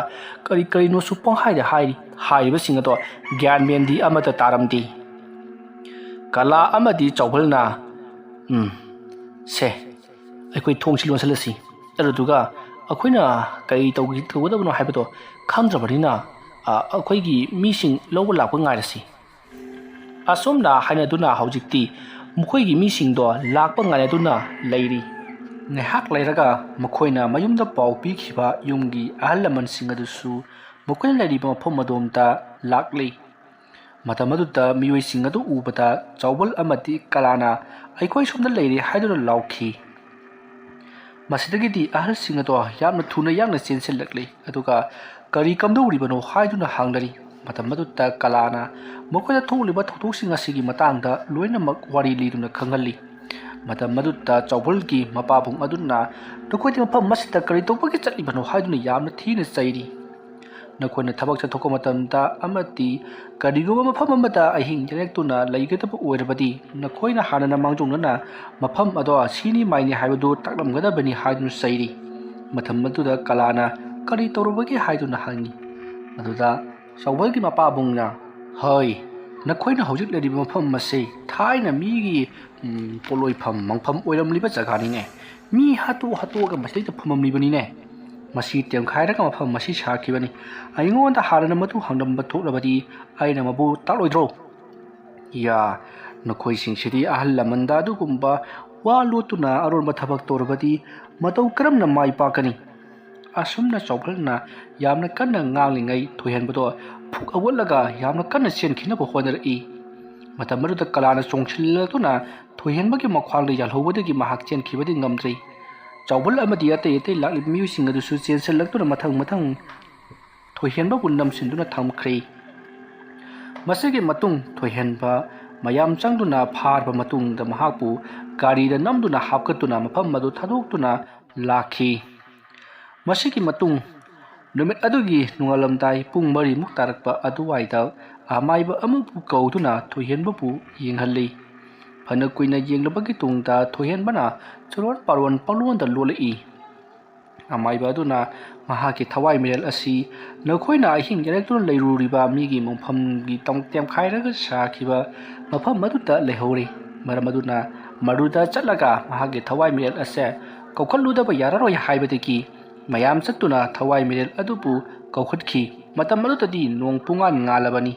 ꯀꯔꯤ ꯀꯔꯤꯅꯣꯁꯨ ꯄꯪꯍꯥꯏꯗ ꯍꯥꯏꯔꯤ꯫ ꯍꯥꯏꯔꯤꯕꯁꯤꯡ ꯑꯗꯣ ꯒ꯭ꯌꯥꯟ ꯃꯦꯟꯗꯤ ꯑꯃꯠꯇ ꯇꯥꯔꯝꯗꯦ꯫ ꯀꯂꯥ ꯑꯃꯗꯤ ꯆꯥꯎꯕꯜꯅ, "ꯎꯝ, ꯁꯦ, ꯑꯩꯈꯣꯏ ꯊꯣꯡꯁꯤ ꯂꯣꯟꯁꯤꯜꯂꯁꯤ꯫ ꯑꯗꯨꯗꯨꯒ ꯑꯩꯈꯣꯏꯅ ꯀꯔꯤ ꯇꯧꯒ-, ꯇꯧꯒꯗꯕꯅꯣ ꯍꯥꯏꯕꯗꯣ ꯈꯪꯗ꯭ꯔꯕꯅꯤꯅ, ꯑ, ꯑꯩꯈꯣꯏꯒꯤ ꯃꯤꯁꯤꯡ ꯂꯧꯕ ꯂꯥꯛꯄ ꯉꯥꯏꯔꯁꯤ"꯫ ꯑꯁꯣꯝꯅ ꯍꯥꯏꯅꯗꯨꯅ ꯍꯧꯖꯤꯛꯇꯤ ꯃꯈꯣꯏꯒꯤ ꯃꯤꯁꯤꯡꯗꯣ ꯂꯥꯛꯄ ꯉꯥꯏꯅꯗꯨꯅ ꯂꯩꯔꯤ꯫ ꯉꯥꯏꯍꯥꯛ ꯂꯩꯔꯒ ꯃꯈꯣꯏꯅ ꯃꯌꯨꯝꯗ ꯄꯥꯎ ꯄꯤꯈꯤꯕ ꯌꯨꯝꯒꯤ ꯑꯍꯜ ꯂꯃꯟꯁꯤꯡ ꯑꯗꯨꯁꯨ ꯃꯈꯣꯏꯅ ꯂꯩꯔꯤꯕ ꯃꯐꯝ ꯑꯗꯣꯝꯗ ꯂꯥꯛꯂꯤ꯫ ꯃꯇꯝ ꯑꯗꯨꯗ ꯃꯤꯑꯣꯏꯁꯤꯡ ꯑꯗꯨ ꯎꯕꯗ ꯆꯥꯎꯕꯜ ꯑꯃꯗꯤ ꯀꯂꯥꯅ "ꯑꯩꯈꯣꯏ ꯁꯣꯝꯗ ꯂꯩꯔꯦ" ꯍꯥꯏꯗꯨꯅ ꯂꯥꯎꯈꯤ꯫ ꯃꯁꯤꯗꯒꯤꯗꯤ ꯑꯍꯜꯁꯤꯡ ꯑꯗꯣ ꯌꯥꯝꯅ ꯊꯨꯅ ꯌꯥꯡꯅ ꯆꯦꯟꯁꯤꯜꯂꯛꯂꯤ, ꯑꯗꯨꯒ "ꯀꯔꯤ ꯀꯝꯗꯧꯔꯤꯕꯅꯣ?" ꯍꯥꯏꯗꯨꯅ ꯍꯪꯅꯔꯤ꯫ ꯃꯇꯝ ꯑꯗꯨꯗ ꯀꯂꯥꯅ ꯃꯈꯣꯏꯗ ꯊꯣꯛꯂꯤꯕ ꯊꯧꯗꯣꯛꯁꯤꯡ ꯑꯁꯤꯒꯤ ꯃꯇꯥꯡꯗ ꯂꯣꯏꯅꯃꯛ ꯋꯥꯔꯤ ꯂꯤꯗꯨꯅ ꯈꯪꯍꯜꯂꯤ꯫ ꯃꯇꯝ ꯑꯗꯨꯗ ꯆꯥꯎꯕꯜꯒꯤ ꯃꯄꯥꯕꯨꯡ ꯑꯗꯨꯅ "ꯅꯈꯣꯏꯗꯤ ꯃꯐꯝ ꯑꯁꯤꯗ ꯀꯔꯤ ꯇꯧꯕꯒꯤ ꯆꯠꯂꯤꯕꯅꯣ?" ꯍꯥꯏꯗꯨꯅ ꯌꯥꯝꯅ ꯊꯤꯅ ꯆꯩꯔꯤ꯫ "ꯅꯈꯣꯏꯅ ꯊꯕꯛ ꯆꯠꯊꯣꯛꯄ ꯃꯇꯝꯗ ꯑꯃꯗꯤ ꯀꯔꯤꯒꯨꯝꯕ ꯃꯐꯝ ꯑꯃꯗ ꯑꯍꯤꯡ ꯂꯦꯛꯇꯨꯅ ꯂꯩꯒꯗꯕ ꯑꯣꯏꯔꯕꯗꯤ, ꯅꯈꯣꯏꯅ ꯍꯥꯟꯅꯅ ꯃꯥꯡꯖꯧꯅꯅ ꯃꯐꯝ ꯑꯗꯣ ꯁꯤꯅꯤ ꯃꯥꯏꯅꯤ ꯍꯥꯏꯕꯗꯨ ꯇꯥꯛꯂꯝꯒꯗꯕꯅꯤ" ꯍꯥꯏꯗꯨꯅ ꯆꯩꯔꯤ꯫ ꯃꯇꯝ ꯑꯗꯨꯗ ꯀꯂꯥꯅ "ꯀꯔꯤ ꯇꯧꯔꯨꯕꯒꯦ?" ꯍꯥꯏꯗꯨꯅ ꯍꯪꯉꯤ꯫ ꯑꯗꯨꯗ ꯆꯥꯎꯕꯜꯒꯤ ꯃꯄꯥꯕꯨꯡꯅ, "ꯍꯣꯏ, ꯅꯈꯣꯏꯅ ꯍꯧꯖꯤꯛ ꯂꯩꯔꯤꯕ ꯃꯐꯝ ꯑꯁꯤ ꯊꯥꯏꯅ ꯃꯤꯒꯤ, ꯎꯝ, ꯄꯣꯠꯂꯣꯏꯐꯝ ꯃꯪꯐꯝ ꯑꯣꯏꯔꯝꯂꯤꯕ ꯖꯒꯥꯅꯤꯅꯦ꯫ ꯃꯤ ꯍꯥꯠꯇꯣꯛ ꯍꯥꯠꯇꯣꯛꯑꯒ ꯃꯁꯤꯗꯩꯗ ꯐꯝꯃꯝꯂꯤꯕꯅꯤꯅꯦ꯫ ꯃꯁꯤ ꯇꯦꯝꯈꯥꯏꯔꯒ ꯃꯐꯝ ꯑꯁꯤ ꯁꯥꯈꯤꯕꯅꯤ꯫ ꯑꯩꯉꯣꯟꯗ ꯍꯥꯟꯅꯅ ꯃꯗꯨ ꯍꯪꯂꯝꯕ ꯊꯣꯛꯂꯕꯗꯤ ꯑꯩꯅ ꯃꯕꯨ ꯇꯥꯛꯂꯣꯏꯗ꯭ꯔꯣ?" ꯌꯥ, ꯅꯈꯣꯏꯁꯤꯡꯁꯤꯗꯤ ꯑꯍꯜ ꯂꯃꯟꯗ ꯑꯗꯨꯒꯨꯝꯕ ꯋꯥ ꯂꯣꯠꯇꯨꯅ ꯑꯔꯣꯟꯕ ꯊꯕꯛ ꯇꯧꯔꯕꯗꯤ ꯃꯇꯧ ꯀꯔꯝꯅ ꯃꯥꯏ ꯄꯥꯛꯀꯅꯤ? ꯑꯁꯨꯝꯅ ꯆꯥꯎꯕꯜꯅ ꯌꯥꯝꯅ ꯀꯟꯅ ꯉꯥꯡꯂꯤꯉꯩ ꯊꯣꯏꯍꯟꯕꯗꯣ ꯐꯨꯛ ꯍꯧꯒꯠꯂꯒ ꯌꯥꯝꯅ ꯀꯟꯅ ꯆꯦꯟꯈꯤꯅꯕ ꯍꯣꯠꯅꯔꯛꯏ꯫ ꯃꯇꯝ ꯑꯗꯨꯗ ꯀꯂꯥꯅ ꯆꯣꯡꯁꯤꯜꯂꯛꯇꯨꯅ ꯊꯣꯏꯍꯦꯟꯕꯒꯤ ꯃꯈ꯭ꯋꯥꯡꯗ ꯌꯥꯜꯍꯧꯕꯗꯒꯤ ꯃꯍꯥꯛ ꯆꯦꯟꯈꯤꯕꯗꯤ ꯉꯝꯗ꯭ꯔꯤ꯫ ꯆꯥꯎꯕꯜ ꯑꯃꯗꯤ ꯑꯇꯩ ꯑꯇꯩ ꯂꯥꯛꯂꯤꯕ ꯃꯤꯑꯣꯏꯁꯤꯡ ꯑꯗꯨꯁꯨ ꯆꯦꯟꯁꯤꯜꯂꯛꯇꯨꯅ ꯃꯊꯪ ꯃꯊꯪ ꯊꯣꯏꯍꯦꯟꯕꯕꯨ ꯅꯝꯁꯤꯟꯗꯨꯅ ꯊꯝꯈ꯭ꯔꯦ꯫ ꯃꯁꯤꯒꯤ ꯃꯇꯨꯡ ꯊꯣꯏꯍꯦꯟꯕ ꯃꯌꯥꯝ ꯆꯪꯗꯨꯅ ꯐꯥꯔꯕ ꯃꯇꯨꯡꯗ ꯃꯍꯥꯛꯄꯨ ꯒꯥꯔꯤꯗ ꯅꯝꯗꯨꯅ ꯍꯥꯞꯀꯠꯇꯨꯅ ꯃꯐꯝ ꯑꯗꯨ ꯊꯥꯗꯣꯛꯇꯨꯅ ꯂꯥꯛꯈꯤ꯫ ꯃꯁꯤꯒꯤ ꯃꯇꯨꯡ ꯅꯨꯃꯤꯠ ꯑꯗꯨꯒꯤ ꯅꯣꯡꯉꯥꯜꯂꯝꯗꯥꯏ ꯄꯨꯡ ꯃꯔꯤꯃꯨꯛ ꯇꯥꯔꯛꯄ ꯑꯗꯨꯋꯥꯏꯗ ꯑꯃꯥꯏꯕ ꯑꯃꯕꯨ ꯀꯧꯗꯨꯅ ꯊꯣꯏꯍꯦꯟꯕꯕꯨ ꯌꯦꯡꯍꯜꯂꯤ꯫ ꯐꯅ ꯀꯨꯏꯅ ꯌꯦꯡꯂꯕꯒꯤ ꯇꯨꯡꯗ ꯊꯣꯏꯍꯦꯟꯕꯅ ꯆꯨꯔꯣꯟ ꯄꯥꯔꯣꯟ ꯄꯪꯂꯣꯟꯗ ꯂꯣꯜꯂꯛꯏ꯫ ꯑꯃꯥꯏꯕ ꯑꯗꯨꯅ ꯃꯍꯥꯛꯀꯤ ꯊꯋꯥꯏ ꯃꯤꯔꯦꯜ ꯑꯁꯤ ꯅꯈꯣꯏꯅ ꯑꯍꯤꯡ ꯌꯥꯔꯦꯛꯇꯨꯅ ꯂꯩꯔꯨꯔꯤꯕ ꯃꯤꯒꯤ ꯃꯐꯝꯒꯤ ꯇꯝ-, ꯇꯦꯝꯈꯥꯏꯔꯒ ꯁꯥꯈꯤꯕ ꯃꯐꯝ ꯑꯗꯨꯗ ꯂꯩꯍꯧꯔꯤ꯫ ꯃꯔꯝ ꯑꯗꯨꯅ ꯃꯗꯨꯗ ꯆꯠꯂꯒ ꯃꯍꯥꯛꯀꯤ ꯊꯋꯥꯏ ꯃꯤꯔꯦꯜ ꯑꯁꯦ ꯀꯧꯈꯠꯂꯨꯗꯕ ꯌꯥꯔꯔꯣꯏ ꯍꯥꯏꯕꯗꯒꯤ ꯃꯌꯥꯝ ꯆꯠꯇꯨꯅ ꯊꯋꯥꯏ ꯃꯤꯔꯦꯜ ꯑꯗꯨꯕꯨ ꯀꯧꯈꯠꯈꯤ꯫ ꯃꯇꯝ ꯑꯗꯨꯗꯗꯤ ꯅꯣꯡ ꯄꯨꯡꯉꯥꯟ ꯉꯥꯜꯂꯕꯅꯤ꯫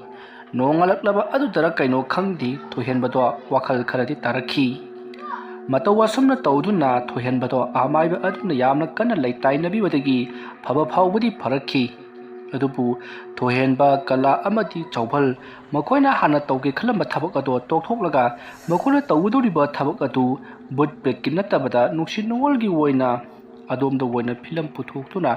ꯅꯣꯡꯉꯥꯜꯂꯛꯂꯕ ꯑꯗꯨꯗꯔ ꯀꯩꯅꯣ ꯈꯪꯗꯦ, ꯊꯣꯏꯍꯦꯟꯕꯗꯣ ꯋꯥꯈꯜ ꯈꯔꯗꯤ ꯇꯥꯔꯛꯈꯤ꯫ ꯃꯇꯧ ꯑꯁꯨꯝꯅ ꯇꯧꯗꯨꯅ ꯊꯣꯏꯍꯦꯟꯕꯗꯣ ꯑꯃꯥꯏꯕ ꯑꯗꯨꯅ ꯌꯥꯝꯅ ꯀꯟꯅ ꯂꯩꯇꯥꯏꯅꯕꯤꯕꯗꯒꯤ ꯐꯕ ꯐꯥꯎꯕꯗꯤ ꯐꯔꯛꯈꯤ꯫ ꯑꯗꯨꯕꯨ ꯊꯣꯏꯍꯦꯟꯕ, ꯀꯂꯥ ꯑꯃꯗꯤ ꯆꯥꯎꯕꯜ ꯃꯈꯣꯏꯅ ꯍꯥꯟꯅ ꯇꯧꯒꯦ ꯈꯜꯂꯝꯕ ꯊꯕꯛ ꯑꯗꯣ ꯇꯣꯛꯊꯣꯛꯂꯒ ꯃꯈꯣꯏꯅ ꯇꯧꯒꯗꯧꯔꯤꯕ ꯊꯕꯛ ꯑꯗꯨ ꯚꯨꯠ ꯄ꯭ꯔꯦꯠꯀꯤ ꯅꯠꯇꯕꯗ ꯅꯨꯡꯁꯤ ꯅꯨꯡꯉꯣꯜꯒꯤ ꯑꯣꯏꯅ ꯑꯗꯣꯝꯗ ꯑꯣꯏꯅ ꯐꯤꯂꯝ ꯄꯨꯊꯣꯛꯇꯨꯅ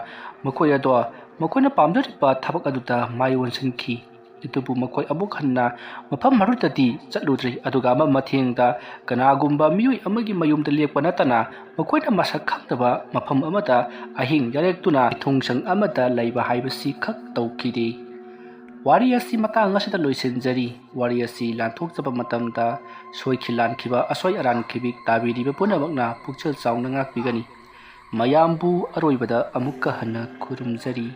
ꯃꯈꯣꯏ ꯑꯗꯣ ꯃꯈꯣꯏꯅ ꯄꯥꯝꯖꯔꯤꯕ ꯊꯕꯛ ꯑꯗꯨꯗ ꯃꯥꯏ ꯑꯣꯟꯁꯤꯟꯈꯤ꯫ ꯑꯗꯨꯕꯨ ꯃꯈꯣꯏ ꯑꯃꯨꯛ ꯍꯟꯅ ꯃꯐꯝ ꯑꯗꯨꯗꯗꯤ ꯆꯠꯂꯨꯗ꯭ꯔꯤ, ꯑꯗꯨꯒ ꯑꯃ ꯃꯊꯦꯡꯗ ꯀꯅꯥꯒꯨꯝꯕ ꯃꯤꯑꯣꯏ ꯑꯃꯒꯤ ꯃꯌꯨꯝꯗ ꯂꯦꯛꯄ ꯅꯠꯇꯅ ꯃꯈꯣꯏꯅ ꯃꯁꯛ ꯈꯪꯗꯕ ꯃꯐꯝ ꯑꯃꯗ ꯑꯍꯤꯡ ꯌꯥꯔꯦꯛꯇꯨꯅ ꯊꯨꯡꯁꯪ ꯑꯃꯗ ꯂꯩꯕ ꯍꯥꯏꯕꯁꯤ ꯈꯛ ꯇꯧꯈꯤꯗꯦ꯫ ꯋꯥꯔꯤ ꯑꯁꯤ ꯃꯇꯥꯡ ꯑꯁꯤꯗ ꯂꯣꯏꯁꯤꯟꯖꯔꯤ꯫ ꯋꯥꯔꯤ ꯑꯁꯤ ꯂꯥꯟꯊꯣꯛꯆꯕ ꯃꯇꯝꯗ ꯁꯣꯏꯈꯤ ꯂꯥꯟꯈꯤꯕ, ꯑꯁꯣꯏ ꯑꯔꯥꯟ ꯈꯤꯕꯤꯛ ꯇꯥꯕꯤꯔꯤꯕ ꯄꯨꯝꯅꯃꯛꯅ ꯄꯨꯛꯆꯦꯜ ꯆꯥꯎꯅ ꯉꯥꯛꯄꯤꯒꯅꯤ꯫ ꯃꯌꯥꯝꯕꯨ ꯑꯔꯣꯏꯕꯗ ꯑꯃꯨꯛꯀ ꯍꯟꯅ ꯈꯨꯔꯨꯝꯖꯔꯤ꯫